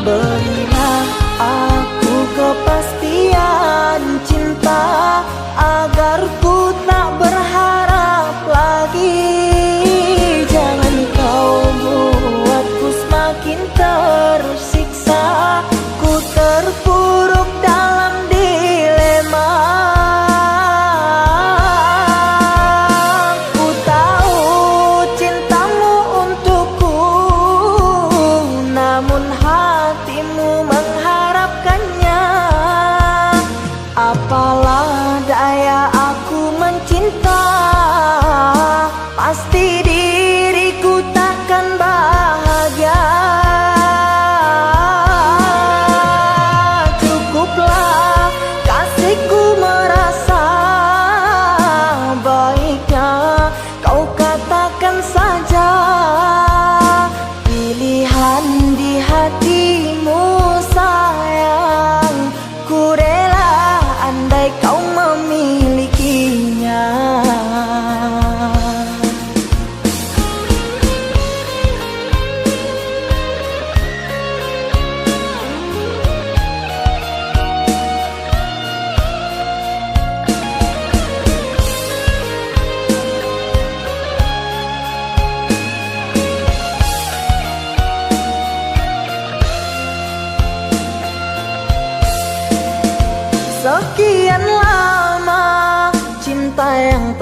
Berilah aku kepastian cinta, agar ku tak berharap lagi. Jangan kau buatku semakin tersiksa, ku terpuruk dalam dilema.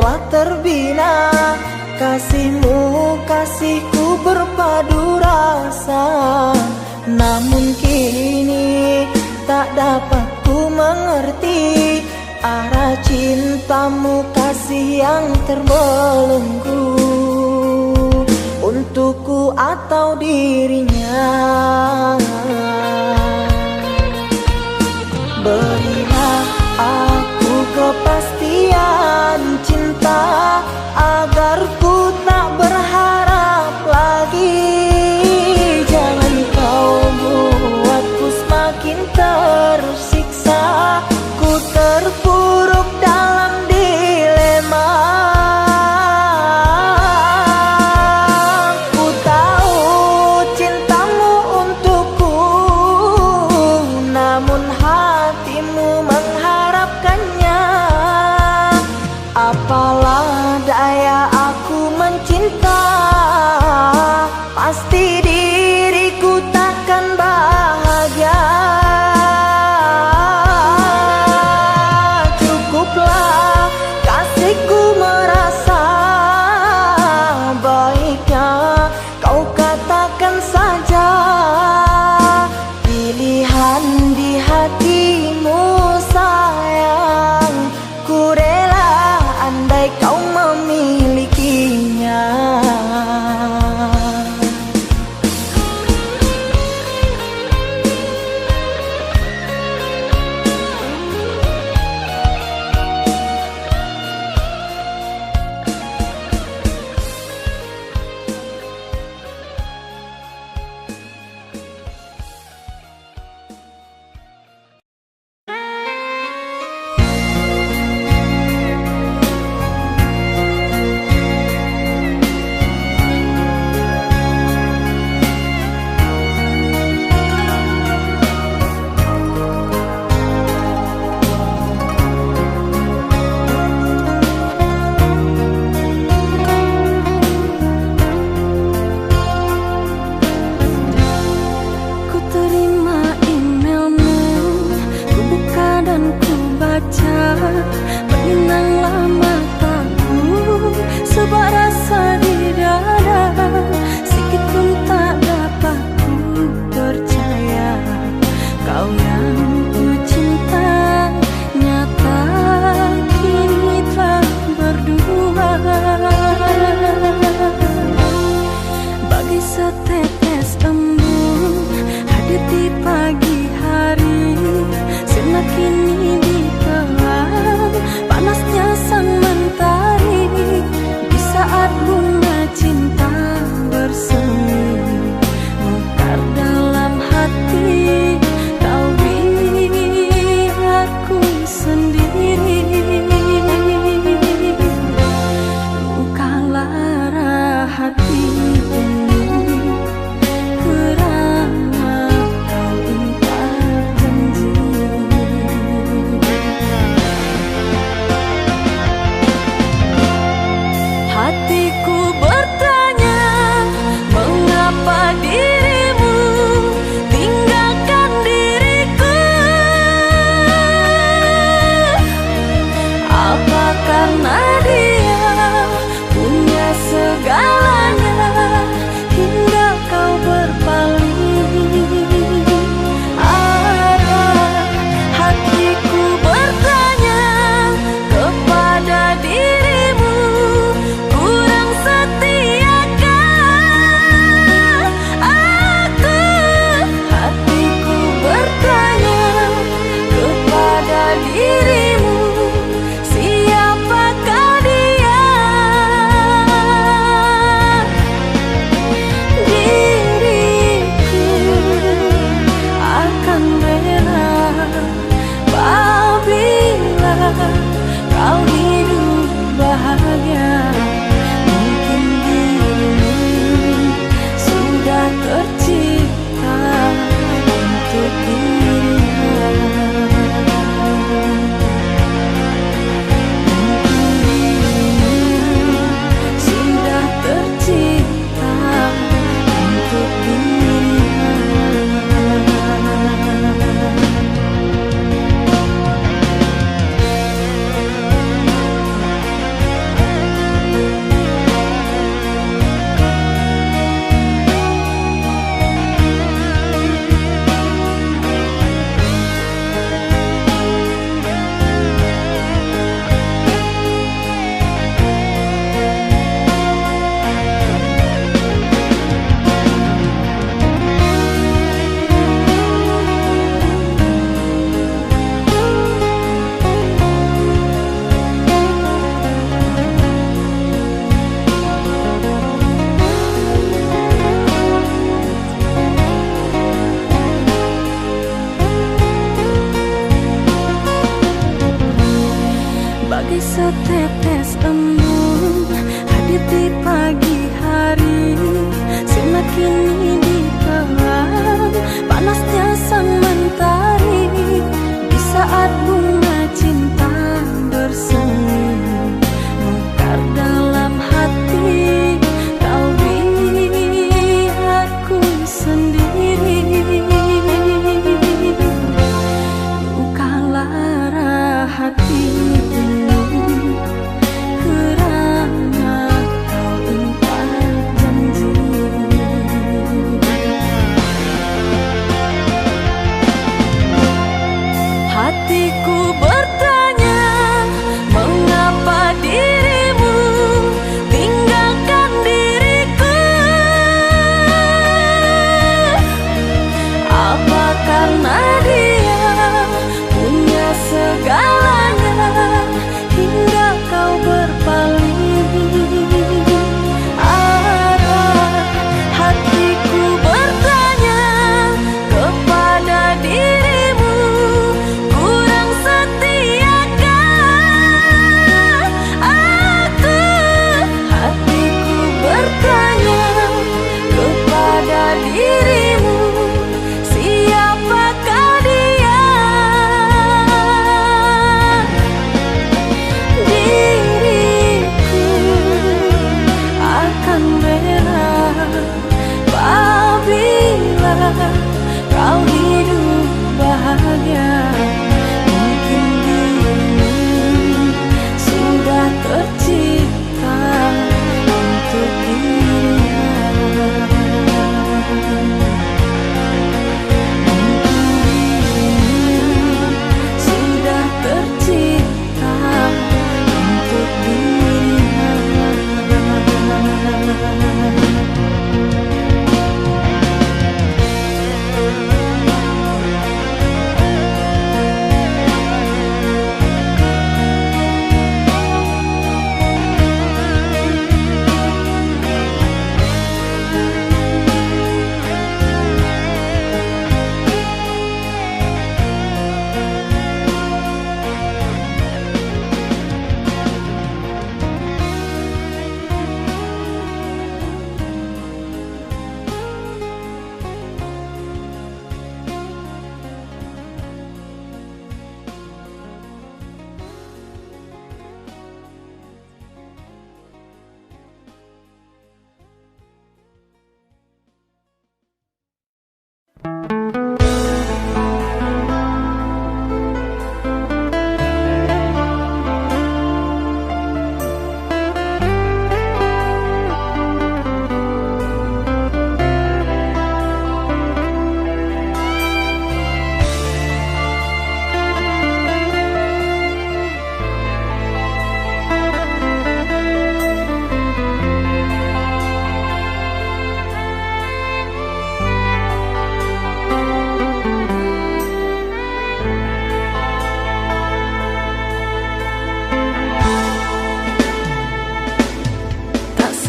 Telah terbina kasihmu, kasihku berpadu rasa. Namun kini tak dapat ku mengerti arah cintamu, kasih yang terbelenggu untukku atau dirinya. Berilah aku kepastian cinta, agar ku tak berharap lagi. Jangan kau buatku semakin tersiksa, ku terpuruk dalam dilema. Ku tahu cinta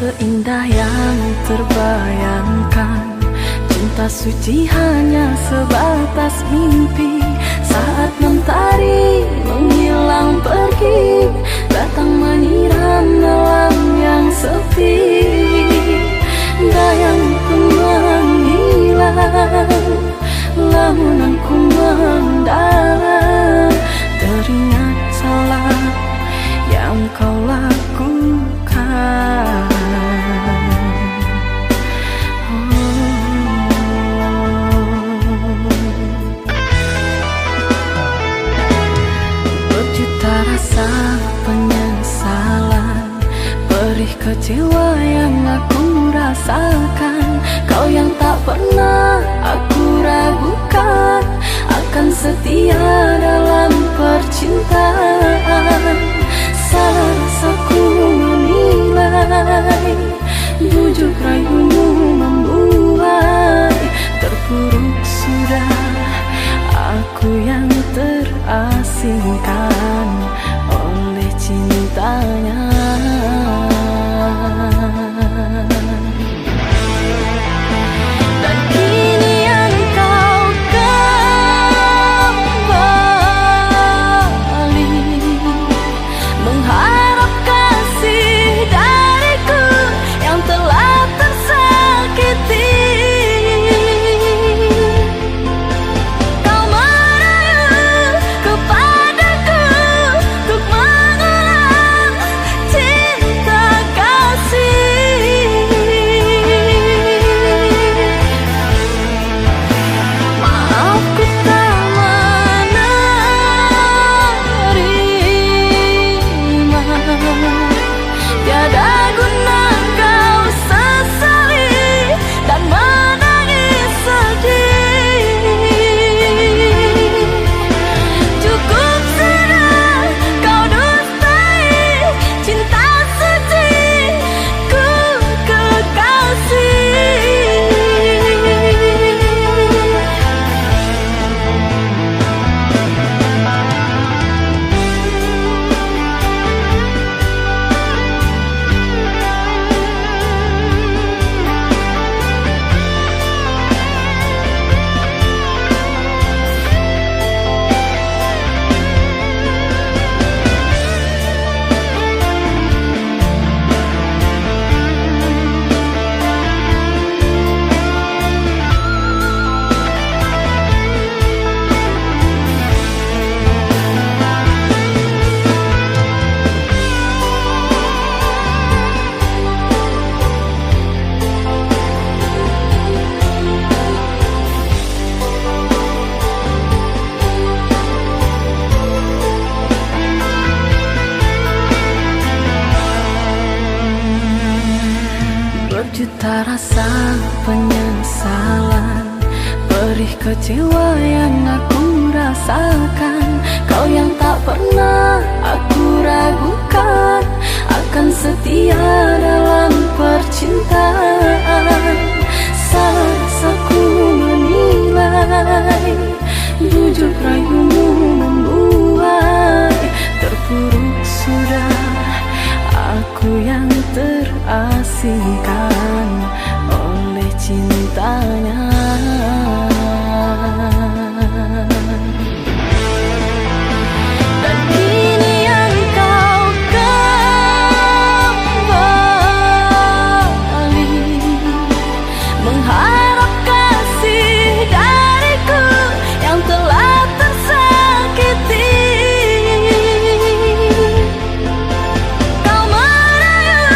Seindah yang terbayangkan, cinta suci hanya sebatas mimpi. Saat mentari menghilang pergi, datang menyiram malam yang sepi. Bayang pun menghilang, lamun aku mendalam, teringat salah yang kau lakukan. Berjuta rasa penyesalan, perih kecewa yang aku rasakan. Kau yang tak pernah aku ragukan, akan setia dalam percintaan. Salah aku menilai, bujuk rayumu membuai. Terpuruk sudah aku yang terasingkan oleh cintanya. Dan kini engkau kembali mengharap kasih dariku yang telah tersakiti. Kau merayu kepadaku untuk mengulang cinta kasih. Maaf, ku tak menerima. Tiada guna kau sesali dan menangis sedih. Cukup sudah kau dustai cinta suci ku, kekasih. Berjuta rasa penyesalan, perih kecewa yang aku rasakan. Kau yang tak pernah aku ragukan, akan setia dalam percintaan. Salah aku menilai, bujuk rayumu membuai. Terpuruk sudah aku yang terasingkan oleh cintanya. Dan kini engkau kembali mengharap kasih dariku yang telah tersakiti. Kau merayu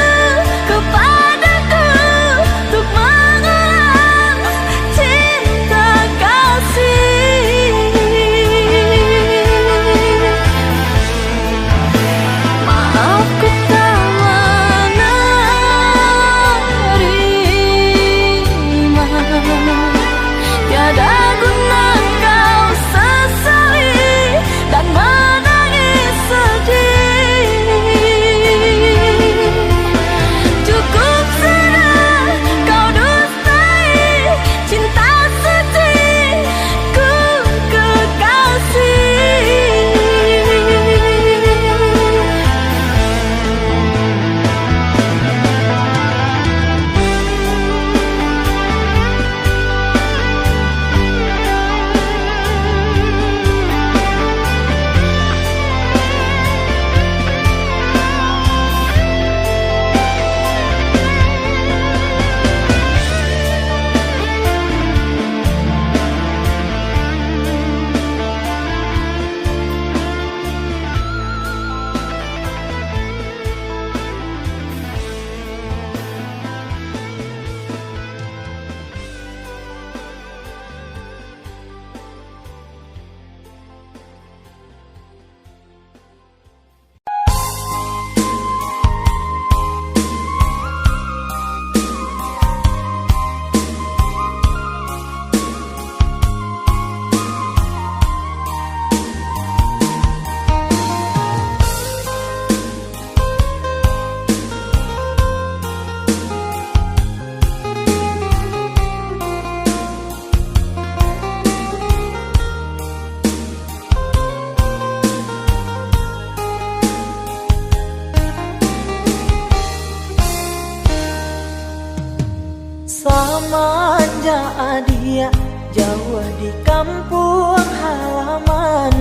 kepadaku untuk mengulang Samanjak adiak jauah di kampuang halaman,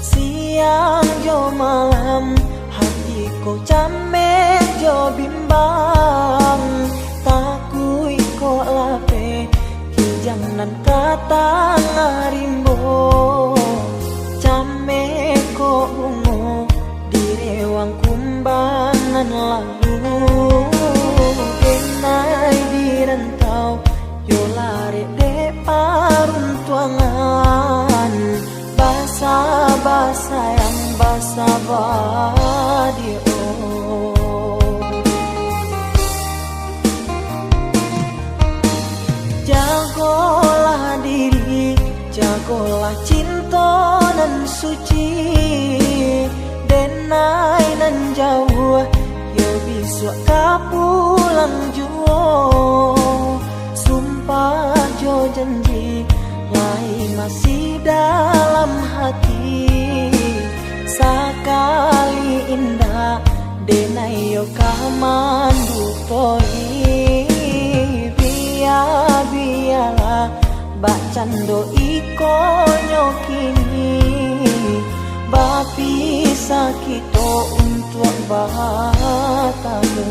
siang jo malam hati ko cameh jo bimbang. Takuik kok lapeh kijang nan ka tangah rimbo, cameh kok bungo di rewang kumbang nan lalu. Denai di rantau, yo larek dek paruntuangan, basaba sayang, basaba diok. Jagolah diri, jagolah cinto nan suci. Denai nan jauah, yo bisuak ka pulang juo. Sumpah jo janji, lai masih dalam hati. Sakali indak, denai yo ka mandutoi. Bia-bialah, bakcando iko nyo kini, bapisah kito untuak batamu.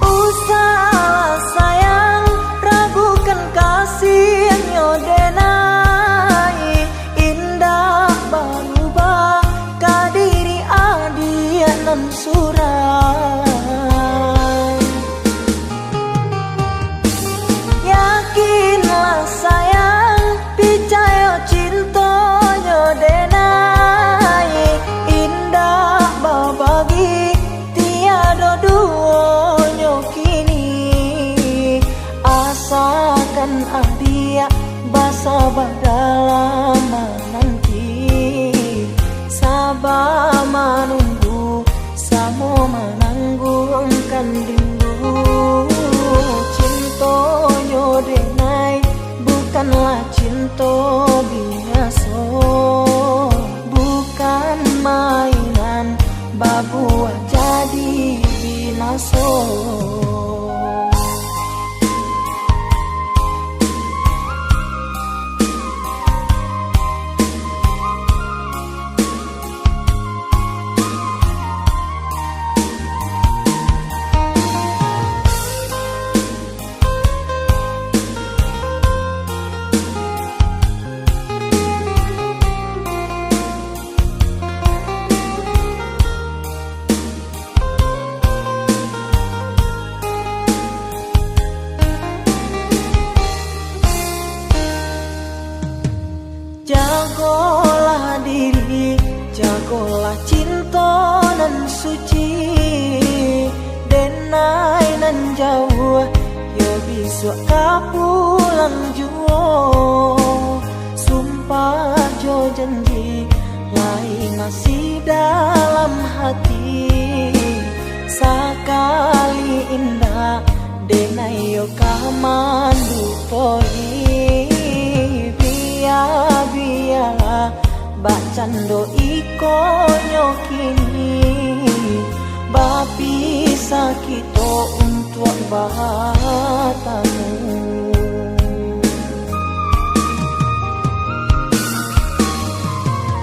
Usahlah sayang, ragukan kasihnyo denai, indak barubah ka diri adiak nan surang. Yakinlah sayang, picayo cintonyo denai, indak babagi, tiado duonyo kini. Asakan adiak basaba dalam mananti, saba manunggu, samo manangguangkan rindu. Cintonyo denai bukanlah cinto biaso, bukan mainan, babuah jadi binaso. Jagolah diri, jagolah cinto nan suci. Denai nan jauah, yo bisuak ka pulang juo. Sumpah jo janji, lai masih dalam hati. Sakali indak, denai yo ka mandutoi. Bia-bialah, bakcando iko nyo kini, bapisah kito untuak batamu.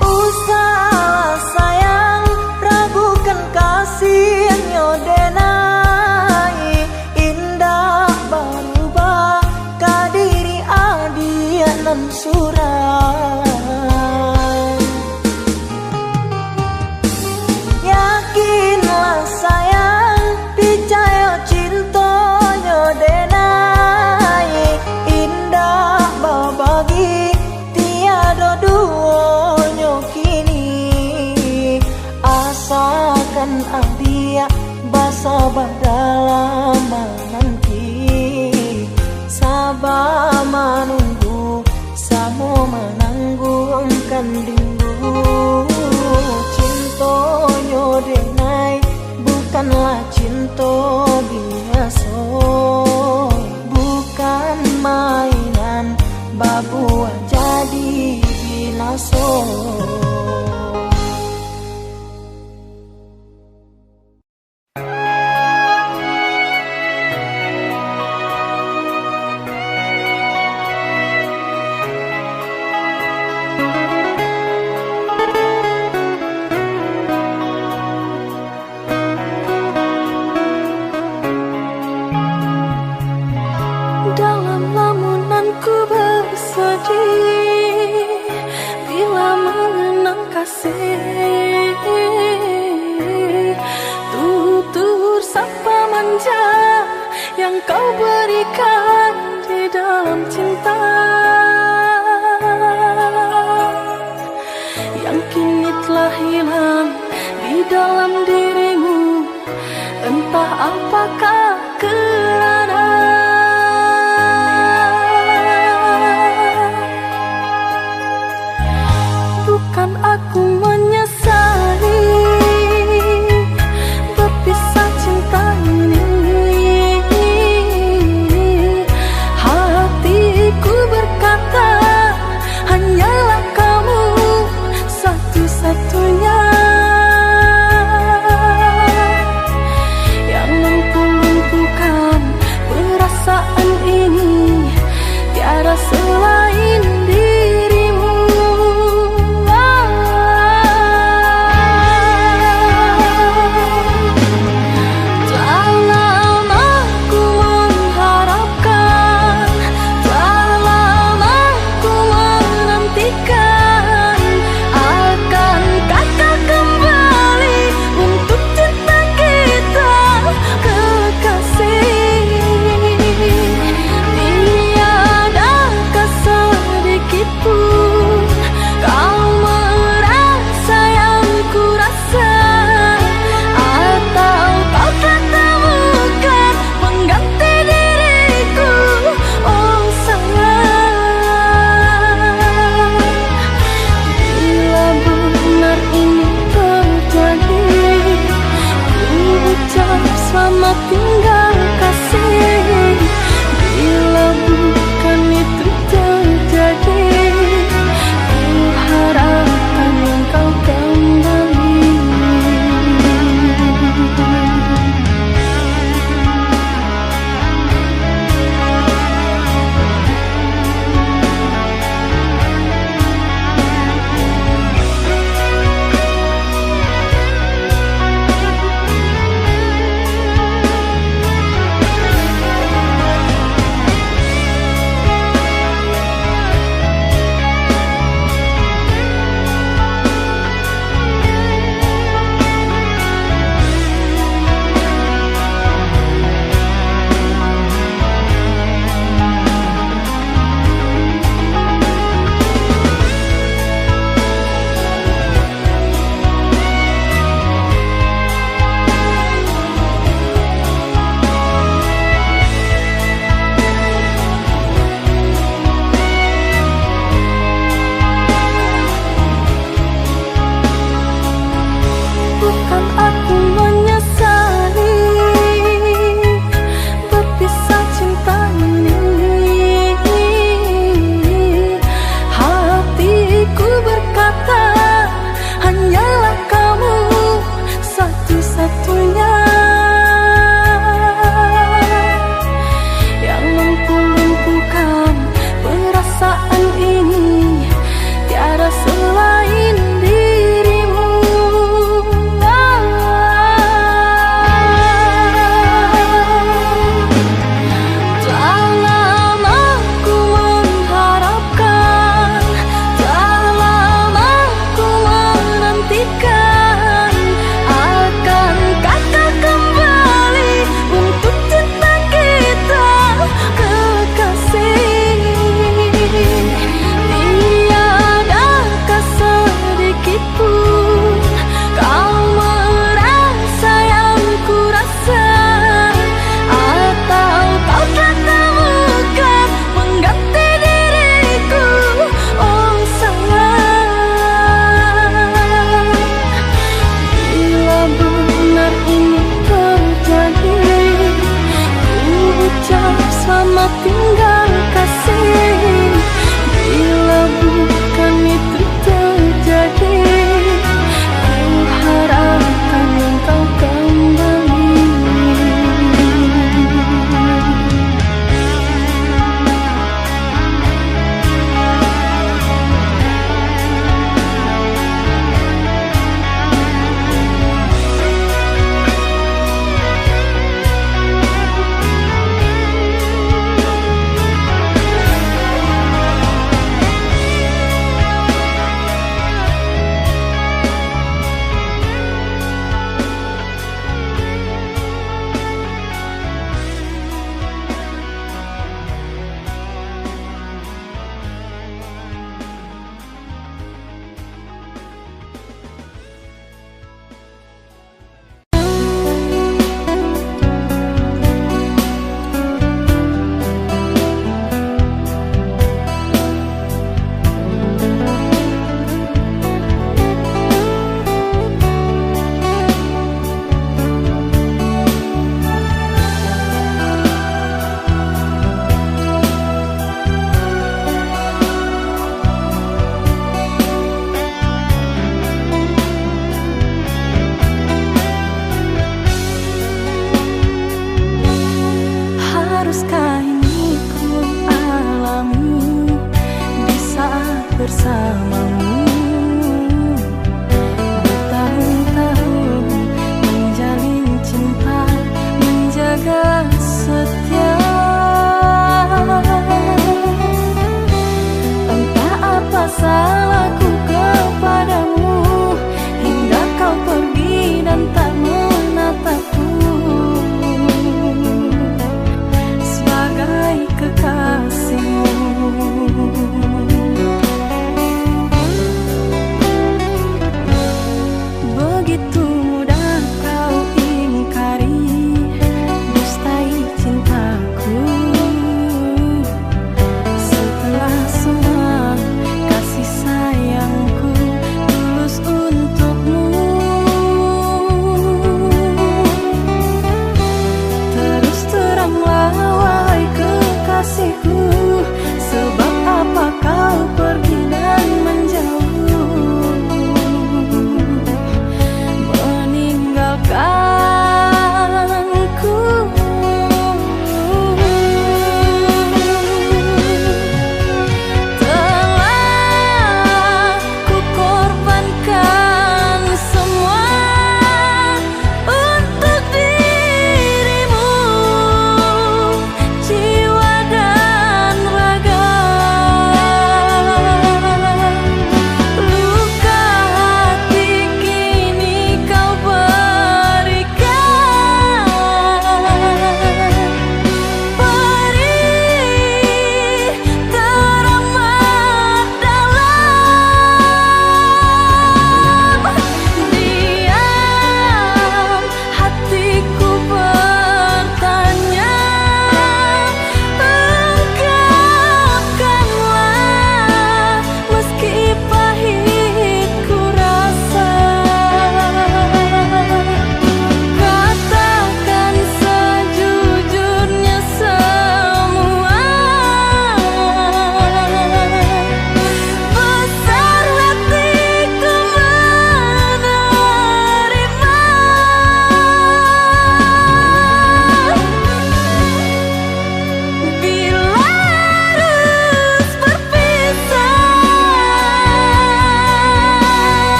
Usahlah sayang, ragukan kasihnyo denai, indak barubah ka diri adiak nan surang. Yakinlah sayang, picayo cintonyo denai, indak babagi, tiado duonyo kini. Asakan adiak basaba dalam mananti, saba manunggu, samo manangguangkan rindu. Cintonyo denai bukanlah cinto biaso, bukan mainan, babuah jadi binaso. Tutur sapa manja yang kau berikan di dalam cinta, yang kini telah hilang di dalam dirimu. Entah apakah karena. Bukan aku menyesali berpisah cinta ini. Hatiku berkata, hanyalah kamu satu-satunya yang mampu